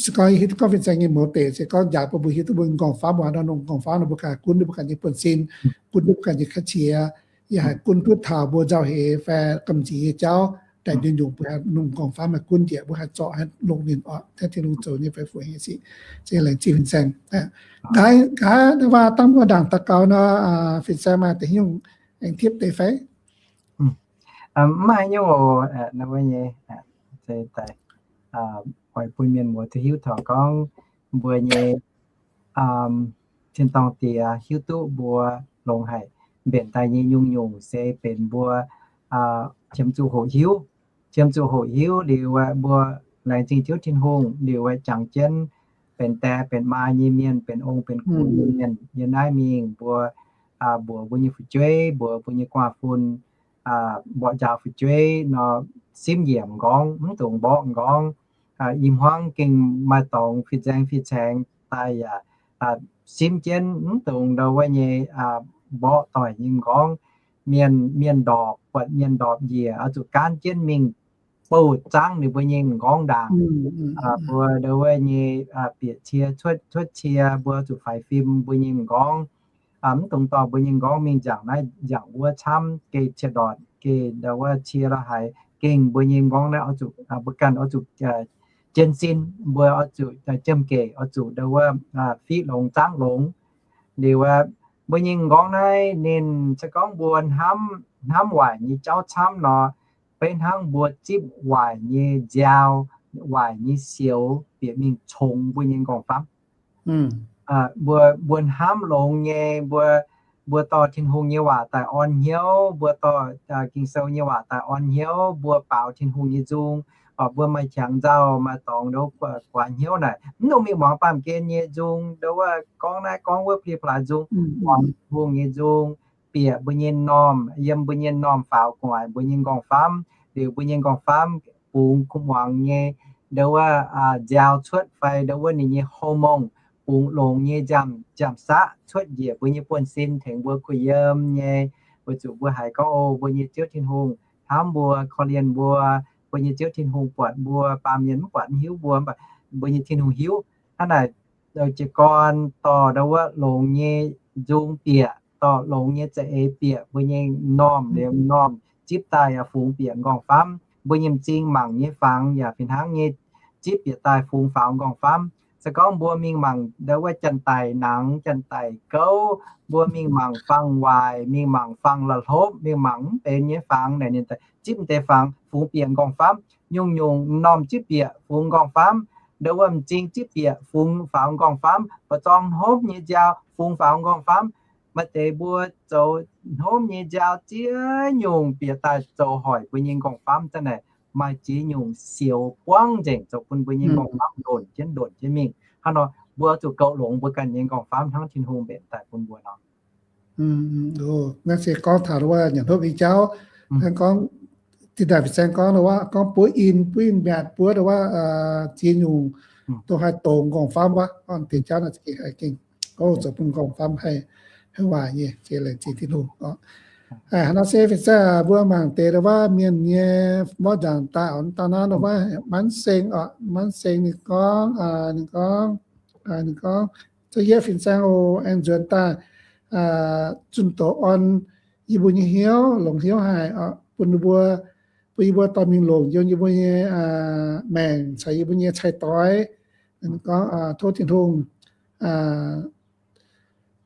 Se gorngv hiuv duqv gorngv fin-saeng nyei mouz deix, se gorngv njaaux bun mbuo hiuv duqv mbuo m'nqorngv-famv waac nor, m'nqorngv-famv nor mbuo ganh gunv duqv mbuo ganh nyei buonv-sin, gunv duqv mbuo ganh nyei ka'qiex, yaac haih gunv duqv taux mbuo nzauh heix fai gamh nziex nyei jauv daaih nyungc-nyungc, mbuo haih longc m'nqorngv-famv haih gunv njiec, mbuo haih zorc haih longc ninh oc, tengx Tin-Hungh zoux nyei fai fu nyei sic. Za'gengh laengz zingh fin-saeng. Nqa'haav, nqa'haav waac dangh mbuo ndaangc daux gaux nor, fin-saeng maaih deix nyungc aengx tipv deix fai? Mv maaih nyungc oc, naaiv wuov nyei, se daaih oix bun mienh muoz duqv hiuv taux gorngv mbuo nyei tin-dorngh Diex hiuv duqv mbuo longx haic mbenc daaih nyei nyungc-nyungc se benx mbuo qiemx zuqc hoqc hiuv. Qiemx zuqc hoqc hiuv liuz, mbuo laengz zingh Ziouv Tin-Hungh liuz, jangx jienv benx die benx maa nyei mienh, benx ong benx kuv nyei mienh. Yiem naaiv mingh mbuo mbuox mbuo nyei fu'jueiv, mbuox mbuo nyei guaav-fun, mborqv njaaux fu'jueiv nor, simv njiec m'nqorngv, mv dungx mborqv m'nqorngv. I hmuangv gengh maaih dorngx fih nzaeng fih nzaeng daaih yaac simv jienv, mv dungx ndau wuov nyei mborqv doic nyei m'nqorngv. Mienh, mienh ndorpc, buatc mienh ndorpc njiec, oix zuqc gaanv jienv mingh bouh zangv ninh mbuo nyei m'nqorngv ndaangc. Mbuo ndo wuov nyei bieqc cie, cuotv cie, mbuo zuqc faix fim mbuo nyei m'nqorngv. Mv dungx dorh mbuo nyei m'nqorngv mingh nziaauc naaiv nziaauc wuov camv, geh cie-ndortc, geh ndo wuov cie la'haiz, gengh mbuo nyei m'nqorngv naaiv oix zuqc, mbuo ganh oix zuqc jienv sin, mbuo oix zuqc jiem-gec, oix zuqc ndo wuov fiqv longx zangv longx. Liuz mbuo nyei m'nqorngv naaiv ninh se gorngv mbuo hnamv, hnamv waaic nyei jauv camv nor, beiv hnangv mbuo zipv waaic nyei nziaaux, waaic nyei sioux bieqc mingh congx mbuo nyei m'nqorngv-famv. Mbuo, mbuo hnamv longx nyei, mbuo, mbuo dorh Tin-Hungh nyei waac daaih orn hnyouv, mbuo dorh Ging-Sou nyei waac daaih orn hnyouv, mbuo baaux Tin-Hungh nyei nzung, mbuo maaih qangx nzauh, maaih dorngx ndo guaax hnyouv naaic, mv dungx mingh muangx baamh gen nyei nzung, ndo wuov gorngv naaiv gorngv wuov, pli-plaaix nzung, muangx Tin-Hungh nyei nzung, bieqc mbuo nyei m'normh, yiem mbuo nyei m'normh faaux gu'nguaaic mbuo nyei m'nqorngv-famv. Liuz mbuo nyei m'nqorngv-famv bungx kuv muangx nyei ndo wuov nziaaux cuotv fai ndo wuov ninh nyei hormone bungx longx nyei nziaamv-saqv cuotv njiec mbuo nyei buonv-sin tengx mbuo kuh yiem nyei. Weic zuqc mbuo haiz gorngv, o, mbuo nyei Ziouv Tin-Hungh hnamv mbuo, korv-lienh mbuo, mbuo nyei Ziouv Tin-Hungh buatc mbuo, baamh mienh mv buatc mv hiuv mbuo, mv baac mbuo nyei Tin-Hungh hiuv. Hnangv naaic, jiez gorn dorh ndo wuov longx nyei nzung bieqc, dorh longx nyei za'eix bieqc mbuo nyei m'normh, liemh m'normh zipv daaih yaac fungx bieqc m'nqorngv-famv. Mbuo nyei m'zing mangc nyei fangx yaac fih hnangv nyei zipv bieqc daaih fungx faaux m'nqorngv-famv. Se gorngv mbuo mingh mangc ndo wuov janx-daic nangx, janx-daic gouv, mbuo mingh mangc fangx waaic, mingh mangc fangx la'hlopv, mingh mangc mv benx nyei fangx naaic, ninh zipv m'deix fangx fungx bieqc m'nqorngv-famv. Nyungc-nyungc m'normh zipv bieqc fungx m'nqorngv-famv, ndo wuov m'zing zipv bieqc fungx faaux m'nqorngv-famv, mba'zorng hnomv nyei nziaaux fungx faaux m'nqorngv-famv. Maaih deix mbuo zoux hnomv nyei nziaaux ziex nyungc bieqc daaih zoux hoic mbuo nyei m'nqorngv-famv. Zanc naaic maaih ziex nyungc sioux buangv nzengc zoux bun mbuo nyei m'nqorngv-famv ndonc jienv ndonc jienv mingh. Hnangv nor mbuo zuqc goux longx mbuo ganh nyei m'nqorngv-famv hnangv Tin-Hungh mbenc daaih bun mbuo nor. Naaiv se gorngv taux wuov nyanc hopv nyei jauv. Gorngv dinh daaih fin-saeng gorngv wuov, gorngv buov in, buov in miatc, buov wuov ziex nyungc dongh haih dongz m'nqorngv-famv wuov, gorngv deix jauv naaiv za'gengh haih gengh, o, zoux bun m'nqorngv-famv haih, haih waaic nyei, se laengz zingh Tin-Hungh oc. Hnangv nor se fin-saeng mbuo mangc deix wuov mienh nyei mborqv nzangc daaih oc, dangh naaiv wuov Manv Seng oc, Manv Seng ninh gorngv, ninh gorngv, ninh gorngv, Za'yietv fin-saeng oc, aengx nzuonx daaih zunh doz orn yie mbuo nyei hnyouv, longx hnyouv haic oc, bun yie mbuo, bun yie mbuo dorh mingh longc yiem yie mbuo nyei maengc caux yie mbuo nyei cai-doix. Gorngv tov Tin-Hungh,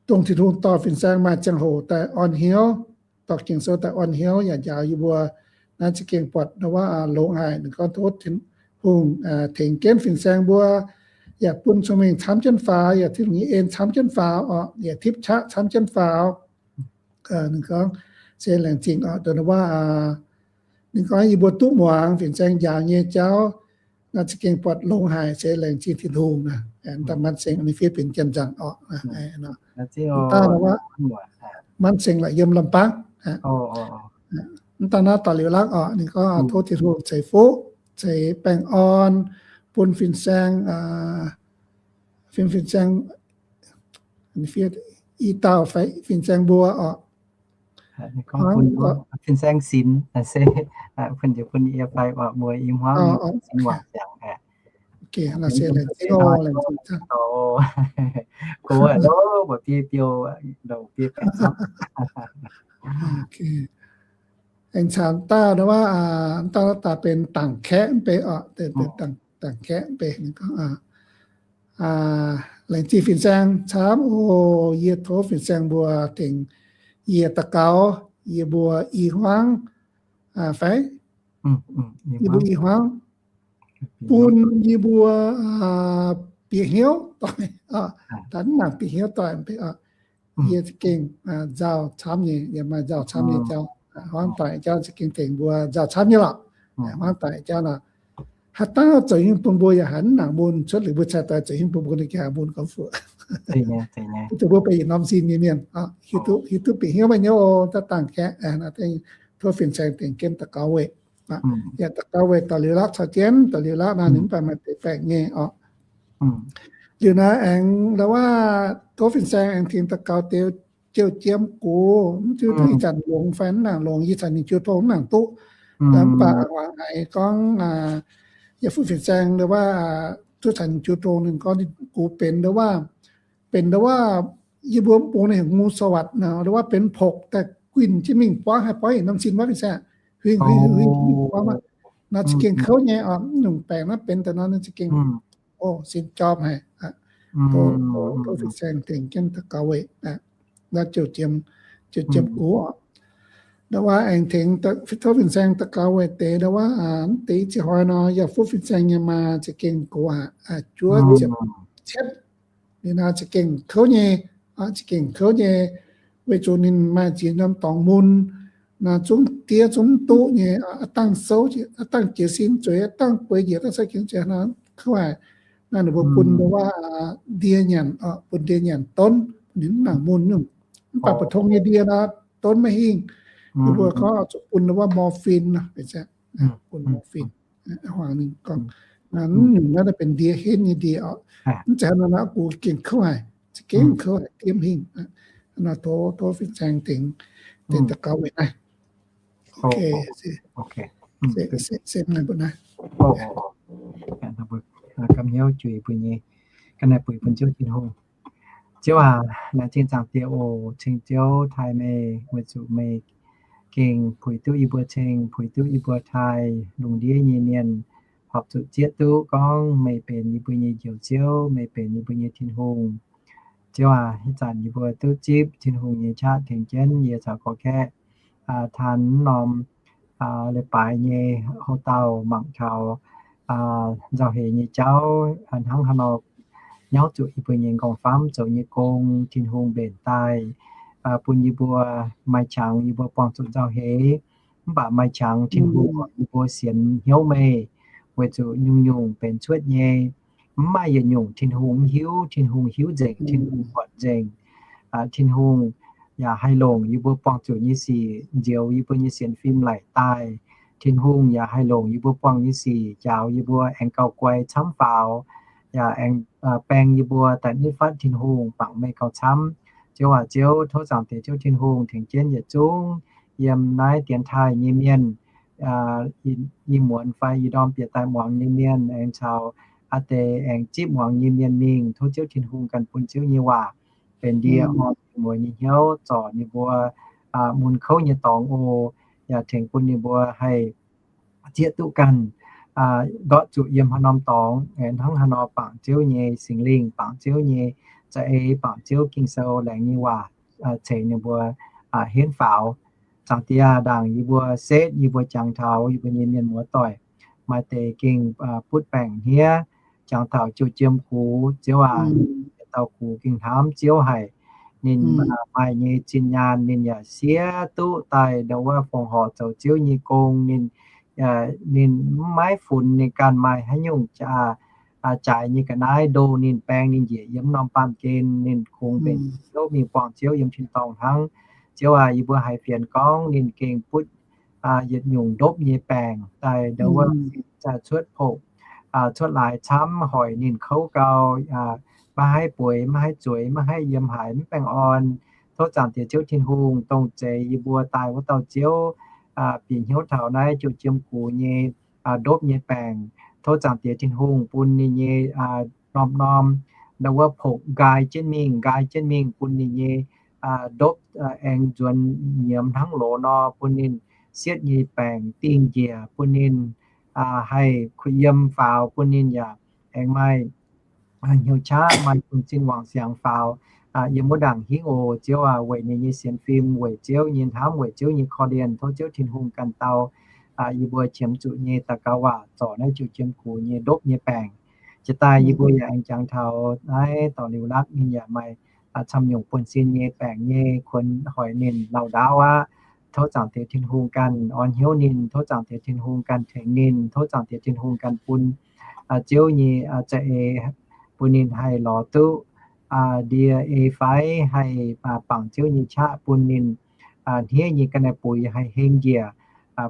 dongh Tin-Hungh dorh fin-saeng maaih ziangh hoc daaih orn hnyouv, dorh Ging-Sou daaih orn hnyouv yaac njaaux yie mbuo. Naaiv za'gengh buatc wuov longx haic. Ninh gorngv tov Tin-Hungh tengx jienv fin-saeng mbuo, yaac bun cong-mengh camv jienv faaux, yaac Tin-Hungh nyei en camv jienv faaux oc, yaac tipv qaqv camv jienv faaux. Ninh gorngv se laengz zingh oc, dongh wuov ninh gorngv yie mbuo duqv muangx fin-saeng njaaux nyei jauv, naaiv za'gengh buatc longx haic, se laengz zingh Tin-Hungh naaic. Daaih Manv Seng ninh fiev benx Janx-Nzangc oc. Daaih wuov Manv Seng laaix yiem Lamh Baang. Mv dangh naaiv daux liuz lakv oc, ninh gorngv tov Tin-Hungh ceix fuqv, ceix baengh orn bun fin-saeng, fin, fin-saeng, i dauh fai fin-saeng mbuo oc. Fin-saeng sinx, se bun yie fai muoz i hmuangv sin waac ziangx. Go lo, mbuo biei biou, lo biei baengc camv. Aengx caux daaih wuov, daaih daaih benx dangc kaeqv mv bei oc, dangc kaeqv mv bei. Laengz zingh fin-saeng camv oc. Yie tov fin-saeng mbuo tengx yie daux gaux, yie mbuo i hmuangv fai yie mbuo i hmuangv bun yie mbuo bieqc hnyouv doic. Taux mv nangc bieqc hnyouv doic mv bei oc. Yie za'gengh nzauh camv nyei, yie maaih nzauh camv nyei jauv. Hmuangv doic jauv za'gengh tengx mbuo nzauh camv nyei lorqc. Hmuangv doic jauv nor, haaix dauh zoux hingv bun mbuo yaac haiz mv nangc mun, cuotv liuz mbuo cai-doix zoux hingv bun mbuo ninh gengh haiz mun gormx fuqv. Dongh mbuo benx yietc norm sin nyei mienh, hiuv duqv bieqc hnyouv maaih hnyouv oc. Daaih dangh kaeqv, tov fin-saeng tengx jienv daux gaux weic. Yaac daux gaux weic daux liuz lakv caux jienv, daux liuz lakv naaiv ninh mv baac maaih deix baengc nyei oc. Liuz naaiv aengx ndo wuov tov fin-saeng aengx tengx daux gaux deix jouh jiem gox, mv hiuv duqv ih zanc longx fai mv nangc longx, yie caux ninh jiu tong mv nangc duqv. Mv baac haiz gorngv yaac fuqv fin-saeng ndo wuov, zuov caux jiu tong ninh gorngv gux benx ndo wuov, benx ndo wuov, yie mbuo mv bung ninh heuc งูสวัสด nor, ndo wuov benx pokx daaih guinh jienv mingh buangv, haih buangv yietc norm sin wuov fin-saeng, huingx huingx huingx mingh buangv wuov. Nor za'gengh kouv nyei oc. Mv nyungc baengc naaiv benx daaih nor ninh za'gengh, o, sin jorm haic. Tov fin-saeng tengx jienv daux gaux weic naaiv, ziouc jiem, ziouc jiem gux oc. Ndo wuov aengx tengx tov fin-saeng daux gaux weic deix ndo wuov, deix i ziex hnoi nor yaac fuqv fin-saeng nyei maa za'gengh gox aqv, juov ziepc cietv. Liuz nor za'gengh kouv nyei, za'gengh kouv nyei, weic zuqc ninh maaih ziex norm dorngx mun, naaiv zungv diev zungv mv duqv nyei, aav dangh souv, aav dangh jiez sin zueiz, aav dangh bueix njiec, aav dangh sai jiex zueiz nor, kouv haic. Naaiv ninh mbuo bun ndo wuov ndie nyanc, bun ndie nyanc donv, ninh mv nangc mun nyungc. Mv baac mbu'ndongx nyei ndie nor, donv maiv hingh. Ninh mbuo gorngv zuqc bun ndo wuov morphine nor, bun morphine. Huaang ninh gorngv, mv nyungc naaiv benx ndie henv nyei ndie oc. Mv zeiz hnangv nor, gux gengh kouv haic, za'gengh kouv haic, diev mv hingh. Nor tov, tov fin-saeng tengx, tengx daux gaux weic naaiv. Se mbuo naaiv gamh hnyouv juix mbuo nyei ga'naaiv buix bun Ziouv Tin-Hungh. Ziouv aac, laengz zingh Zaangc Diex oc. Ceng Ziouv taaih meih weic zuqc meih gengh puix duqv yie mbuo ceng, puix duqv yie mbuo taaih lungh ndiev nyei mienh horpc zuqc zieqv duqv gorngv meih benx yie mbuo nyei Njoux Ziouv, meih benx yie mbuo nyei Tin-Hungh. Ziouv aac, ih zanc yie mbuo duqv zipv Tin-Hungh nyei qaqv tengx jienv yie caux gorx-kaeqv taan mv norm leiz-baaix nyei houx-dauh mangc taux nzauh heix nyei jauv, hnangv haaix nor nyauv zuqc yie mbuo nyei nqorngv-famv zoux nyei gong, Tin-Hungh mbenc daaih bun yie mbuo maaih qangx yie mbuo buangh zuqc nzauh heix. Mv baac maaih qangx Tin-Hungh yie mbuo sienx hnyouv meih, weic zuqc nyungc-nyungc benx cuotv nyei. Mv maaih yietc nyungc Tin-Hungh mv hiuv. Tin-Hungh hiuv nzengc, Tin-Hungh buatc nzengc. Tin-Hungh yaac haih longc yie mbuo buangh zuqc nyei sic nzioux yie mbuo nyei sienx fim laic daaih. Tin-Hungh yaac haih longc yie mbuo buangh nyei sic njaaux yie mbuo aengx gauh guai camv faaux, yaac aengx baeng yie mbuo daaih nitv fatv Tin-Hungh bangc meih gauh camv. Ziouv aac, Ziouv, tov Zaangc Diex Ziouv Tin-Hungh tengx jienv yietc zungv yiem naaiv dienx taaih nyei mienh, ih muonz fai ih ndorm bieqc daaih muangx nyei mienh, aengx caux aa deix aengx zipv muangx nyei mienh mingh. Tov Ziouv Tin-Hungh ganh bun Ziouv nyei waac benx ndie orn mueiz nyei hnyouv, zorc ninh mbuo mun kouv nyei dorngx oc. Yaac tengx bun ninh mbuo haih zieqv duqv ganh ndortv zuqc yiem haaix norm dorngx, hnangv haaix nor bangc Ziouv nyei Singx Lingh, bangc Ziouv nyei za'eix, bangc Ziouv Ging-Sou laengz nyei waac ceix ninh mbuo henv faaux. Zaangc Diex, ndaangc yie mbuo setv, yie mbuo jangx taux yie mbuo nyei mienh muoz-doic, maaih deix gengh butv baengc hniev, jangx taux jouh jiem gux. Ziouv aac, yietc dauh gux gengh hnamv Ziouv haic. Ninh maaih nyei zinh nyaanh ninh yaac siev duqv daaih ndo wuov fongc horc zoux Ziouv nyei gong. Ninh, ninh mv maiv funx ninh ganh maaih haaix nyungc jaaix nyei ga'naaiv ndo ninh, baeng ninh njiec yiem norm baamh gen. Ninh kungx mbenc Ziouv mingh buangh Ziouv yiem tin-dorngh hnangv. Ziouv aac, yie mbuo haiz fienx gorngv ninh gengh butv yietc nyungc ndopv nyei baengc daaih ndo wuov, cuotv pokx, cuotv laaix camv, hoic ninh kouv gau, maiv haih bueix, maiv haih zueiz, maiv haih yiem haaix, mv baengh orn. Tov Zaangc Diex Ziouv Tin-Hungh dongh zeix yie mbuo daaih wuov dauh Ziouv bieqc hnyouv taux naaiv jouh jiem gux nyei ndopv nyei baengc. Tov Zaangc Diex Tin-Hungh bun ninh nyei norm-norm ndo wuov pokx nqaai jienv mingh, nqaai jienv mingh, bun ninh nyei ndopv aengx nzuonx nyiemz hnangv loz nor, bun ninh sietv nyei baengc dingh njiec, bun ninh haih kuh yiem faaux, bun ninh yaac aengx maaih hnyouv qaqv, maaih buonv-sin wangc siangx faaux yiem wuov ndaangc hingv oc. Ziouv aac, weic ninh nyei sienx fim, weic Ziouv nyei hnamv, weic Ziouv nyei korv-lienh, tov Ziouv Tin-Hungh ganh dau yie mbuo qiemx zuqc nyei daux gaux waac zorc naaiv jouh jiem gux nyei ndopv nyei baengc. Jiex daaih yie mbuo yaac aengx jangx taux naaiv dorc liuz lakv ninh yaac maaih camv nyungc buonv-sin nyei baengc nyei, kuonx hoic ninh lauh ndaauv aqv. Tov Zaangc Diex Tin-Hungh ganh orn hnyouv ninh, tov Zaangc Diex Tin-Hungh ganh tengx ninh, tov Zaangc Diex Tin-Hungh ganh bun Ziouv nyei za'eix bun ninh haih lorz duqv ndie ei fai haih bangc Ziouv nyei qaqv bun ninh hniev nyei ga'naaiv buix haih heng njiec,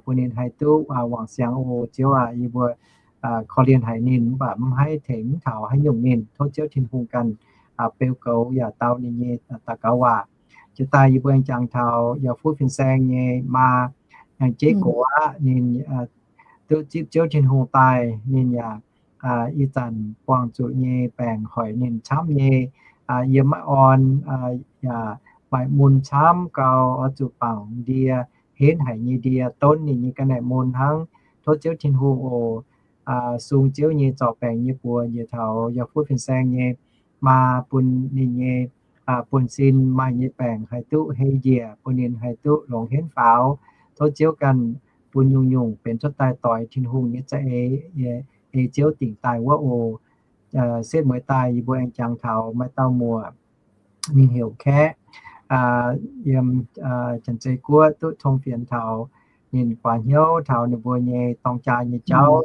bun ninh haih duqv wangc siangx oc. Ziouv aac, yie mbuo korv-lienh haic ninh, mv baac mv haih tengx mv taux haaix nyungc ninh. Tov Ziouv Tin-Hungh ganh beu goux yaac dau ninh nyei daux gaux waac. Jiex daaih yie mbuo jangx taux yaac fuqv fin-saeng nyei maa, aengx jeiv gox aqv. Ninh duqv zipv Ziouv Tin-Hungh daaih, ninh yaac ih zanc buangh zuqc nyei baengc hoic ninh camv nyei. Yiem maiv orn yaac maaih mun camv gau, oix zuqc bangc ndie, henv haic nyei ndie donv ninh nyei ga'naaiv mun hnangv. Tov Ziouv Tin-Hungh oc, sung Ziouv nyei zorc baengc nyei buoz njiec taux yaac fuqv fin-saeng nyei maa bun ninh nyei buonv-sin maaih nyei baengc haih duqv hei njiec, bun ninh haih duqv longx henv faaux. Tov Ziouv ganh bun nyungc-nyungc benx cuotv daaih doix Tin-Hungh nyei za'eix, ei Ziouv dingc daaih wuov oc. Setv mueiz daaih yie mbuo aengx jangx taux maaih dauh muoc, ninh heuc Kaeqv, yiem Janx-Zei Guoqv duqv cong fienx taux ninh guaax hnyouv taux ninh mbuo nyei dorng jaa nyei jauv,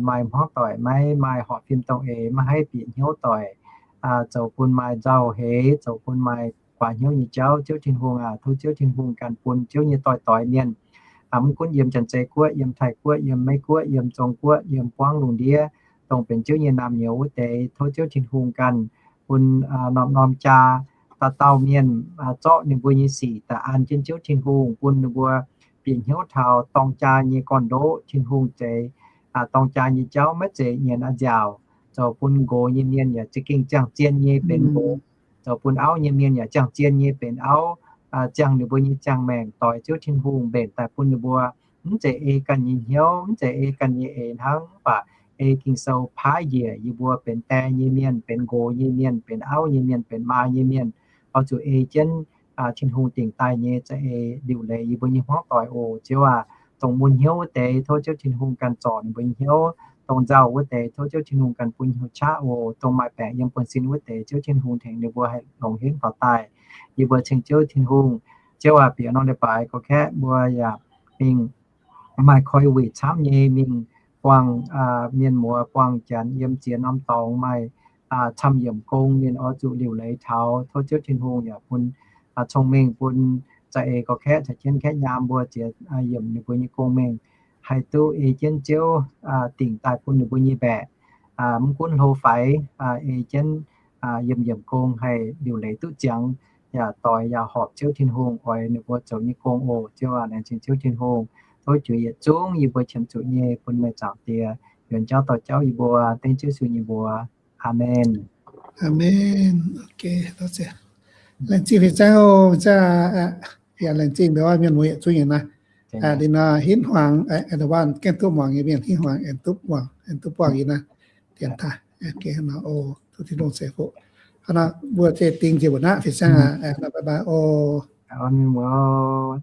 maaih hmuangv doic maiv maaih horpc fim dongh eix, maiv haih bieqc hnyouv doic, zoux bun maaih nzauh heix, zoux bun maaih guaax hnyouv nyei jauv. Ziouv Tin-Hungh aac, tov Ziouv Tin-Hungh ganh bun Ziouv nyei doix-doix mienh, mv gunv yiem Janx-Zei Guoqv, yiem Taiv Guoqv, yiem Meiv Guoqv, yiem Zong Guoqv, yiem buangv lungh ndiev, dongh benx Ziouv nyei naamh nyouz wuov deix, tov Ziouv Tin-Hungh ganh bun norm-norm jaa, dauh dauh mienh zorqv ninh mbuo nyei sic daaih an jienv Ziouv Tin-Hungh, bun ninh mbuo bieqc hnyouv taux dorng jaa nyei gorn-ndoqv. Tin-Hungh zeix dorng jaa nyei jauv maiv zeiz nyienz a'nziaauc. Zoux bun nqox nyei mienh yaac za'gengh ziangh zien nyei benx nqox. Zoux bun auv nyei mienh yaac ziangh zien nyei benx auv. Ziangh ninh mbuo nyei ziangh maengc doix Ziouv Tin-Hungh mbenc daaih bun ninh mbuo mv zeiz ei ganh nyei hnyouv, mv zeiz ei ganh nyei eix hnangv, mv baac ei Ging-Sou paaiv njiec yie mbuo benx die nyei mienh, benx nqox nyei mienh, benx auv nyei mienh, benx maa nyei mienh, oix zuqc ei jienv Tin-Hungh dingc daaih nyei za'eix liuc leiz yie mbuo nyei hmuangv doic oc. Ziouv aac, dongh mun hnyouv wuov deix, tov Ziouv Tin-Hungh ganh zorc ninh mbuo nyei hnyouv. Dongh nzauh wuov deix, tov Ziouv Tin-Hungh ganh bun hnyouv qaqv oc. Dongh maaih baengc yiem buonv-sin wuov deix, Ziouv Tin-Hungh tengx ninh mbuo haih longx henv faaux daaih. Yie mbuo ceng Ziouv Tin-Hungh. Ziouv aac, bieqc norm leiz-baaix gorx-kaeqv mbuo yaac mingh maaih koi wuic camv nyei mingh buangh mienh muoz, buangh Janx yiem ziex norm dorngx maaih camv yiemc gong, mienh oix zuqc liuc leiz taux. Tov Ziouv Tin-Hungh yaac bun cong-mengh bun za'eix gorx-kaeqv caux jienv kaeqv nyaam mbuo ziex yiemc ninh mbuo nyei gong-mengh haih duqv ei jienv Ziouv dingc daaih bun ninh mbuo nyei mbaeqc. Mv gunv hlo faix, ei jienv yiemc yiemc gong haih liuc leiz duqv ziangx, yaac doix yaac horpc Ziouv Tin-Hungh oix ninh mbuo zoux nyei gong oc. Ziouv aac, laengz zingh Ziouv Tin-Hungh. Tov juix yietc zungv yie mbuo qiemx zuqc nyei bun meih Zaangc Diex yuonx jauv dorh jauv yie mbuo, dengv Ziouv Yesu nyei mbuox. Aamen. Aamen. Laengz zingh fin-saeng oc, fin-saeng. Yaac laengz zingh mienh muoz yietc zungv nyei naaiv. Ninh nor hinv hmuangx, gaengh duqv muangx nyei mienh hinv hmuangx, aengx duqv muangx, aengx duqv buangh yie naaiv dienx taaih. Tov Tin-Hungh ceix fuqv. Hnangv naaiv mbuo za'gengh ding jiex mbuo naaiv fin-saeng aac, bye bye oc. Mienh muoz,